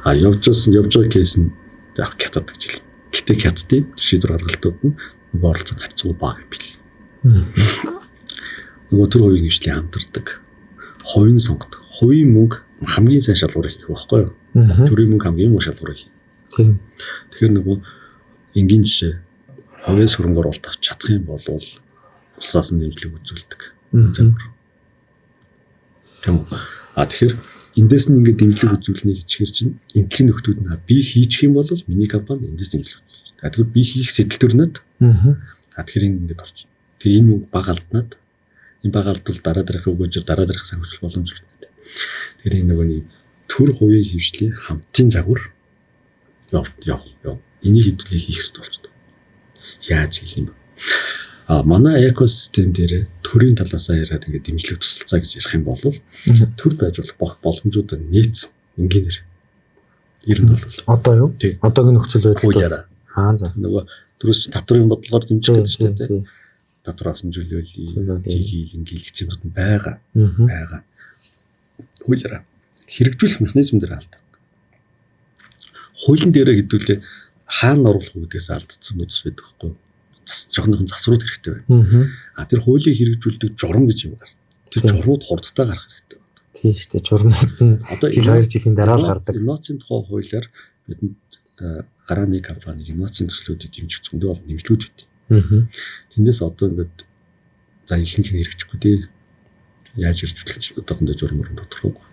A: А явж байгаа кейс нь яг хятад гэж хэлнэ. Гэтэ хятадын шийдвэр гаргалтууд нь нөгөө оролцоо харьцангуй бага юм бэл. Нөгөө төр хувийн хвшлийн хамтардаг. Хувийн сонгодог. Хувийн мөнгө хамгийн сайн шалгуурыг хийх байхгүй юу? Төрийн мөнгө хамгийн муу шалгуурыг хий.
B: Тийм.
A: Тэгэхээр нөгөө энгийн жишээ хувиас хөрөнгө оруулалт авч чадах юм бол улсаас нь дэмжлэг үзүүлдэг. Загвар. Тийм үү? А тэгэхээр эндээс нь ингээд дэмжлэг үзүүлнэ гэчихэр чинь энтлийн нөхдүүд нь би хийчих юм бол миний компани эндээс дэмжлэг үзүүлж. Тэгэхээр би хийх сэтэл төрнөд. А тэгэхээр ингээд орчих. Тэр энэ мөнгө бага алднаад энэ бага алдвал дараа дараахын өгөөжөр дараа дараах санхүүжил боломж өртнө. Тэгэхээр энэ нөгөө нэг төр хувийн хвшлийн хамтын загвар яв. Энийг хэдүүлээ хийх ёстой болчихдог. Яаж хийх юм бэ? А манай экосистем дээр төрийн талаасаа яриад ингээд дэмжлэг тусалцаа гэж ярих юм бол төр байж болох боломжуудаа нээсэн энгийнээр. Ер нь бол
B: одоо юу? Одоогийн нөхцөл байдал
A: хуулиараа.
B: Аа за.
A: Нөгөө төрөөс татварын бодлогоор дэмжих гэдэг чинь тийм. Татвараас нь чөлөөлөе, хийл ингээл юмнууд нь байгаа. Байгаа. Хуулиараа хэрэгжүүлэх механизм дээр алдаа. Хуулийн дээрээ хэдүүлээ хаана оруулах уу гэдгээс алдсан нүдс байдаг хгүй. Жохон засрууд хэрэгтэй байна. А тэр хуулийг хэрэгжүүлдэг журам гэж юм гарна. Тэр журмууд хурдтай гарах хэрэгтэй байна.
B: Тийм шүү дээ. Журмууд нь
A: одоо
B: жил 2 жилийн дараа л гардаг.
A: Инновацийн тухай хуулиар бидэнд гарааны компани инновацийн төслүүдийг дэмжих зөндөө олон нэмжлүүд өгдөг. Тэндээс одоо ингээд за ихэнх нь хэрэгжихгүй дээ. Яаж хэрэгжүүлэх одоохондоо журам өрн тодорхойгүй.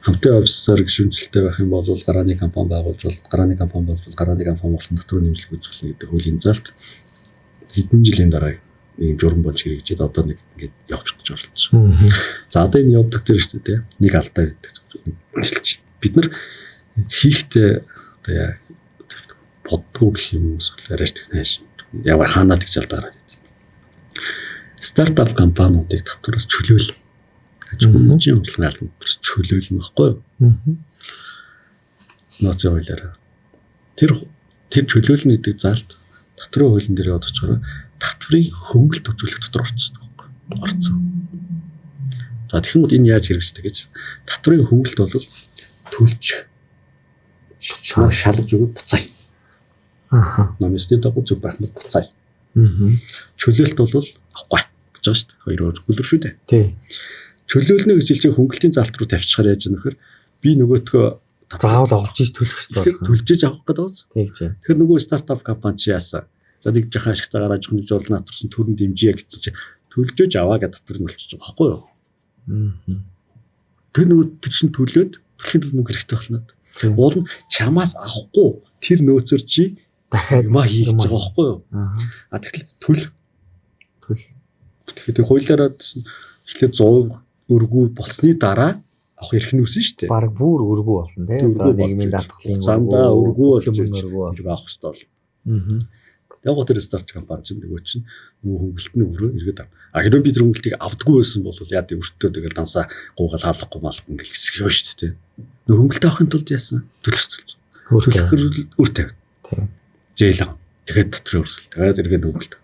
A: Хамтын офисаар гишүүнчлэлтэй байх юм бол гарааны компани байгуулж бол гарааны компани бол гарааны компани болох дотор нэмжлэг үзүүлнэ гэдэг хуулийн заалт хэдэн жилийн дараа ийм журам болж хэрэгжээд одоо нэг ингээд явчих гэж оролцсон. За одоо энэ явдаг дээр шүү дээ, нэг алдаа байдаг. Бид нар хийхдээ одоо яа боддгоо гэх юм эсвэл арайч технологи яг хаанаа тэгж алдаа гараад идэв. Стартап компаниудыг татвараас чөлөөлнө. Аж ахуйн нэгжийн хувьцааны албан татвараас чөлөөлнө байхгүй юу? Нөөцийн хуулиар. Тэр чөлөөлнө гэдэг заалт татврын хуулийн дээр яваад очихоор татврын хөнгөлт үзүүлэх дотор орчихсон байхгүй юу? Орцсон. За тэгэхэд энэ яаж хэрэгждэг гэж татврын хөнгөлт бол төлчих шалгаж өгөөд буцаая. Номесны дагуу зөв байх нь буцаая. Чөлөөлт бол авахгүй гэж байгаа шүү дээ. Хоёр өөр гүлэр шүү дээ.
B: Тий.
A: Чөлөөлнө гэж хэлж хөнгөлтийн заалт руу тавьчихаар яаж яах вэ? Би нөгөөтгөө
B: заавал олж иж төлөх хэрэгтэй
A: болох. Төлжиж авах гэдэг байна.
B: Тэгж.
A: Тэгэхээр нөгөө стартап компани чи яасан? За нэг жахан ашигтай гараад жохн жуулна татварсан төрөн дэмжиэ гэсэн чи төлжөөж аваа гэдэг татвар нь болчихж байгаа байхгүй юу? Тэр нөгөө тэр чин төлөөд төлөхийн тулд мөнгө хэрэгтэй болно. Уул нь чамаас авахгүй тэр нөөцөөр чи
B: дахиад
A: юмаа хийж байгаа байхгүй юу? А тэгэхээр төл. Тэгэхээр хуулиараа эхлээд 100% өргүү болсны дараа авах эрх нь үүснэ шүү дээ.
B: Бараг бүр өргүү болно тий. Одоо нийгмийн даатгалын
A: зандаа өргүү болж өргүү авах хэрэгтэй болно. Яг гоо тэр старт компани чинь нөгөө чинь нөгөө хөнгөлт нь өөрөө эргээд ав. А хэрвээ би тэр хөнгөлтийг авдаггүй байсан бол яа тий өртөө тэгэл дансаа гуугаал хаалахгүй малахгүй ингээл хэсэг юм шүү дээ тий. Нөгөө хөнгөлт авахын тулд яасан? Төлөх төлж. Төлөхөр үр тавина.
B: Тий.
A: Зээл ав. Тэгээд дотор өрсөл. Тэгээд эргээд хөнгөлт.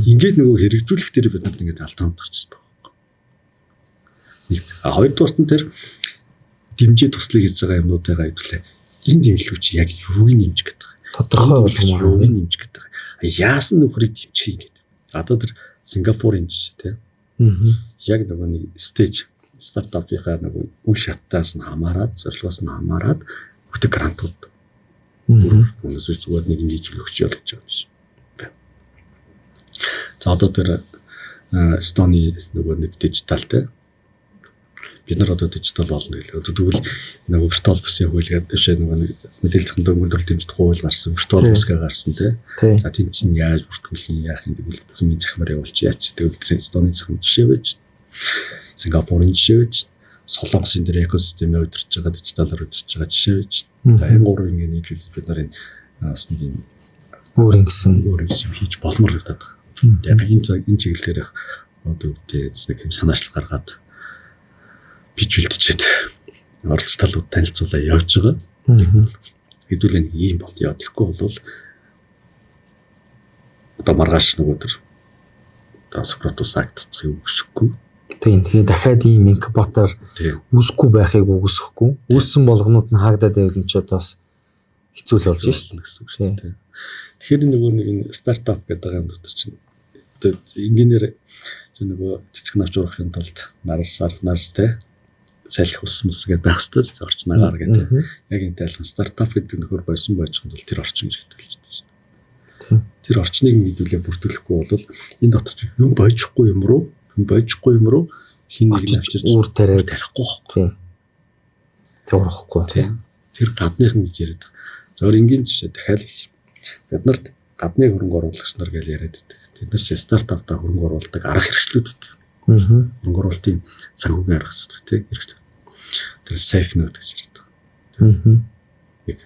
A: Ингээд нөгөө хэрэгжүүлэх дээр бид нарт ингээд алдаа гарч ирдэг байхгүй. Нэг. А хоёрдугаарт нь тэр дэмжээ туслыг хийж байгаа юмнуудыгаа хэвлээ. Энэ дэмжлэг чи яг юуг нь дэмжих гэдэг.
B: Тодорхой болгомоор
A: юуг нь дэмжих гэдэг. Яасан нөхрийг дэмжих юм гэдэг. Одоо тэр Сингапурын жишээ тий. Яг нөгөө нэг stage стартапынхаа нөгөө үе шаттаас нь хамаарат, зорилгоос нь хамаарат өгдөг грантууд. Өнөөс зүгээр нэг ингэж өгч явж байгаа юм шиг. За одоо тэр Эстоны нөгөө нэг дижитал тий. Бид нар одоо дижитал болно гэлээ. Одоо тэгвэл нөгөө виртуал бүсийн хууль гэдэг биш нөгөө нэг мэдээлэл технологийн хөрөнгө дэмжих хууль гарсан, виртуал бүсгээ гарсан тий. За тийм чинь яаж бүртгүүлэх яах юм тэгвэл бүх юм захимаар явуулж яаж тэгвэл тэр Эстоны захим жишээ байж, Сингапурын жишээ байж, Солонгосын тэр экосистемээ удирч байгаа дижиталаар удирч байгаа жишээ байж. За энэ гурвыг ингэ нийлүүлж бид нар энэ бас нэг юм
B: өөр ингэсэн
A: өөр юм хийж болмоор харагдаад байгаа. Яг энэ чиглэлээр одоо үгтэй нэг юм санаачлал гаргаад бич бэлтжээд оролцох талууд танилцуулаа явж байгаа. Хэдүүлээ нэг ийм болт яа. Тэгэхгүй бол одоо маргааш нөгөө төр одоо Сократус актцахыг үгүйсэхгүй.
B: Тийм. Тэгэхээр дахиад ийм инкубатор үүсэхгүй байхыг үгүйсэхгүй. Үүссэн болгонууд нь хаагдаад байвал энэ ч одоо бас хэцүү л болж шин
A: гэсэн үг шүү дээ. Тэгэхээр нөгөө нэг стартап гэдэг юм дотор чинь одоо энгийнээр нөгөө цэцэг навч урахын тулд нар сар нар тэ салхи ус мус гэдээ байх хэрэгтэй орчин агаар гэдэг. Яг энэ тайлхан стартап гэдэг нөхөр болсон бойцонд бол тэр орчин хэрэгтэй болж байна шүү дээ. Тэр орчныг нэгдүүлээ бүрдүүлэхгүй бол энэ дотор ч юм бойжихгүй юм руу юм бойжихгүй юм руу хин нэг нь авчирч
B: үүр тариад
A: тарихгүй байхгүй.
B: Тэр урахгүй.
A: Тэр гадныхан гэж яриад байгаа. Зөвхөн энгийн жишээ дахиад л бид нарт гадны хөрөнгө оруулагч нар гэж яриад байдаг. Тэд нар чи стартаптаа хөрөнгө оруулдаг арга хэрэгслүүдэд. Хөрөнгө оруулалтын санхүүгийн арга хэрэгслүүд тий хэрэгслүүд. Тэр safe note гэж яриад байгаа. Нэг.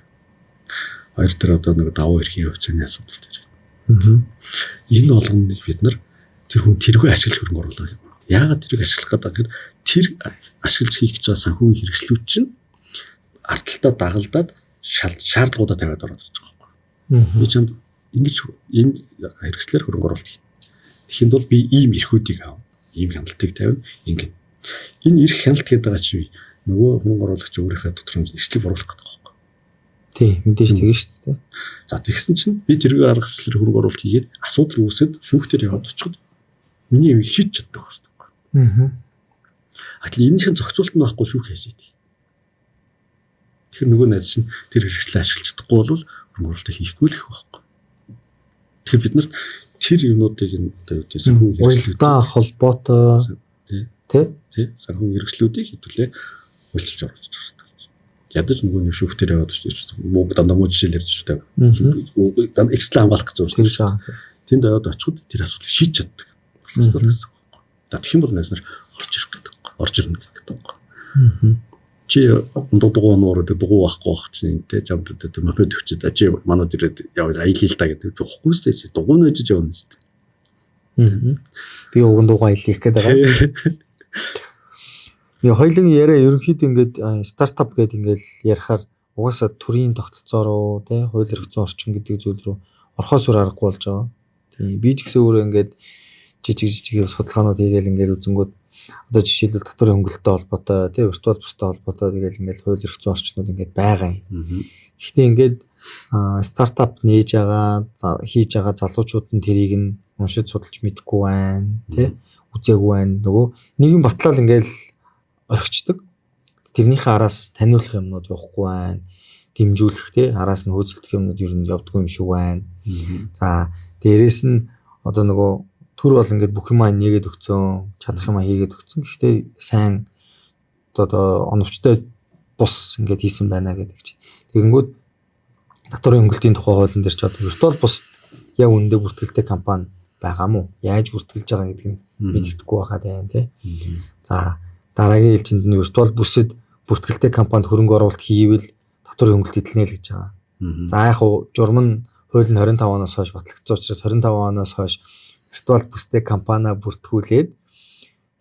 A: Хоёр тэр одоо нэг давуу эрхийн хувьцааны асуудал гэж байна. Энэ болгоныг бид нар тэр хүн тэргүй ашиглаж хөрөнгө оруулах юм. Яагаад тэрийг ашиглах гэдэг гэхээр тэр ашиглаж хийх гэж байгаа санхүүгийн хэрэгслүүд чинь ардталтаа дагалдаад шаардлагуудаа тавиад ороод ирж байгаа байхгүй. Би чамд ингэж энэ хэрэгслээр хөрөнгө оруулалт хийнэ. Тэгэхэд бол би ийм эрхүүдийг авна, ийм хяналтыг тавина, ингэ. Энэ эрх хяналт гэдэг байгаа чинь нөгөө хөрөнгө оруулагч өөрийнхөө дотор нэршлиг оруулах гэдэг байгаа байхгүй.
B: Тий, мэдээж тэгэн шүү дээ.
A: За тэгсэн чинь би тэргээр арга хэмжлэр хөрөнгө оруулалт хийгээд асуудал үүсэд шүүхтэр яваад очиход миний юм шийдэж чаддаг байх хэрэгтэй.
B: Аа.
A: Гэтэл энэнийхэн зохицуулт нь байхгүй шүүх яаж ийдэх. Тэгэхээр нөгөө найз чинь тэр хэрэгслээ ашиглаж чадахгүй бол хөрөнгө оруулалт хийхгүй л их байхгүй. Тэгэхээр бид нарт тэр юмнуудыг нь одоо юу гэдэг санхүү
B: хэрэгслүүдтэй холбоотой
A: тий тий санхүү хэрэгслүүдийг хэдүүлээ үйлчилж оруулж байгаа. Ядаж нөгөө нэг шүүхтэр яваад муу дандаа муу жишээл ярьж шүү дээ. Дандаа эрсдэл хамгаалах гэж байгаа шүү дээ. Тэнд яваад очиход тэр асуудлыг шийдэж чаддаг. Боловсрол гэсэн үг байхгүй. За тэгэх юм бол найз нар орж ирэх гэдэг. Орж ирнэ гэдэг. Чи дугуй нуур гэдэг дугуй байхгүй байх чинь те чамд тэ мопед өгчөөд чи манад ирээд яваад аялъя л та гэдэг. Тэгэхгүй шүү дээ. Чи дугуй нөөж явна шүү
B: дээ. Би уг нь дугуй аялах гэдэг байгаа. Яа хоёлын яриа ерөнхийдөө ингээд стартап гэдэг ингээд ярихаар угаасаа төрийн тогтолцоо руу тий хууль эрх зүйн орчин гэдэг зүйл рүү орохоос өөр аргагүй болж байгаа. Тийм би ч гэсэн өөрөө ингээд жижиг жижиг судалгаанууд хийгээл ингээд үзэнгүүд одоо жишээлбэл татварын хөнгөлөлттэй холбоотой тий виртуал бустай холбоотой тэгэл ингээд хууль эрх зүйн орчнууд ингээд байгаа юм. Гэхдээ ингээд стартап нээж байгаа хийж байгаа залуучууд нь тэрийг нь уншиж судалж мэдэхгүй байна тий үзээгүй байна. Нөгөө нийгэм батлал ингээд орхичдаг. Тэрнийхээ араас таниулах юмнууд явахгүй байна. Дэмжүүлэх те араас нь хөөцөлдөх юмнууд ер нь явдггүй юм шиг байна. За дээрэс нь одоо нөгөө төр бол ингээд бүх юмаа нээгээд өгцөн, чадах юмаа хийгээд өгцөн. Гэхдээ сайн одоо оновчтой бус ингээд хийсэн байна гэдэг чинь. Тэгэнгүүт татварын хөнгөлтийн тухай хуулийн дээр ч одоо виртуал бус яг үнэндээ бүртгэлтэй компани байгаа мó? Яаж бүртгэлж байгаа гэдг нь мэддэхгүй байхад байна тий. За дараагийн ээлжинд нь виртуал бүсэд бүртгэлтэй компанид хөрөнгө оруулалт хийвэл татварын хөнгөлт эдэлнэ л гэж байгаа. За яг хуу журам нь хууль нь 25 оноос хойш батлагдсан учраас 25 оноос хойш виртуал бүстэй компани бүртгүүлээд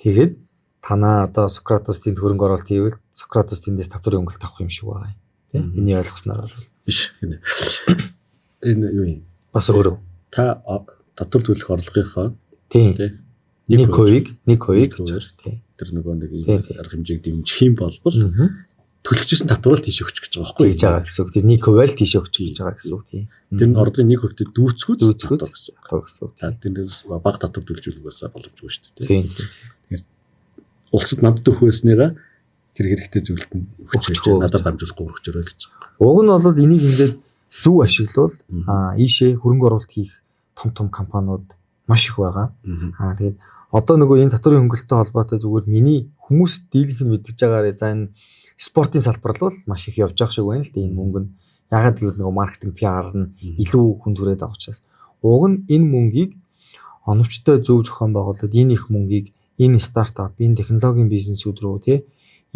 B: тэгэд танаа одоо Сократос тэнд хөрөнгө оруулалт хийвэл Сократос тэндээс татварын хөнгөлт авах юм шиг байгаа юм. Тэ? Миний ойлгосноор бол
A: биш. Энэ юу юм?
B: Бас өөрөө.
A: Та татвар төлөх орлогынхоо
B: тий 1%-ийг 1% гэж тий.
A: Тэр нөгөө нэг арга хэмжээг дэмжих юм болбол төлөгчсөн татвар л тийш өгчих гэж байгаа байхгүй
B: юу? Гэж байгаа гэсэн үг. Тэр 1% л тийш өгчих гэж байгаа гэсэн үг тий.
A: Тэр нь орлогын 1%-тэй дүүцгүүц
B: татвар гэсэн үг. Татвар гэсэн үг.
A: Тэрнээс бага татвар төлж угаасаа боломжгүй шүү
B: дээ тий.
A: Тэгэхээр улсад надад өгөх байсныгаа тэр хэрэгтэй зүйлд нь өгч надад дамжуулахгүй өгчөөрэй л гэж
B: байгаа. Уг нь бол энийг ингээд зөв ашиглавал ийшээ хөрөнгө оруулалт хийх том том компаниуд маш их байгаа. Аа тэгээд одоо нөгөө энэ татварын хөнгөлөлттэй холбоотой зүгээр миний хүмүүс дийлэнх нь мэдгэж байгаарэ. За энэ спортын салбар л бол маш их явж байгаа шиг байна л дээ энэ мөнгө нь. Ягаад гэвэл нөгөө маркетинг PR нь илүү хүн түрээд байгаа учраас. Уг нь энэ мөнгийг оновчтой зөв зохион байгуулалт энэ их мөнгийг энэ стартап, энэ технологийн бизнесүүд рүү тий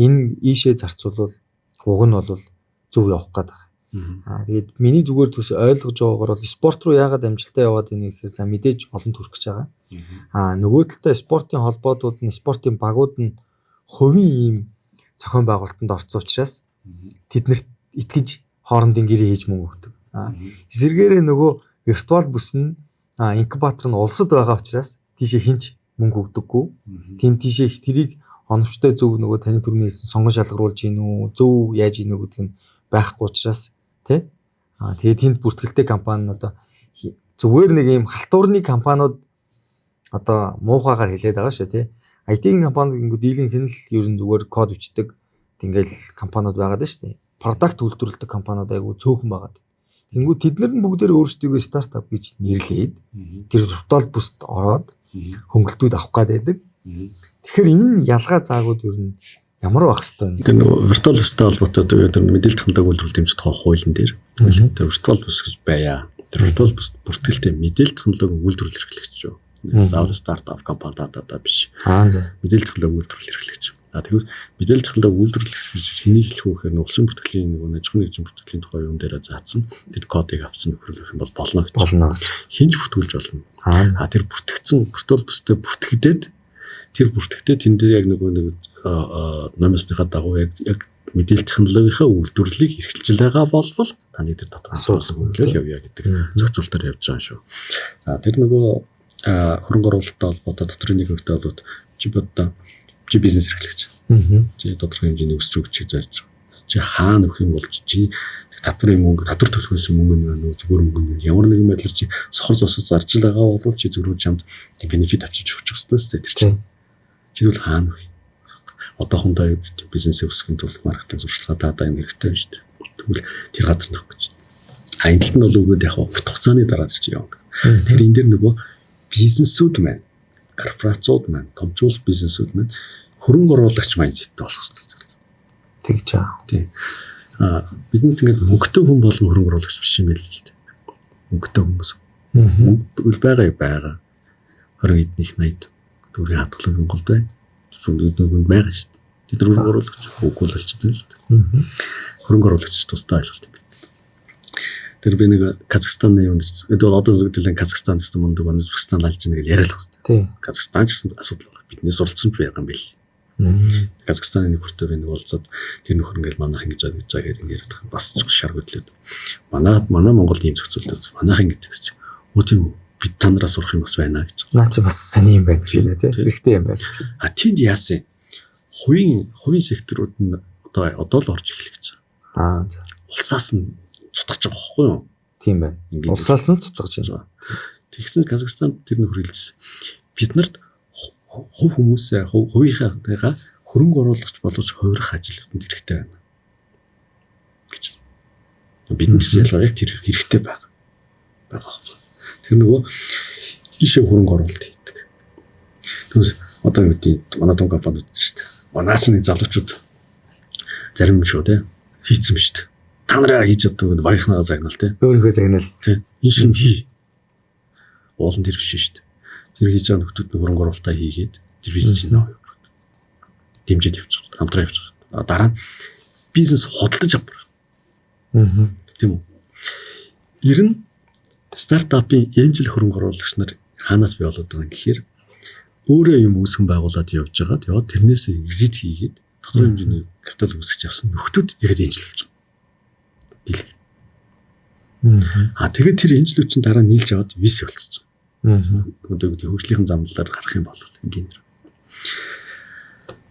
B: энэ ийшээ зарцуулвал уг нь бол зөв явах гээд байгаа. Аа тэгээд миний зүгээр төс ойлгож байгаагаар бол спорт руу яагаад амжилттай яваад байна гэхээр за мэдээж олон төрөх гэж байгаа. Аа нөгөө талдаа спортын холбоодууд нь спортын багууд нь хувийн ийм зохион байгуулалтанд орсон учраас тэднэрт итгэж хоорондын гэрээ хийж мөнгө өгдөг. Аа эсвэргээрээ нөгөө виртуал бүс нь инкубатор нь улсад байгаа учраас тийшээ хинч мөнгө өгдөггүй. Тэн тийшээ тэрийг оновчтой зөв нөгөө таны түрүүний хэлсэн сонгон шалгаруулж гин үү, зөв яаж гин үү гэдэг нь байхгүй учраас тий. Аа тэгээд тэнд бүртгэлтэй компани нь одоо зүгээр нэг ийм халтуурны компаниуд одоо муухайгаар хэлээд байгаа шүү тий. IT-ийн компаниуд ингэдэг дийлэнх нь л ер нь зүгээр код бичдэг ингээл компаниуд байгаад байна шүү дээ. Продакт үйлдвэрлэдэг компаниуд айгүй цөөхөн байгаад. Тэнгүү тэд нар нь бүгдээр өөрсдийгөө стартап гэж нэрлээд тэр виртуал бүст ороод хөнгөлтүүд авах гээд байдаг. Тэгэхээр энэ ялгаа заагууд ер нь ямар байх хэвээр юм?
A: Тэр нөгөө виртуал бүстэй холбоотой тэр мэдээлэл технологи үйлдвэрлэл дэмжих тухай хуулийн дээр тэр виртуал бүс гэж байя. Тэр виртуал бүс бүртгэлтэй мэдээлэл технологи үйлдвэрлэл эрхлэгч шүү. Заавал стартап компани даа биш.
B: Аа за.
A: Мэдээлэл технологи үйлдвэрлэл эрхлэгч. А тэгвэл мэдээлэл технологи үйлдвэрлэл эрхлэгч хэнийг хэлэх вэ гэхээр улсын бүртгэлийн нөгөө аж ахуйн нэгжийн бүртгэлийн тухай юм дээр заасан тэр кодыг авсан нөхөрлөх юм бол болно гэж.
B: Болно.
A: Хинж бүртгүүлж болно. А тэр бүртгэгдсэн виртуал бүстэй бүртгэгдээд тэр бүртгэгдээ тэн дээр яг нөгөө нэг номесныхаа дагуу яг мэдээлэл технологийнхаа үйлдвэрлэлийг эрхэлж байгаа болбол таны тэр татвар асуудал хөнгөлөл явъя гэдэг зохицуултаар явж байгаа юм шүү. За тэр нөгөө хөрөнгө оруулалттай холбоотой татварын нэг хувьтай холбоотой чи боддоо чи бизнес эрхлэгч. Чи тодорхой хэмжээний өсч өгчийг зорж байгаа. Чи хаана өгөх юм бол чи татварын мөнгө, татвар төлөхөөс мөнгө нь байна уу, зүгээр мөнгө нь ямар нэгэн байдлаар чи сохор зосод зарж л байгаа бол чи зөвхөн чамд benefit авчиж өгчих ёстой шүү дээ тэр чинь. Чи тэгвэл хаана өгөх юм? Одоохондоо бизнесээ өсгөхийн тулд маркетинг сурчлагаа даа юм хэрэгтэй байна шүү дээ. Тэгвэл тэр газар нөх гэж. А энэ талд нь бол өгөөд яг урт хугацааны дараа тэр чи явна. Тэгэхээр энэ дэр нөгөө бизнесүүд маань, корпорациуд маань, томчуулах бизнесүүд маань хөрөнгө оруулагч mindset тэй болох хэрэгтэй.
B: Тэгж аа.
A: Тийм. А бидэнд ингээд мөнгөтэй хүн болон хөрөнгө оруулагч биш юм байл л дээ. Мөнгөтэй хүмүүс. Мөнгө байгаа байгаа. 20 эднийх 80 төгрөгийн хадгалан Монголд байна. Зүгт байгаа шүү дээ. Тэд нар хөрөнгө оруулагч үгүй л болчиход байна л дээ. Хөрөнгө оруулагч тусдаа ойлголт юм байна. Тэр би нэг Казахстаны юунд ирсэн. Одоо зүгтэлэн Казахстан гэсэн мундаг Узбекистан лалж нэг яриад л байна.
B: Тийм.
A: Казахстан ч гэсэн асуудал байна. Бидний суралцсан ч байгаа юм бэл. Казахстаны нэг хүртээр би нэг уулзаад тэр нөхөр ингээл манайх ингэж байгаа гэж байгаа гэдэг ингээд ярих бас шар хөдлөөд. Манай Монголд ийм зохицуулт манайх ингэж гэсэн чинь өө тийм үү, бид та нараас сурах юм бас байна гэж.
B: Наа чи бас сони юм байна гэж байна тий. Хэрэгтэй юм байна.
A: А тэнд яасан? Хувийн секторууд нь одоо л орж эхлэх гэж
B: байгаа. Аа за.
A: Улсаас нь цутгаж байгаа байхгүй юу?
B: Тийм байна. Улсаас нь цутгаж байна.
A: Тэгсэн Казахстанд тэр нөхөр хэлжсэн. Бид нарт хувь хүмүүсээ хувийнхаа хөрөнгө оруулагч болгож хувирах ажил бидэнд хэрэгтэй байна гэж. Бидний ч ялгаа яг тэр хэрэгтэй байгаа байхгүй. Тэр нөгөө ийшээ хөрөнгө оруулалт хийдэг. Түүнээс одоо юу гэдэг манай том компаниуд шүү дээ. Манаас нэг залуучууд зарим шүү те хийцэн биш үү. Та нараа хийж чаддаг нь багийнхнаа загнал те.
B: Өөрийнхөө загнал.
A: Тэ. Энэ шиг хий. Уул нь тэр биш шүү дээ. Тэр хийж байгаа нөхдүүд нь хөрөнгө оруулалтаа хийгээд тэр бизнесийг нөө дэмжиж явчих, хамтраа явчих. Дараа нь бизнес худалдаж авах. Тийм үү? Ер нь стартапын angel хөрөнгө оруулагч нар хаанаас бий болоод байгаа юм гэхээр өөрөө юм үүсгэн байгуулад явж байгаад яваад тэрнээсээ exit хийгээд тодорхой хэмжээний капитал үүсгэж авсан нөхдүүд яг angel болж байгаа. Дийлэх. А тэгээд тэр angel үүд чинь дараа нийлж аваад VC болчихсон. Одоо гэдэг хөгжлийн замналаар гарах юм бол ингийн.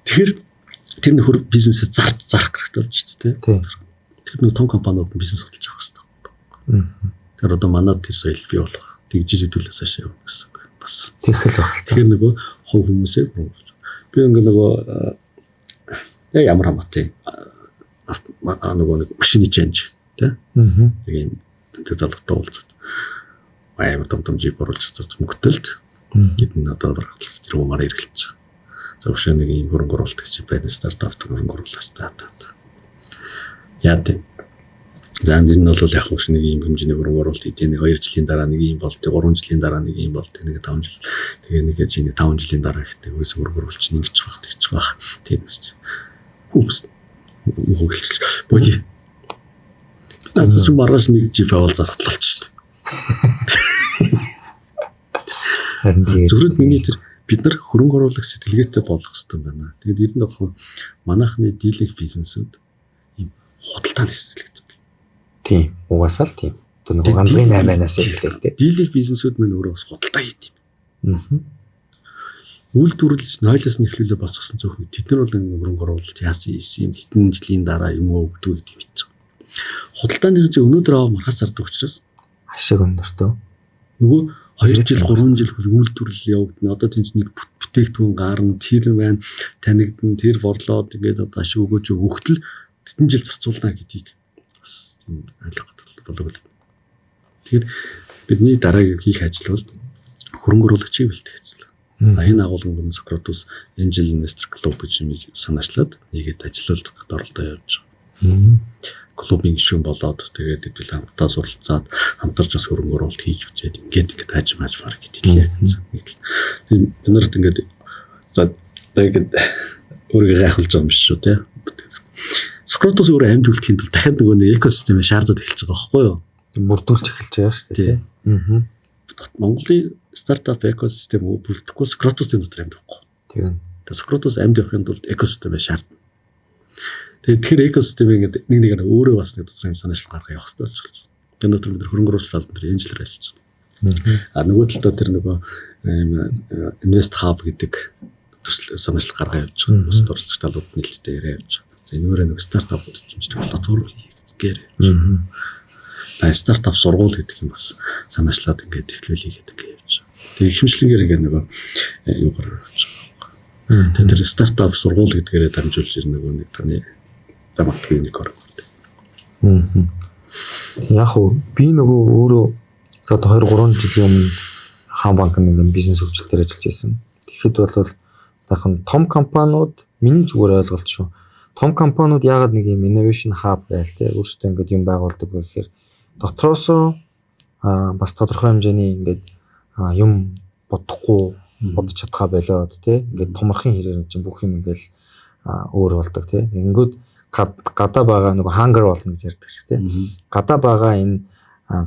A: Тэгэхээр тэр нөхөр бизнесээ зарах хэрэгтэй болж шүү дээ. Тэр нэг том компаниуд бизнес судалж авах хэрэгтэй. Тэр одоо манад тэр соёл бий болох тэгжиж хэдүүлээ цаашаа явна гэсэн үг. Бас
B: тэгэх л байх л.
A: Тэгэхээр нөгөө хувь хүмүүсээ би ингээ нөгөө яг ямар хамаатай нөгөө нэг машины чанж тий. Нэг юм тэнцэг залуутай уулзаад амар том том жип оруулж ирсэн мөнгөтөлд бид нь одоо бараг тэр умаар эргэлж. За өшөө нэг юм хөрөнгө оруулалт гэж байна стартап хөрөнгө оруулаач та та. Яа тийм. За энэ нь бол яг хөш нэг юм хэмжээний хөрөнгө оруулалт хийдэг. Нэг 2 жилийн дараа нэг юм болт, 3 жилийн дараа нэг юм болт, нэг 5 жил. Тэгээ нэг чинь 5 жилийн дараа ихтэй хөөс хөрөнгө оруулалт чинь ингэж байх, тэгж байх. Тэгээд хүмүүс хөгөлч боли. Наад зүг маргааш нэг жип авал зархталч шүү дээ.
B: Харин тэгээд
A: зөвхөн миний тэр бид нар хөрөнгө оруулах сэтгэлгээтэй болох хэрэгтэй байна. Тэгээд ер нь болохоор манайхны дийлэнх бизнесүүд ийм худалдааны сэтгэлгээтэй.
B: Тийм. Угаасаа л тийм. Одоо нөгөө ганцхан 8-аас эхлэв тийм.
A: Дийлэнх бизнесүүд мань өөрөө бас худалдаа хийдэг юм. Үйлдвэрлэж нойлоос нь эхлүүлээ босгосон зөвхөн тэд нар бол хөрөнгө оруулалт яасан юм хэдэн жилийн дараа юм уу өгдөг гэдэг юм хэлж байгаа. Худалдааны чинь өнөөдөр аваа маргааш зардаг учраас
B: ашиг өндөртөө.
A: Нөгөө 2 жил 3 жил үйлдвэрлэл явагдана. Одоо тийм ч нэг бүтээгдэхүүн гарна, тэр байна, танигдана, тэр борлоод ингээд одоо ашиг өгөөж өгөхтөл тэдэн жил зарцуулна гэдгийг бас тийм ойлгох болов. Тэгэхээр бидний дараагийн хийх ажил бол хөрөнгө оруулагчийг бэлтгэх ажил. Энэ агуулгын гүн Socrates Angel Investor Club гэж юмыг санаачлаад нэгэд ажиллуулах гэдэг оролдоо явж байгаа. Клубын гишүүн болоод тэгээд хэдүүл хамтдаа суралцаад хамтарч бас хөрөнгө оруулалт хийж үзээд ингээд ингээд аажмаар гэдэг хэлье гэж нэг тал. Тэгээд бид нарт ингээд за ингээд өөрийгөө гайхуулж байгаа юм биш шүү те. Socrates өөрөө амьд үлдэхийн тулд дахиад нөгөө нэг экосистемээ шаардаад эхэлж байгаа байхгүй юу?
B: Бүрдүүлж эхэлж байгаа шүү дээ.
A: Монголын стартап экосистем бүрдэхгүй Socrates-ийн дотор амьд байхгүй.
B: Тэгнь.
A: Тэгээд Socrates амьд явахын тулд экосистемээ шаардна. Тэгээд тэгэхээр экосистем ингээд нэг нэгээр өөрөө бас нэг тодорхой юм санаачлал гаргах явах хэрэгтэй болж байна. Тэр дотор бид хөрөнгө оруулалт албан дээр энжлэр ажиллаж байна. А нөгөө талдаа тэр нөгөө Invest Hub гэдэг төсөл санаачлал гаргаа явж байгаа. Бусад оролцогч талууд нээлттэй яриа явж байгаа. Энэгээр нэг стартапууд дэмждэг платформ хийх гэхээр. Та стартап сургууль гэдэг юм бас санаачлаад ингээд эхлүүлэе гэдэг ингээд явж байгаа. Тэгээ хэмжлэнгээр ингээд нөгөө юугаар явж байгаа. Тэгээ тэр стартап сургууль гэдгээрээ дамжуулж ирнэ нөгөө нэг таны магадгүй unicorn гэдэг.
B: Яг уу би нөгөө өөрөө за 2 3 жилийн өмнө Хаан банк нэг бизнес хөгжил дээр ажиллаж байсан. Тэгэхэд бол сайхан том компаниуд миний зүгээр ойлголт шүү. Том компаниуд яагаад нэг юм innovation hub гээл те өөрсдөө ингээд юм байгуулдаг вэ гэхээр дотроосоо бас тодорхой хэмжээний ингээд юм бодохгүй бодож чадхаа болоод те ингээд томорхын хэрээр чинь бүх юм ингээд өөр болдог те. Ингэнгүүт гадаа байгаа нөгөө hunger болно гэж ярьдаг шиг те. Гадаа байгаа энэ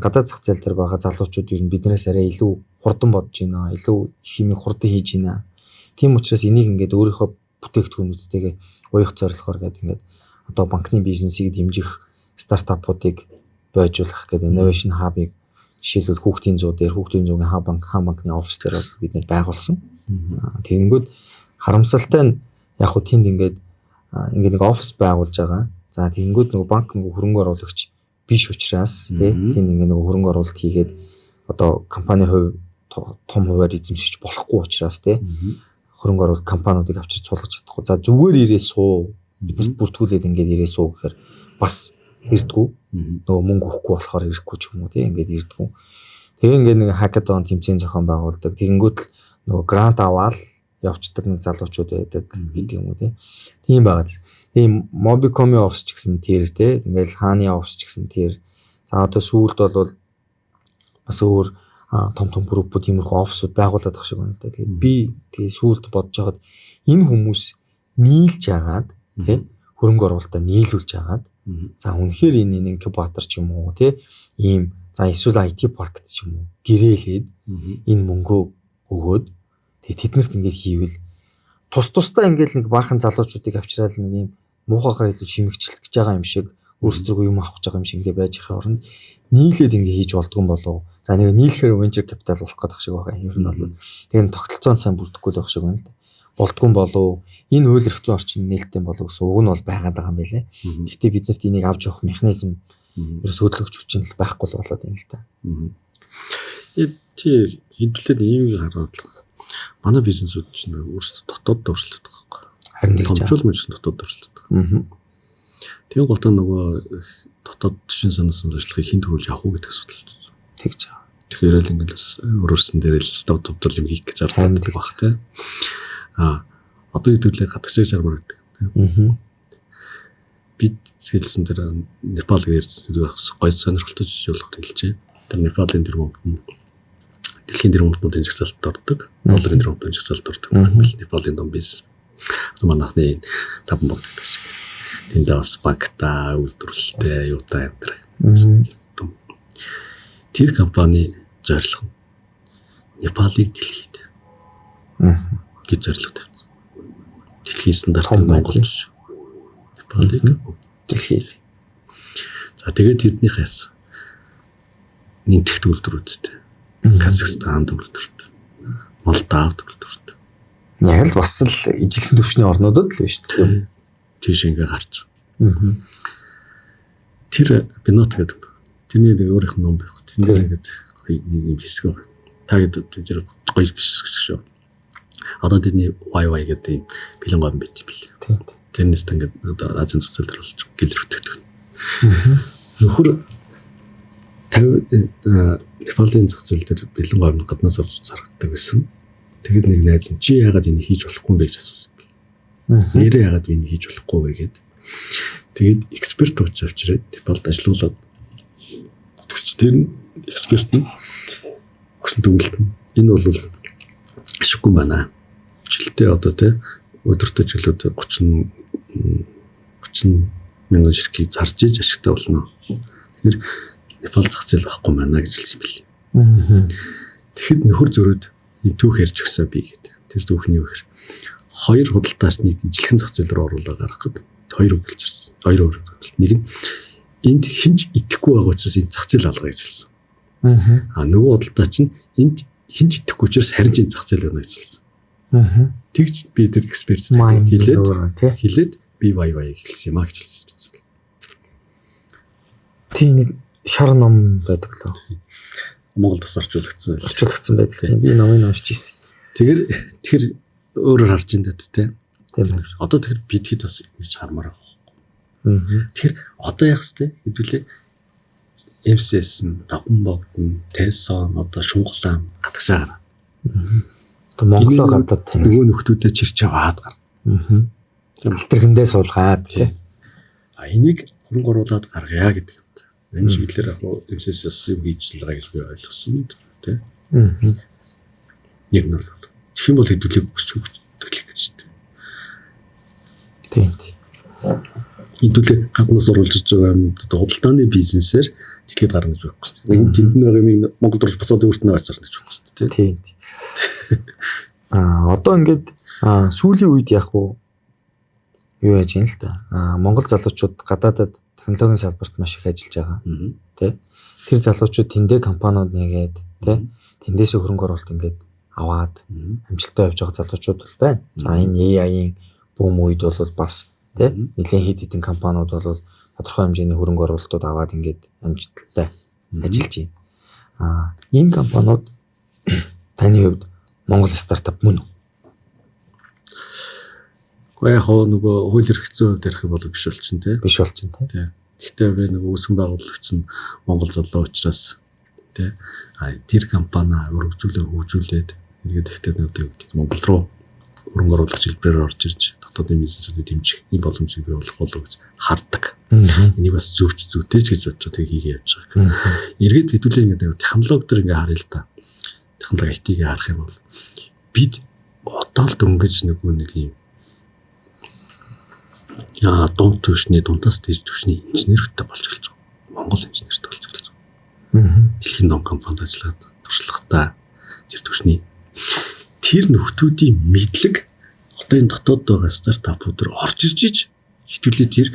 B: гадаа зах зээл дээр байгаа залуучууд ер нь биднээс арай илүү хурдан бодож байна, илүү их юм хурдан хийж байна. Тийм учраас энийг ингээд өөрийнхөө бүтээгдэхүүнүүдтэйгээ уях зорилгоор гэдэг ингээд одоо банкны бизнесийг дэмжих стартапуудыг бойжуулах гэдэг innovation hub-ыг жишээлбэл Хүүхдийн зуу дээр, Хүүхдийн зуугийн Хаан банк, Хаан банкны офис дээр бид нэр байгуулсан. Тэгэнгүүт харамсалтай нь яг хуу тэнд ингээд ингээд нэг офис байгуулж байгаа. За тэгэнгүүт нөгөө банк нөгөө хөрөнгө оруулагч биш учраас тий тэнд ингээд нөгөө хөрөнгө оруулалт хийгээд одоо компани хувь том хувиар эзэмшиж болохгүй учраас тий хөрөнгө оруулалт компаниудыг авчирч суулгаж чадахгүй. За зүгээр ирээ суу. Биднэрт бүртгүүлээд ингээд ирээ суу гэхээр бас ирдгүү. Нөгөө мөнгө өгөхгүй болохоор ирэхгүй ч юм уу тий ингээд ирдгүү. Тэгээ ингээд нэг хакатон тэмцээн зохион байгуулдаг. Тэгэнгүүт л нөгөө грант аваад явцдаг нэг залуучууд байдаг гэдэг юм уу тий. Тийм байгаад. Тийм Mobicom-ийн офис ч гэсэн тэр тий. Ингээл хааны офис ч гэсэн тэр. За одоо сүүлд бол бас өөр том том группүүд иймэрхүү офисууд байгуулад байгаа шиг байна л да. Тэгээд би тэгээ сүүлд бодож байхад энэ хүмүүс нийлж агаад тий хөрөнгө оруулалтаа нийлүүлж агаад за үнэхээр энэ инкубатор ч юм уу тий ийм за эсвэл IT паркт ч юм уу гэрээлээд энэ мөнгөө өгөөд тэгээ тэднэрт ингээд хийвэл тус тусдаа ингээд нэг баахан залуучуудыг авчираад нэг ийм муухайгаар илүү шимэгчлэх гэж байгаа юм шиг өөрсдөргөө юм авах гэж байгаа юм шиг ингээд байж байгаа оронд нийлээд ингээд хийж болдгоо болов. За нэг нийлэхээр venture capital болох гэдэг шиг байгаа юм. Ер нь бол тэгээ тогтолцоонд сайн бүрдэхгүй байх шиг байна л да. Болдгоо болов. Энэ хууль эрх зүйн орчин нээлттэй болов гэсэн уг нь бол байгаад байгаа юм байлээ. Гэхдээ бид нарт энийг авч явах механизм ерөөс хөдөлгөгч хүчин л байхгүй л болоод байна л да.
A: Тий хэдүүлээд ийм хараад л манай бизнесүүд чинь өөрсдөө дотоод дуршлаад байгаа байхгүй.
B: Харин тэгж.
A: Томчул мөчсөн дотоод дуршлаад байгаа. Тийм гот нөгөө дотоод шин санаасан ажиллахыг хэн төрүүлж авах уу гэдэг асуудал.
B: Тэгж.
A: Тэгэхээр л ингээл бас өөрөөсөн дээр л тов товдол юм хийх гэж зарлаад байх тий. Аа одоо хэдүүлээ гадагшаа шармар гэдэг. Бид хэлсэн тэр Непал гэж ярьсан гой сонирхолтой жишээ болохоор хэлжээ. Тэр Непалын тэр мөнгө дэлхийн тэр хүмүүстнүүдийн жагсаалтад ордог. Долларын тэр хүмүүстнүүдийн жагсаалтад ордог. Непалын том бизнес. Манайхны 5 богд гэдэг шиг. Тэндээ бас банкта, үйлдвэрлэлтэй, юутай энэ. Тэр компани зорилго нь Непалыг дэлхийд гэж зорилго тавьсан. Дэлхийн стандарт Монгол биш. Непалыг
B: дэлхийд.
A: За тэгээд тэднийх яасан. Нинтэгт үйлдвэрүүдтэй. Казахстан үйлдвэрт. Молдав үйлдвэрт.
B: Яг л бас л ижилхэн түвшний орнуудад л биш үү?
A: Тийш ингээ гарч. Тэр Бинот гэдэг. Тэрний нэг өөрийнх нь ном байх. Тэр ингээд гоё юм хэсэг байна. Та гэдэг тэр гоё хэсэг шүү. Одоо тэрний YY гэдэг юм бэлэн гом байт юм бэл.
B: Тийм.
A: Тэрнээс ингээд одоо Азийн зах зээл дээр болж гэлэр өгдөг. Нөхөр 50 Непалийн зах зээл дээр бэлэн гомь гаднаас орж зарагддаг гэсэн. Тэгэд нэг найз нь чи яагаад энийг хийж болохгүй юм бэ гэж асуусан. Нэрээ яагаад энийг хийж болохгүй вэ гэд. Тэгээд эксперт ууч авчирээд Непалд ажилуулад тэгс чи тэр нь эксперт нь өгсөн дүгнэлт нь энэ бол ашиггүй байна. Жилдээ одоо тий өдөртөө чиглүүд 30 мянган ширхгийг зарж иж ашигтай болно. Тэгэхээр Непал зах зээл байхгүй байна гэж хэлсэн бэл. Тэгэхэд нөхөр зөрөөд ийм түүх ярьж өгсөн би гэдэг. Тэр түүхний юу гэхээр хоёр худалдаач нэг ижилхэн зах зээл рүү оруулаа гаргахад хоёр үг хэлж ирсэн. Хоёр өөр. Нэг нь энд хинч итгэхгүй байгаа учраас энэ зах зээл алга гэж хэлсэн. А нөгөө худалдаач нь энд хинч итгэхгүй учраас харин ч энэ зах зээл байна гэж хэлсэн. Тэгж би тэр эксперт хэлээд BYY эхэлсэн юм а гэж хэлсэн.
B: Тийм нэг шар ном байдаг лөө.
A: Монголд бас орчуулагдсан
B: байл. Орчуулагдсан байдаг. Тийм би номыг уншиж ирсэн.
A: Тэгэхээр өөрөөр харж ин дэт те.
B: Тийм байна.
A: Одоо тэгэхээр бид хэд бас ингэж хармаар байна. Тэгэхээр одоо яах хэвтэй хэдүүлээ MCS нь Даван богдон, Тесон одоо Шунгалаан гадагшаа гараа.
B: Одоо Монголоо гадаад
A: таних. Нөгөө нөхдүүдэд чирч аваад гар.
B: Галтэрхэндээ суулгаад тий.
A: А энийг хөрөнгө оруулаад гаргая гэдэг юм. Энэ чиглэлээр яг MCS бас юм хийж л байгаа гэж би ойлгосон тий. Нэг нь бол тэгэх юм бол хэдүүлээ өсч хөглөх гэж шүү дээ.
B: Тийм.
A: Хэдүүлээ гаднаас оруулж иж байгаа юм одоо худалдааны бизнесээр дэлхийд гарна гэж байхгүй. Энэ тэнд нэг юм Монголд орж буцаад өөрт нь авчирна гэж байхгүй шүү
B: дээ. Тийм. Аа одоо ингээд сүүлийн үед яг уу юу яаж юм л та. Аа Монгол залуучууд гадаадад технологийн салбарт маш их ажиллаж байгаа. Тэ. Тэр залуучууд тэндээ компаниуд нэгээд тэ тэндээсээ хөрөнгө оруулалт ингээд аваад амжилттай явж байгаа залуучууд бол байна. За энэ AI-ийн бүүм үед бол бас тэ нэлээд хэд хэдэн компаниуд бол тодорхой хэмжээний хөрөнгө оруулалтууд аваад ингээд амжилттай ажиллаж байна. Аа ийм компаниуд таны хувьд Монгол стартап мөн үү?
A: Гэхдээ яг хоо нөгөө хууль эрх зүйн хувьд ярих юм бол биш болчин тий.
B: Биш болчин тий.
A: Гэхдээ би нөгөө үүсгэн байгуулагч нь Монгол залуу учраас тий. А тэр компани өргөжүүлээ хөгжүүлээд эргээд ихтэй одоо юу гэдэг Монгол руу хөрөнгө оруулагч хэлбэрээр орж ирж дотоодын бизнесүүдэд дэмжих ийм боломжийг бий болгох болов гэж хардаг. Энийг бас зөвч зүйтэй ч гэж бодож тэгээ хийгээ явж байгаа. Эргээд хэдүүлээ ингээд технологи төр ингээ харъя л та. Технологи IT-г харах юм бол бид одоо л дөнгөж нөгөө нэг юм дунд түвшний дундаас дээд түвшний инженертэй болж эхэлж байгаа. Монгол инженертэй болж эхэлж байгаа. Дэлхийн том компанид ажиллаад туршлагатай тэр түвшний тэр нөхдүүдийн мэдлэг одоо энэ дотоод байгаа стартапууд руу орж ирж иж хэдүүлээ тэр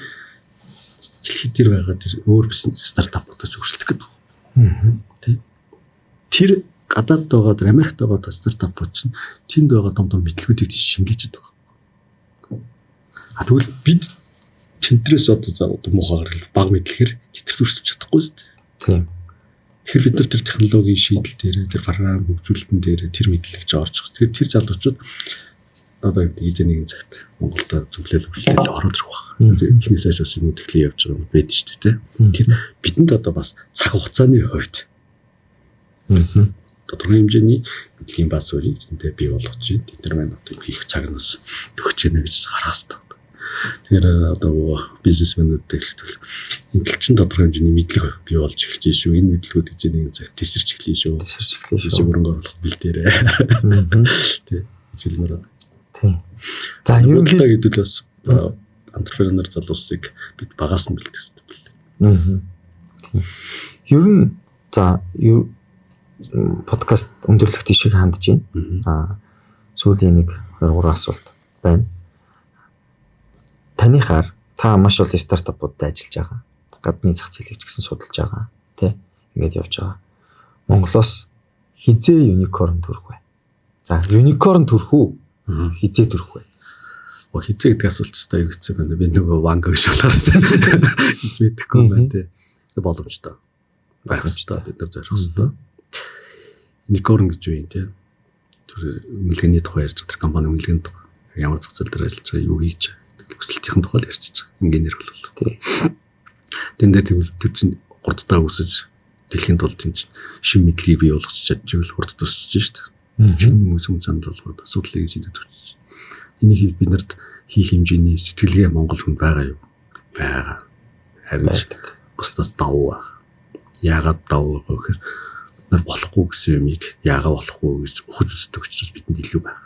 A: дэлхийд дээр байгаа тэр өөр бизнес стартапуудаас өрсөлдөх гэдэг. Тэ. Тэр гадаад байгаа тэр Америкт байгаа стартапууд чинь тэнд байгаа том том мэдлэгүүдийг шингээчихэд байгаа. А тэгвэл бид тэнтрээс одоо за муухай гарал баг мэдлэгээр тэтгэр өрсөлдөж чадахгүй шүү дээ.
B: Тийм.
A: Тэгэхээр бид нар тэр технологийн шийдэл дээр тэр програм хөгжүүлэлтэн дээр тэр мэдлэг чи орж байгаа. Тэгэхээр тэр залуучууд одоо гэдэг эзэн нэгэн цагт Монголд зөвлөл хөгжлөл ороод ирэх баг. Эхнээс хойш бас юм тэглээ явж байгаа юм байдаг шүү дээ, тэ. Тэр бидэнд одоо бас цаг хугацааны хувьд тодорхой хэмжээний мэдлэгийн бааз суурийг тэнтэй бий болгож чинь тэд нар маань одоо хийх цаг нь бас төгсөж байна гэж харах хэрэгтэй. Тэгэхээр одоо бизнесмэнүүдтэй хэлэхэд бол энэ тал чинь тодорхой хэмжээний мэдлэг бий болж эхэлж шүү. Энэ мэдлэгүүд эзэн нэгэн цагт тесэрч эхлэе шүү.
B: Тесэрч эхлэе шүү.
A: Хөрөнгө оруулах бэлдээрээ. Тэ. Хэлмээр байна.
B: Тийм. За
A: ерөнхийдөө хэдүүл бас entrepreneur залуусыг бид багаас нь бэлдэх хэрэгтэй
B: байна. Тийм. Ер нь за подкаст өндөрлөх тийшээ хандж байна. Аа сүүлийн 1 2 3 асуулт байна. Таныхаар та маш олон стартапуудад ажиллаж байгаа. Гадны зах зээлийг ч гэсэн судалж байгаа, тэ? Ингээд явж байгаа. Монголоос хизээ юникорн төрөх вэ? За, юникорн төрөх үү? Хизээ төрөх вэ?
A: Хизээ гэдэг асуулт ч та юу хэцүү байна. Би нөгөө ванга биш болохоор мэдэхгүй юм байна тий. Боломжтой. Байх хэрэгтэй. Бид нар зорих хэрэгтэй. Юникорн гэж юу юм тий? Тэр үнэлгээний тухай ярьж байгаа. Тэр компани үнэлгээний тухай ямар зах зээл дээр ажиллаж байгаа, юу хийж байгаа өсөлтийн тухай л ярьж байгаа. Энгийнээр бол.
B: Тий.
A: Тэн дээр тэгвэл тэр чинь хурдтай өсөж дэлхийн тулд тийм чинь шин мэдлэгийг бий болгож чадчихвал хурдтай өсөж шүү дээ. Шинэ хүмүүс хүн санал болгоод асуудлыг шийдэж өгч. Энийг бид нарт хийх хэмжээний сэтгэлгээ Монгол хүнд байгаа юу? Байгаа. Харин бусдаас давуу баг. Яагаад давуу вэ гэхээр бид нар болохгүй гэсэн юмыг яагаад болохгүй гэж ухаж үздэг учраас бидэнд илүү байх.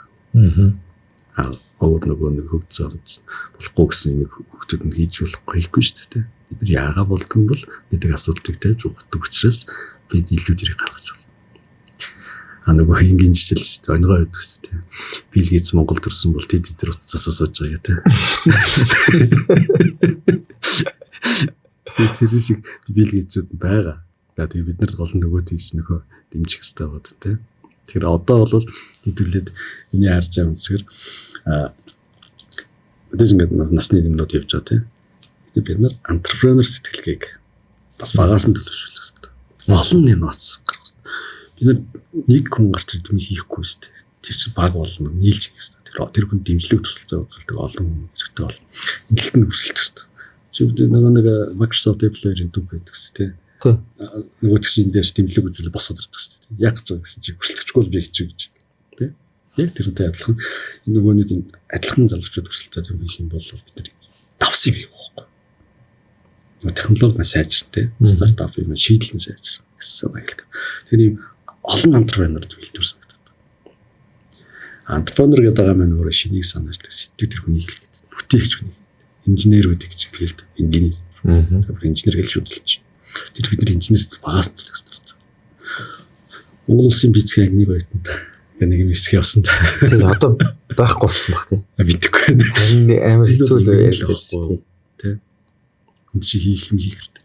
B: Аа.
A: Өөр нөгөө нэг хөгжсөн болохгүй гэсэн юмыг хүүхдүүд нь хийж болохгүй хийхгүй шүү дээ. Бид нар яагаад болдго юм бол гэдэг асуудлыг тавьж ухдаг учраас бид илүү тэрийг гаргаж байна. А нөгөө энгийн жишээл шүү дээ. Онгой байдаг шүү дээ. Билл Гейтс Монгол төрсэн бол тэд тэр утсаасаа сууж байгаа тий. Тэр шиг Билл Гейтсүүд байгаа. За тэгээ бид нар гол нь нөгөө тийш нөхөө дэмжих хэрэгтэй байгаа тий. Тэгэхээр одоо бол хэдүүлээд миний харж байгаа үнсгэр Мэдээж ингээд насны нэмнүүд явж байгаа тийм. Гэтэ бид нар entrepreneur сэтгэлгээг бас багаас нь төлөвшүүлэх хэрэгтэй. Олон инновац гаргах хэрэгтэй. Бид нар нэг хүн гарч ирд юм хийхгүй шүү дээ. Тэр чинь баг болно, нийлж хийх хэрэгтэй. Тэр хүн дэмжлэг тусалцаа үзүүлдэг олон хүн хэрэгтэй болно. Энэ талд нь өрсөлдөх хэрэгтэй. Чи нөгөө нэг Microsoft Apple хоёрын дүг байдаг шүү дээ. Нөгөө чинь энэ дээр дэмжлэг үзүүлээ босоод ирдэг шүү дээ. Яг гэж гэсэн чи өрсөлдөгчгүй бол би хийчих гэж. Тэ? Яг тэрнтэй адилхан энэ нөгөө нэг адилхан залуучууд өрсөлдөд юм хийх юм бол бид нар давсыг бий байхгүй. Нөгөө технологи нь сайжир тэ. Стартап юм шийдэл нь сайжир гэсэн санаа хэлэх. Тэр ийм олон entrepreneur бэлтгэр санагдаад. Entrepreneur гэдэг байгаа маань өөрөө шинийг санаачдаг, сэтгэл тэр хүнийг хэлгээд, бүтээгч хүнийг, инженерүүдийг ч хэлээд энгийн. Тэр инженер гэж шүдэлж. Тэр бид нар инженер багаас нь төлөх хэрэгтэй. Монгол улсын бизнесийн анги нэг оюутанд нэг юм хэсэг явсан та.
B: Тэр одоо байхгүй болсон баг тий.
A: Мэдэхгүй байна.
B: Харин амар хэцүү л ярьдаг
A: тий. Тэ. Энд чи хийх юм хийх хэрэгтэй.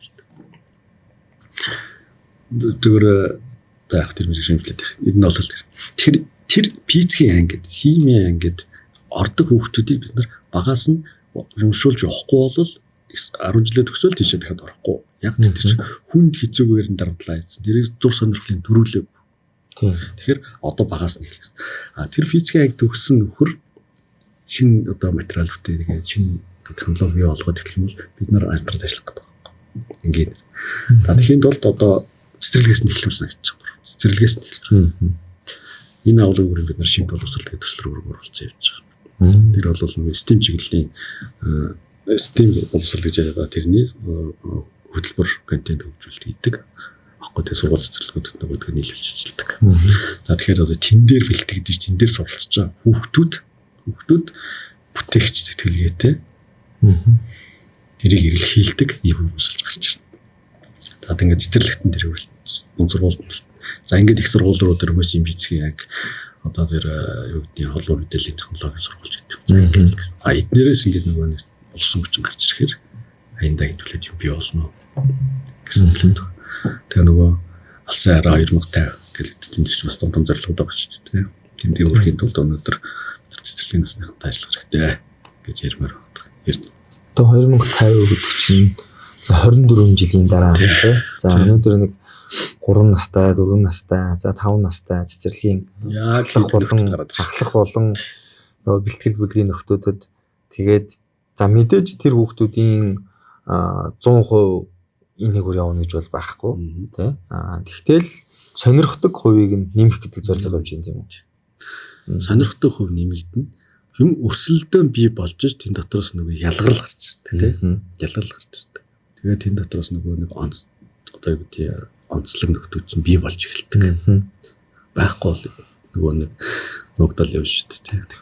A: Тэгвэр заах тэр мэрэг шимтлээд байх. Ер нь бол тэр. Тэгэхээр тэр физикийн ангид, химийн ангид ордог хүүхдүүдийг бид нар багаас нь юмшуулж явахгүй бол 10 жилээ төгсөөл тийшээ дахиад орохгүй. Яг тэр чинь хүнд хэцүүгээр нь дарамтлаа хийсэн. Тэрийг зур сонирхлын төрүүлээгүй. Тэгэхээр одоо багаас нь эхлэх. А тэр физикийн анги төгссөн нөхөр шинэ одоо материал бүтээгээ шинэ технологи бий болгоод эхлэх юм бол бид нар антраад ажиллах гэдэг байна. Ингээд. За тэгэхийн тулд одоо цэцэрлэгээс нь эхлэх санагдаж байгаа. Цэцэрлэгээс нь эхлэх. Энэ агуулгын бүрийг бид нар шинэ боловсрол гэдэг төсөл рүү оруулсан явж байгаа. Тэр бол нэг STEM чиглэлийн STEM боловсрол гэж яриад байгаа тэрний хөтөлбөр контент хөгжүүлэлт хийдэг. Баггүй тэ сургууль цэцэрлэгүүдэд нөгөөдгөө нийлүүлж ажилладаг. За тэгэхээр одоо тэн дээр бэлтгэгдэж тэн дээр суралцж байгаа хүүхдүүд бүтээгч сэтгэлгээтэй тэрийг эрэлхийлдэг ийм хүмүүс болж гарч ирнэ. За ингээд цэцэрлэгтэн тэр үн сургуульд нь. За ингээд их сургууль руу тэр хүмүүс юм бицгийн анги одоо тэр юу гэдгийг холбоо мэдээллийн технологийн сургууль гэдэг. За ингээд а эднэрээс ингээд нөгөө нэг боловсон хүчин гарч ирэхээр аяндаа хэдүүлээд юм бий болно гэсэн хэлээд байна. Тэгээ нөгөө алсын араа 2050 гэл тэнд ч бас том том зорилгод байгаа шүү дээ. Тэндээ хүрэхийн тулд өнөөдөр тэр цэцэрлэгийн насныхантай ажиллах хэрэгтэй гэж ярмаар байна.
B: Одоо 2050 гэдэг чинь за 24 жилийн дараа тий. За өнөөдөр нэг 3 настай, 4 настай, за 5 настай цэцэрлэгийн ахлах болон нөгөө бэлтгэл бүлгийн нөхдүүдэд тэгээд за мэдээж тэр хүүхдүүдийн 100% энэ нэгүр явна гэж бол байхгүй тий. Аа тэгтэл сонирхдаг хувийг нь нэмэх гэдэг зорилго явж байна тийм
A: үү? Сонирхдаг хувь нэмэгдэнэ. Юм өрсөлдөөн бий болж ш тэн дотроос нөгөө ялгарл гарч ирдэг тий. Ялгарл гарч ирдэг. Тэгээд тэн дотроос нөгөө нэг одоо юу гэдэг онцлог нөхдүүд чинь бий болж эхэлдэг. Байхгүй бол нөгөө нэг нуугдал явж шүү дээ тий.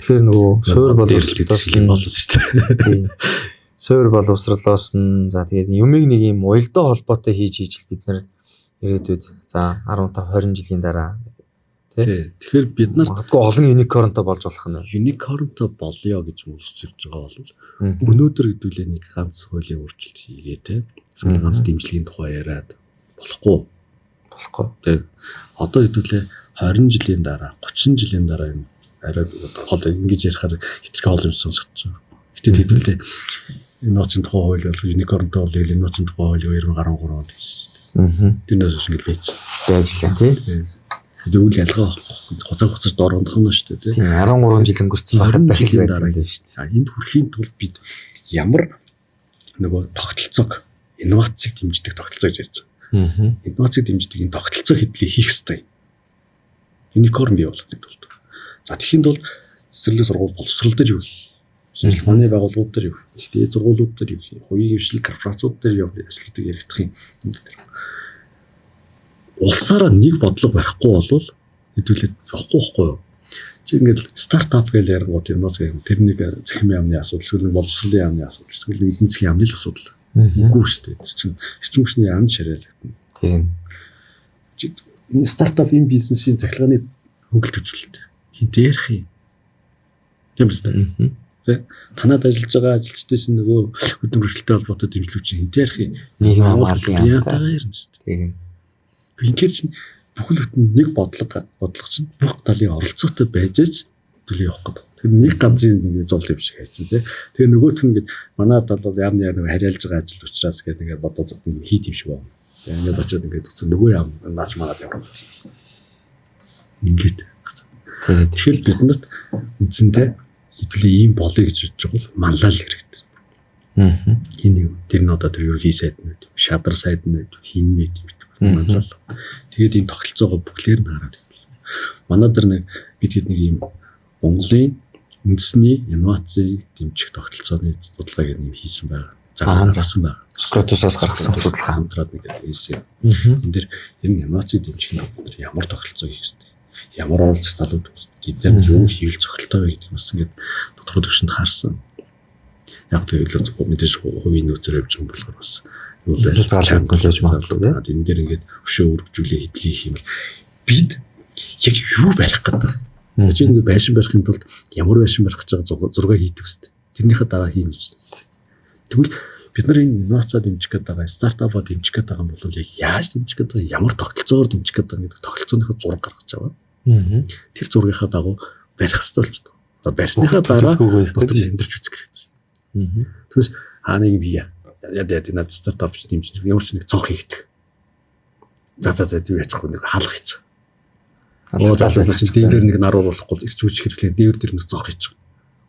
B: Тэгэхээр нөгөө суур
A: боловсролоос нь болсон шүү дээ.
B: Суур боловсролоос нь за тэгээд юмыг нэг юм уялдаа холбоотой хийж хийж л бид нар ирээдүйд за 15 20 жилийн дараа
A: тий. Тэгэхээр бид нар
B: магадгүй олон юникорнтой болж болох нь.
A: Юникорнтой болёо гэж мөрсөрж байгаа бол өнөөдөр хэдүүлээ нэг ганц хуулийн өөрчлөлт хийгээ тий. Эсвэл ганц дэмжлэгийн тухай яриад болохгүй.
B: Болохгүй.
A: Тий. Одоо хэдүүлээ 20 жилийн дараа, 30 жилийн дараа юм арай хол ингэж ярихаар хитрхи хол юм сонсогдож байгаа. Гэтэ хэдүүлээ инновацийн тухай хууль бол юникорнтой бол инновацийн тухай хууль 2013 онд хийсэн шүү дээ. Тэрнээс хойш ингэж байж.
B: Байж лээ тий.
A: Тэгвэл ялгаа хуцаа хуцаар доргондох нь шүү дээ тий.
B: 13 жил өнгөрцөн байхад
A: дахин дараа шүү дээ. Энд хүрэхийн тулд бид ямар нөгөө тогтолцоог инновацийг дэмждэг тогтолцоо гэж ярьж байгаа. Инновацийг дэмждэг энэ тогтолцоо хэдлээ хийх ёстой. Юникорн бий болохын тулд. За тэгэхийн тулд цэцэрлэг сургууль боловсрол дээр юу хийх? Шинжлэх ухааны байгууллагууд дээр юу хийх? Дээд сургуулиуд дээр юу хийх? Хувийн хвшил корпорациуд дээр юу ажлуудыг яригдах юм. Улсаараа нэг бодлого барихгүй болвол хэдүүлээд явахгүй байхгүй юу? Чи ингээд стартап гэж ярангууд инновац гэх юм. Тэр нэг цахим яамны асуудал, эсвэл нэг боловсролын яамны асуудал, эсвэл нэг эдийн засгийн яамны л асуудал. Үгүй шүү дээ. Тэр чинь эрчим хүчний яамд шариалагдана.
B: Тийм.
A: Энэ стартап энэ бизнесийн цахилгааны хөнгөлт үзүүлэлт. Хинтээ ярих юм. Тийм биз дээ. Тэ? Танад ажиллаж байгаа ажилчдын чинь нөгөө хөдөлмөр эрхлэлтэй холбоотой дэмжлэг чинь хинтээ ярих юм.
B: Нийгмийн хамгааллын
A: яамтайгаа ярина шүү дээ.
B: Тийм.
A: Инхээр чинь бүхэл бүтэн нэг бодлого чинь бүх талын оролцоотой байж аж төлөө явах гэдэг. Тэр нэг газрын нэг зул юм шиг хайцсан тий. Тэгээ нөгөөх нь ингээд манай талаас яамны яг нэг харьяалж байгаа ажил учраас гэдэг ингээд бодоод нэг хийт юм шиг байна. Тэгээ ингээд очиод ингээд үтсэн нөгөө яам наач манад ямар байна. Ингээд. Тэгэхээр бид нарт үндсэндээ хэдүүлээ ийм болъё гэж бодож байгаа бол манлал хэрэгтэй. Энэ тэр нь одоо тэр ерөнхий сайд нь байд, шадар сайд нь байд, хин нь байд манлал. Тэгээд ийм тогтолцоогоо бүхлээр нь хараад байна. Манай дээр нэг бид хэд нэг ийм Монголын үндэсний инновацийг дэмжих тогтолцооны судалгааг нэг хийсэн байгаа. Гаргасан байгаа.
B: Сократусаас гаргасан судалгаа
A: хамтраад нэг хийсэн. Энэ дээр ер нь инновацийг дэмжих нь бид ямар тогтолцоо хийх ёстой, ямар оролцох талууд эдгээр юу хийвэл цохилттой вэ гэдэг бас ингээд тодорхой түвшинд харсан. Яг тэгэл мэдээж хувийн нөөцөөр явж байгаа юм болохоор бас
B: юу л зарлагдгүй л байж магадгүй.
A: Энэ дээр ингээд өшөө өргөжүүлээ хэдлээ хийх юм бол бид яг юу барих гэдэг. Чи ингээд байшин барихын тулд ямар байшин барих гэж байгаа зураг хийдэг үст. Тэрнийхээ дараа хийнэ үст. Тэгвэл бид нар энэ инновацаа дэмжих гээд байгаа, стартапаа дэмжих гээд байгаа юм бол яг яаж дэмжих гээд байгаа, ямар тогтолцоогоор дэмжих гээд байгаа гэдэг тогтолцооныхоо зураг гаргаж аваад тэр зургийнхаа дагуу барих хэрэгтэй болчихдог. Барьсныхаа дараа дотор амьдрч үзэх хэрэгтэй. Тэгээс хаа нэг бие яа яа надад стартап дэмжих ямар ч нэг цонх хийгдэх. За за за юу яахгүй нэг хаалга хийчих. Оо за за дээврээр нэг нар оруулахгүй ирч үуч хэрэглээ дээвэр дээр нэг цонх хийчих.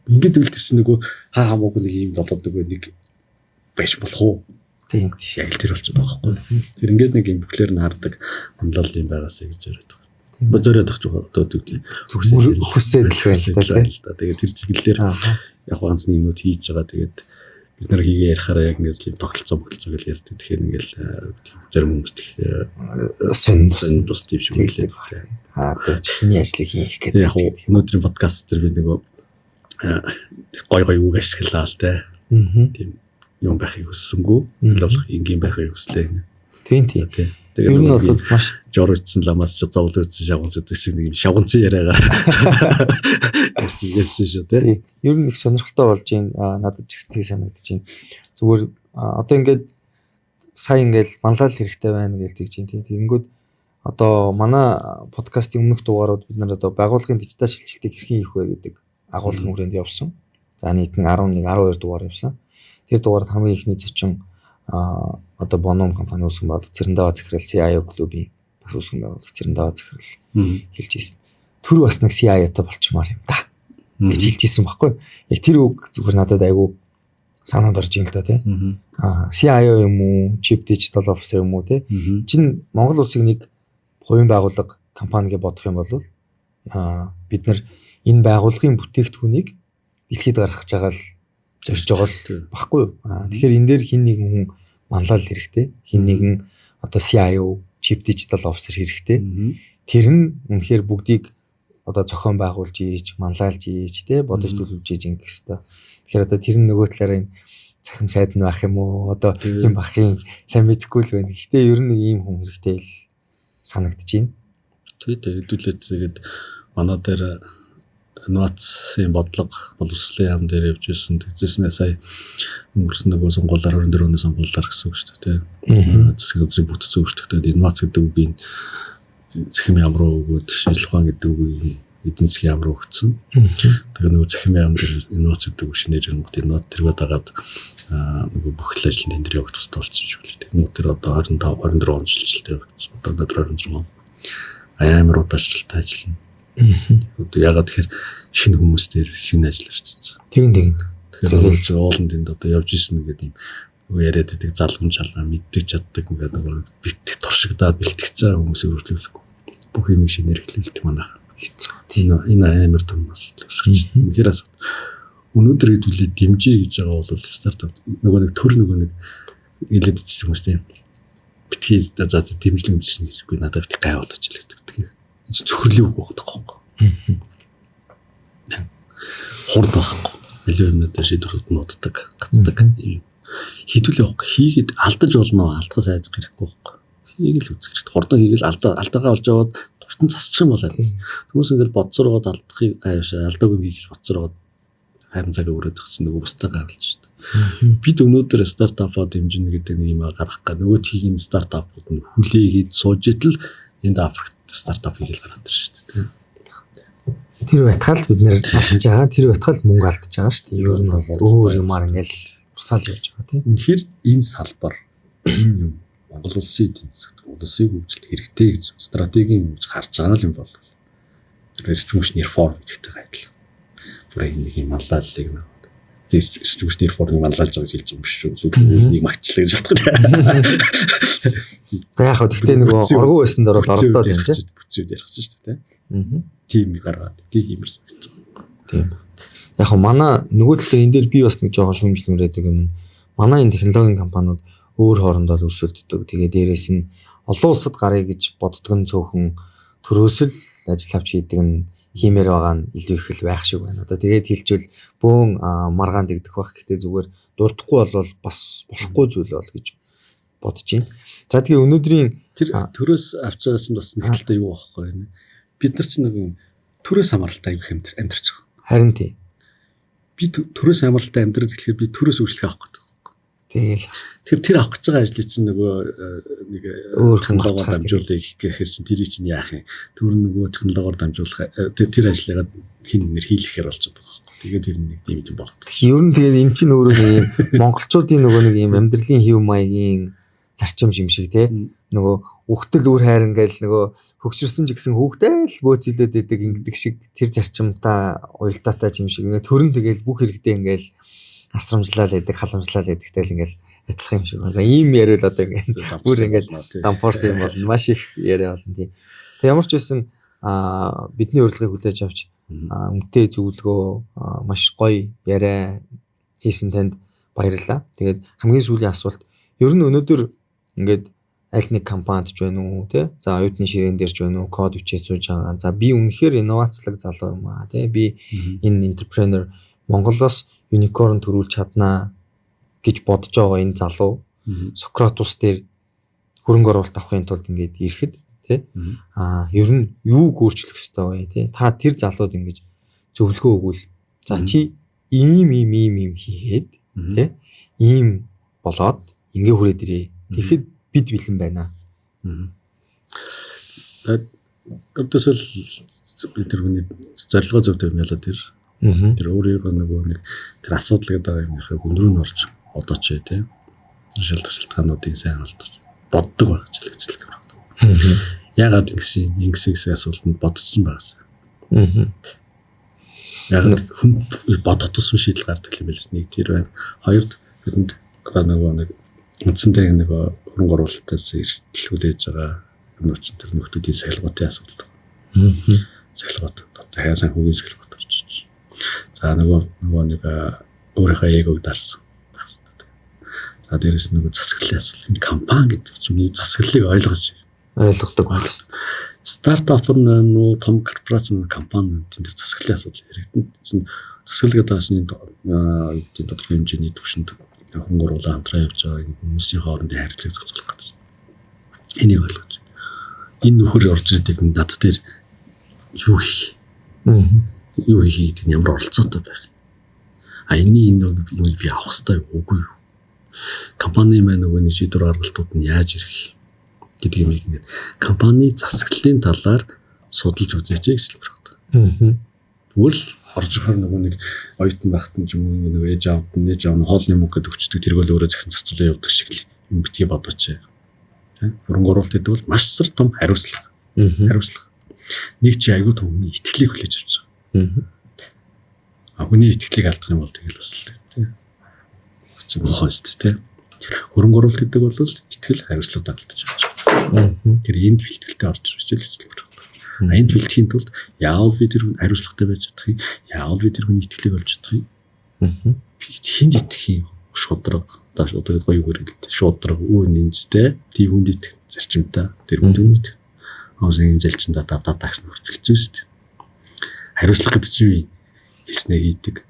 A: Ингээд үйл төрсөн нөгөө хаа хамаагүй нэг юм болоод нөгөө нэг байж болох уу?
B: Тийм.
A: Яг л тэр болчиход байгаа байхгүй. Тэр ингээд нэг юм бүхлээр нь хардаг хандлал юм байгаасаа гэж зориод байгаа. Зориод байгаа ч одоо үгүй
B: зүгсэл хүсэл байна
A: л да. Тэгээд тэр чиглэлээр яг ганц нэг юмнууд хийж байгаа. Тэгээд бид нар хийгээ ярихаараа яг ингээд юм тогтолцоо мөгөлцөө гэж ярьдаг. Тэгэхээр ингээл зарим хүмүүст их
B: сонь
A: тус тийм шиг үлээ.
B: Аа тэр чихний ажлыг хийх гэдэг.
A: Яг өнөөдрийн подкаст дээр би нөгөө гой гой үг ашиглаа л те. Тийм юм байхыг хүссэнгүй. Аль болох энгийн байхыг хүслээ.
B: Тийм тийм.
A: Тэгээд
B: ер нь бол маш
A: жор үтсэн ламаас ч зовлон үтсэн шавганц гэдэг шиг нэг юм шавганцын яриагаар ярьсан шүү тий.
B: Ер нь их сонирхолтой болж байна. Надад ч их санагдаж байна. Зүгээр одоо ингээд сая ингээд манлайлал хэрэгтэй байна гэж тэгж байна тий. Тэгэнгүүт одоо манай подкастын өмнөх дугаарууд бид нар одоо байгууллагын дижитал шилжилтийг хэрхэн хийх вэ гэдэг агуулгын хүрээнд явсан. За нийт нь 11 12 дугаар явсан. Тэр дугаард хамгийн ихний зочин одоо Боном компани үүсгэн байгуулах Цэрэндава захирал CIO клубын бас үүсгэн байгуулах Цэрэндава захирал хэлж ирсэн. Тэр бас нэг CIO-той болчмаар юм да гэж хэлж ирсэн баггүй. Яг тэр үг зүгээр надад айгүй санаанд орж ийн л да тий. CIO юм уу, Chief Digital Officer юм уу тий. Чин Монгол улсыг нэг хувийн байгууллага компани гэж бодох юм бол бид нар энэ байгууллагын бүтээгдэхүүнийг дэлхийд гаргах гэж байгаа л зорж байгаа л баггүй юу. Тэгэхээр энэ дээр хин нэгэн хүн манлайлал хэрэгтэй. Хин нэгэн одоо CIO, Chief Digital Officer хэрэгтэй. Тэр нь үнэхээр бүгдийг одоо зохион байгуулж ийж, манлайлж ийж, тэ бодож төлөвлөж ийж ингэх хэвээр. Тэгэхээр одоо тэр нь нөгөө талаараа энэ цахим сайд нь байх юм уу? Одоо юм бах юм сайн мэдэхгүй л байна. Гэхдээ ер нь нэг ийм хүн хэрэгтэй л санагдаж байна.
A: Тий, хэдүүлээ тэгээд манай дээр инновацийн бодлого боловсролын яам дээр явж ирсэн. Тэгжсэнээ сая өнгөрсөн нөгөө сонгуулиар 24 оны сонгуулиар гэсэн үг шүү дээ. Засгийн газрын бүтц өөрчлөгдөд инновац гэдэг үгийг цахим яам руу өгөөд шинжлэх ухаан гэдэг үгийг эдийн засгийн яам руу өгсөн. Тэгээ нөгөө цахим яам дээр инновац гэдэг үг шинээр ирэнгүүт инноват тэргээ дагаад нөгөө бүх л ажил тэн дээр явагдах хэрэгтэй болсон юм шиг лээ. Тэгмүү тэр одоо 25 24 он шилжилттэй явагдсан. Одоо өнөөдөр 26 он амар удаашралтай ажиллана. Одоо ягаад тэгэхээр шинэ хүмүүс дээр шинэ ажил ирчихсэн.
B: Тэгин.
A: Тэгэхээр ууланд энд одоо явж исэн гэдэг юм нөгөө яриад байдаг залгамж чалаа мэддэг чаддаг ингээд нөгөө бэлтгэх туршигдаад бэлтгэж байгаа хүмүүсийг өргөжлүүлэхгүй. Бүх юмыг шинээр эхлүүлдэг манайх.
B: Хэцүү.
A: Энэ амар том асуудал үүсгэж байна. Үнэхээр асуудал. Өнөөдөр хэдүүлээ дэмжиж гэж байгаа бол стартап нөгөө нэг төр нөгөө нэг илээд идсэн хүмүүс тийм. Битгий за дэмжлэг юмшиг хэрэггүй надад битгий гай болооч л гэдэг. Цөхрөлийн үг байхгүй байхгүй. Хурд байхгүй. Аливаа юмнуудаар шийдвэрүүд нь уддаг, гацдаг. Хідүүлээ явах хийгээд алдаж болно, алдахаас айж хэрэггүй байхгүй. Хийгээл үзэх хэрэгтэй. Хурдан хийгээл алдаагаа олж аваад дуртан засчих юм бол хүмүүс ингээл бодсоргоод алдахыг алдаагүй юм хийж бодсоргоод харин цагаа өрөөд өгсөн нөгөө бусдаа гавлж шүү дээ. Бид өнөөдөр стартапаа дэмжинэ гэдэг нэг юм гаргах га нөгөө тхийн стартапууд нь хүлээгээд сууж итэл энд Африкт стартап хийгээл гараад ирж шүү дээ.
B: Тэр байтгаал бид нэр алдж байгаа. Тэр байтгаал мөнгө алдж байгаа шүү дээ. Ер нь бол өөр юмар ингээл урсаал явж байгаа тийм.
A: Үнэхээр энэ салбар энэ юм Монгол улсын эдийн засагт, Монгол улсын хөгжилд хэрэгтэй гэж стратегийн юм гэж харж байгаа юм бол тэр эрчим хүчний реформ гэдэгтэй адилхан. Бүр нэг юм манлайллыг нэг тэр эрчим хүчний реформыг манлайлж байгаа гэж хэлж байгаа юм биш шүү. Зүгээр нэг магтчлаа гэж бодох.
B: За яг хөө тэгтээ нөгөө оргуу байсан дээр бол оролдоод байна тийм.
A: Бүтцүүд ярих гэж шүү дээ тийм. Тим гаргаад гэх юмэр санагдаж байгаа.
B: Тийм. Яг хөө манай нөгөө талаар энэ дээр би бас нэг жоохон шүүмжлэмээр байдаг юм. Манай энэ технологийн компаниуд өөр хоорондоо л өрсөлддөг. Тэгээ дээрэс нь олон улсад гарыг гэж боддог нь цөөхөн төрөөс л ажил авч хийдэг нь хиймээр байгаа нь илүү их л байх шиг байна. Одоо тэгээд хэлчихвэл бөөн маргаан дэгдэх байх. Гэтэ зүгээр дурдахгүй бол бас болохгүй зүйл бол гэж бодож байна. За тэгээ өнөөдрийн
A: тэр төрөөс авч байгаа чинь бас нэг талдаа юу байхгүй вэ? Бид нар ч нэг юм төрөөс хамааралтай аюу их амьдарч байгаа.
B: Харин тий.
A: Би төрөөс хамааралтай амьдраад эхлэхээр би төрөөс үйлчлэг авах гэдэг.
B: Тэгэл.
A: Тэгэхээр тэр авах гэж байгаа ажлыг чинь нөгөө нэг технологиор дамжуулах гэхээр чинь тэрийг чинь яах юм? Тэр нөгөө технологиор дамжуулах тэр ажлыгаа хин нэр хийлгэхээр болчиход байгаа байхгүй. Тэгээд тэр нэг тийм юм болдог.
B: Ер нь тэгээд эн чинь өөрөө нэг юм монголчуудын нөгөө нэг юм амьдралын хэв маягийн зарчим юм шиг те. Нөгөө үхтэл үр хайр ингээл нөгөө хөгшөрсөн ч гэсэн хүүхдээ л бөөцөлөөд идэг ингэдэг шиг тэр зарчимтай уялдаатай юм шиг ингээ төрөн тэгэл бүх хэрэгтэй ингээл асрамжлал байдаг, халамжлал байдагтай л ингээл адилхан юм шиг байна. За ийм яриул одоо ингээд бүр ингээл дампуурсан юм болно. Маш их яриа болно тий. Тэг ямар ч байсан бидний урилгыг хүлээж авч үнэтэй зөвлөгөө маш гоё яриа хийсэн танд баярлалаа. Тэгээд хамгийн сүүлийн асуулт ер нь өнөөдөр ингээд аль нэг компанид ч байна уу те, за оюутны ширээн дээр ч байна уу код бичээд сууж байгаа. За би үнэхээр инновацлог залуу юм аа те, би энэ entrepreneur Монголоос unicorn төрүүлж чаднаа гэж бодож байгаа энэ залуу Сократус дээр хөрөнгө оруулалт авахын тулд ингээд ирэхэд те, ер нь юуг өөрчлөх ёстой вэ те, та тэр залууд ингэж зөвлөгөө өгвөл за чи ийм ийм ийм ийм хийгээд те, ийм болоод ингээ хүрээд ирээ. Тэгэхэд бид бэлэн байна.
A: Өдөөс л би тэр хүний зорилгоо зөв юм ялаа тэр. Тэр өөрийгөө нөгөө нэг тэр асуудал гэдэг байгаа юмынхаа гүн рүү нь орж бодооч тий. Шалтгаануудыг сайн олдож боддог байх гэж хэлж байна. Яагаад ингэсэн ингэсэн асуултанд бодцсон байгаас. Яагаад хүн бодох тусам шийдэл гардаг юм бэл нэг тэр байна. Хоёрд бидэнд одоо нөгөө нэг үндсэндээ нөгөө хөрөнгө оруулалтаас эрсдэл хүлээж байгаа юмнууд чинь тэр нөхдүүдийн сахилгатын асуудал. Сахилгат одоо хаяа санхүүгийн сахилгат орж ирж. За нөгөө нэг өөрийнхөө эгог дарсан. За дээрэс нөгөө засаглалын асуудал. Энэ компани гэдэг чинь миний засаглалыг ойлгодог
B: байсан.
A: Стартап нь нөө том корпорац компани энэ тэр засаглалын асуудал яригдана. Засаглал гэдэг чинь гэдэг тодорхой хэмжээний түвшинд хөрөнгө оруулалт хамтран явж байгаа хүмүүсийн хоорондын харилцааг зохицуулах гэдэг. Энийг ойлгож. Энэ нөхөр орж ирдэг над дээр юу хийх? Юу хийх гэдэг нь ямар оролцоотой байх юм? А энэний энэ юмыг би авах хэрэгтэй үгүй юу? Компани маань нөгөө нэг шийдвэр гаргалтууд нь яаж ирэх гэдэг юмыг ингээд компани засаглалын талаар судалж үзээч гэж хэлмээр байна. Тэгвэл орж ирэхээр нөгөө нэг оюутан байхад нь ч юм уу нөгөө ээж аавд нь ээж аав нь хоолны мөнгө гэдэг өчтдөг тэргүүл өөрөө зохион зарцуулаа явдаг шиг л юм битгий бодооч. Тэ? Хөрөнгө оруулалт гэдэг бол маш сар том хариуцлага. Хариуцлага. Нэг чи аягүй том хүний итгэлийг хүлээж авч байгаа. А хүний итгэлийг алдах юм бол тэгэл бас л тэ. Хүчин мохоо шүү дээ, тэ. Хөрөнгө оруулалт гэдэг бол итгэл хариуцлага дагалдаж явж байгаа. Тэр энд бэлтгэлтэй орж ирж л хэлмээр байна. Энд бэлтгэхийн тулд яавал би тэр хариуцлагатай байж чадах юм? Яавал би тэр хүний итгэлийг олж чадах юм? Би хүнд итгэх юм? Шудраг, одоо гоё үгээр хэлдэг. Шудраг, үн нэмжтэй, тийм хүнд итгэх зарчимтай, тэр хүнд үн итгэх. Онсын залжиндаа дадаа гэсэн хөрч хэцүү шүү дээ. Хариуцлага гэдэг чинь юу? Хэлснээ хийдэг.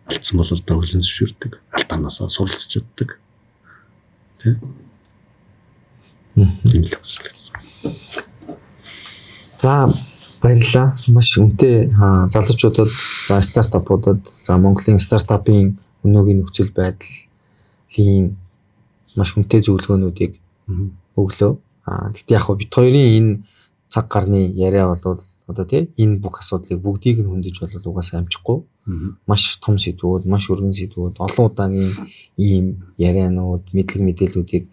A: Алдсан бол одоо хүлэн зөвшөөрдөг. Алданаасаа суралцж чаддаг. Тэ? Тийм л байна.
B: За баярлалаа. Маш үнэтэй залуучуудад, за стартапуудад, за Монголын стартапын өнөөгийн нөхцөл байдлын маш үнэтэй зөвлөгөөнүүдийг өглөө. Гэхдээ яг хөө бит хоёрын энэ Цаг гарны яриа бол одоо тий энэ бүх асуудлыг бүгдийг нь хөндөж бол угаасаа амжихгүй. Маш том сэдвүүд, маш өргөн сэдвүүд, олон удаагийн ийм ярианууд, мэдлэг мэдээллүүдийг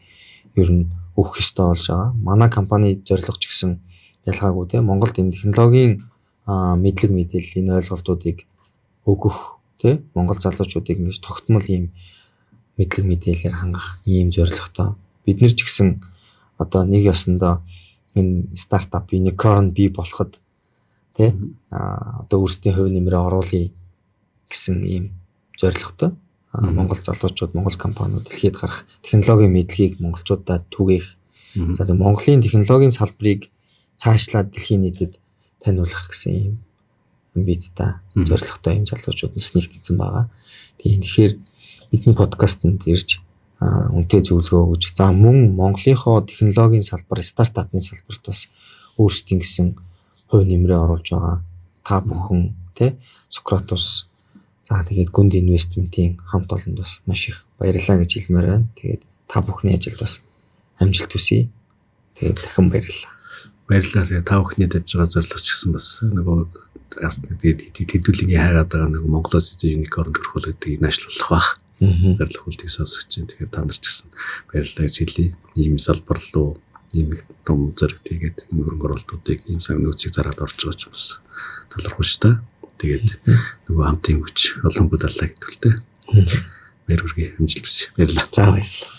B: ер нь өгөх ёстой болж байгаа. Манай компани зорилго ч гэсэн ялгаагүй тий Монголд энэ технологийн мэдлэг мэдээлэл, энэ ойлголтуудыг өгөх тий Монгол залуучуудыг ингэж тогтмол ийм мэдлэг мэдээлэлээр хангах ийм зорилготой. Бид нар ч гэсэн одоо нэг ёсондоо энэ стартап unicorn бий болоход тий одоо өөрсдийн хувь нэмрээ оруулъя гэсэн ийм зорилготой. Монгол залуучууд, Монгол компаниуд дэлхийд гарах технологийн мэдлэгийг монголчуудад түгээх. За тэгээ Монголын технологийн салбарыг цаашлаад дэлхийн нийтэд таниулах гэсэн ийм амбицтай, зорилготой ийм залуучууд нас нэгтсэн байгаа. Тийм, тэгэхээр бидний подкастэнд ирж үнэтэй зөвлөгөө өгж, за мөн Монголынхоо технологийн салбар, стартапын салбарт бас өөрсдийн гэсэн хувь нэмрээ оруулж байгаа та бүхэн тий Socratus, за тэгээд Гүнд инвестментийн хамт олонд бас маш их баярлалаа гэж хэлмээр байна. Тэгээд та бүхний ажилд бас амжилт хүсье. Тэгээд дахин баярлалаа.
A: Баярлалаа. Тэгээд та бүхний тавьж байгаа зорилго ч гэсэн бас нөгөө тэгээд хэдүүлэнгийн хайгаад байгаа нөгөө Монголоос unicorn төрөх бол гэдгийг наашлуулах бах. Зорилго хүлдгийг сонсогч чинь. Тэгэхээр та нар ч гэсэн баярлалаа гэж хэлье. Ийм салбар руу ийм их том зориг тэгээд ийм хөрөнгө оруулалтуудыг, ийм сайн нөөцийг зараад орж байгаа ч бас талархуй ш та. Тэгээд нөгөө хамтын хүч олон бүдаллаа гэдэг л дээ. Баяр хүргэе, амжилт хүсье. Баярлалаа.
B: За, баярлалаа.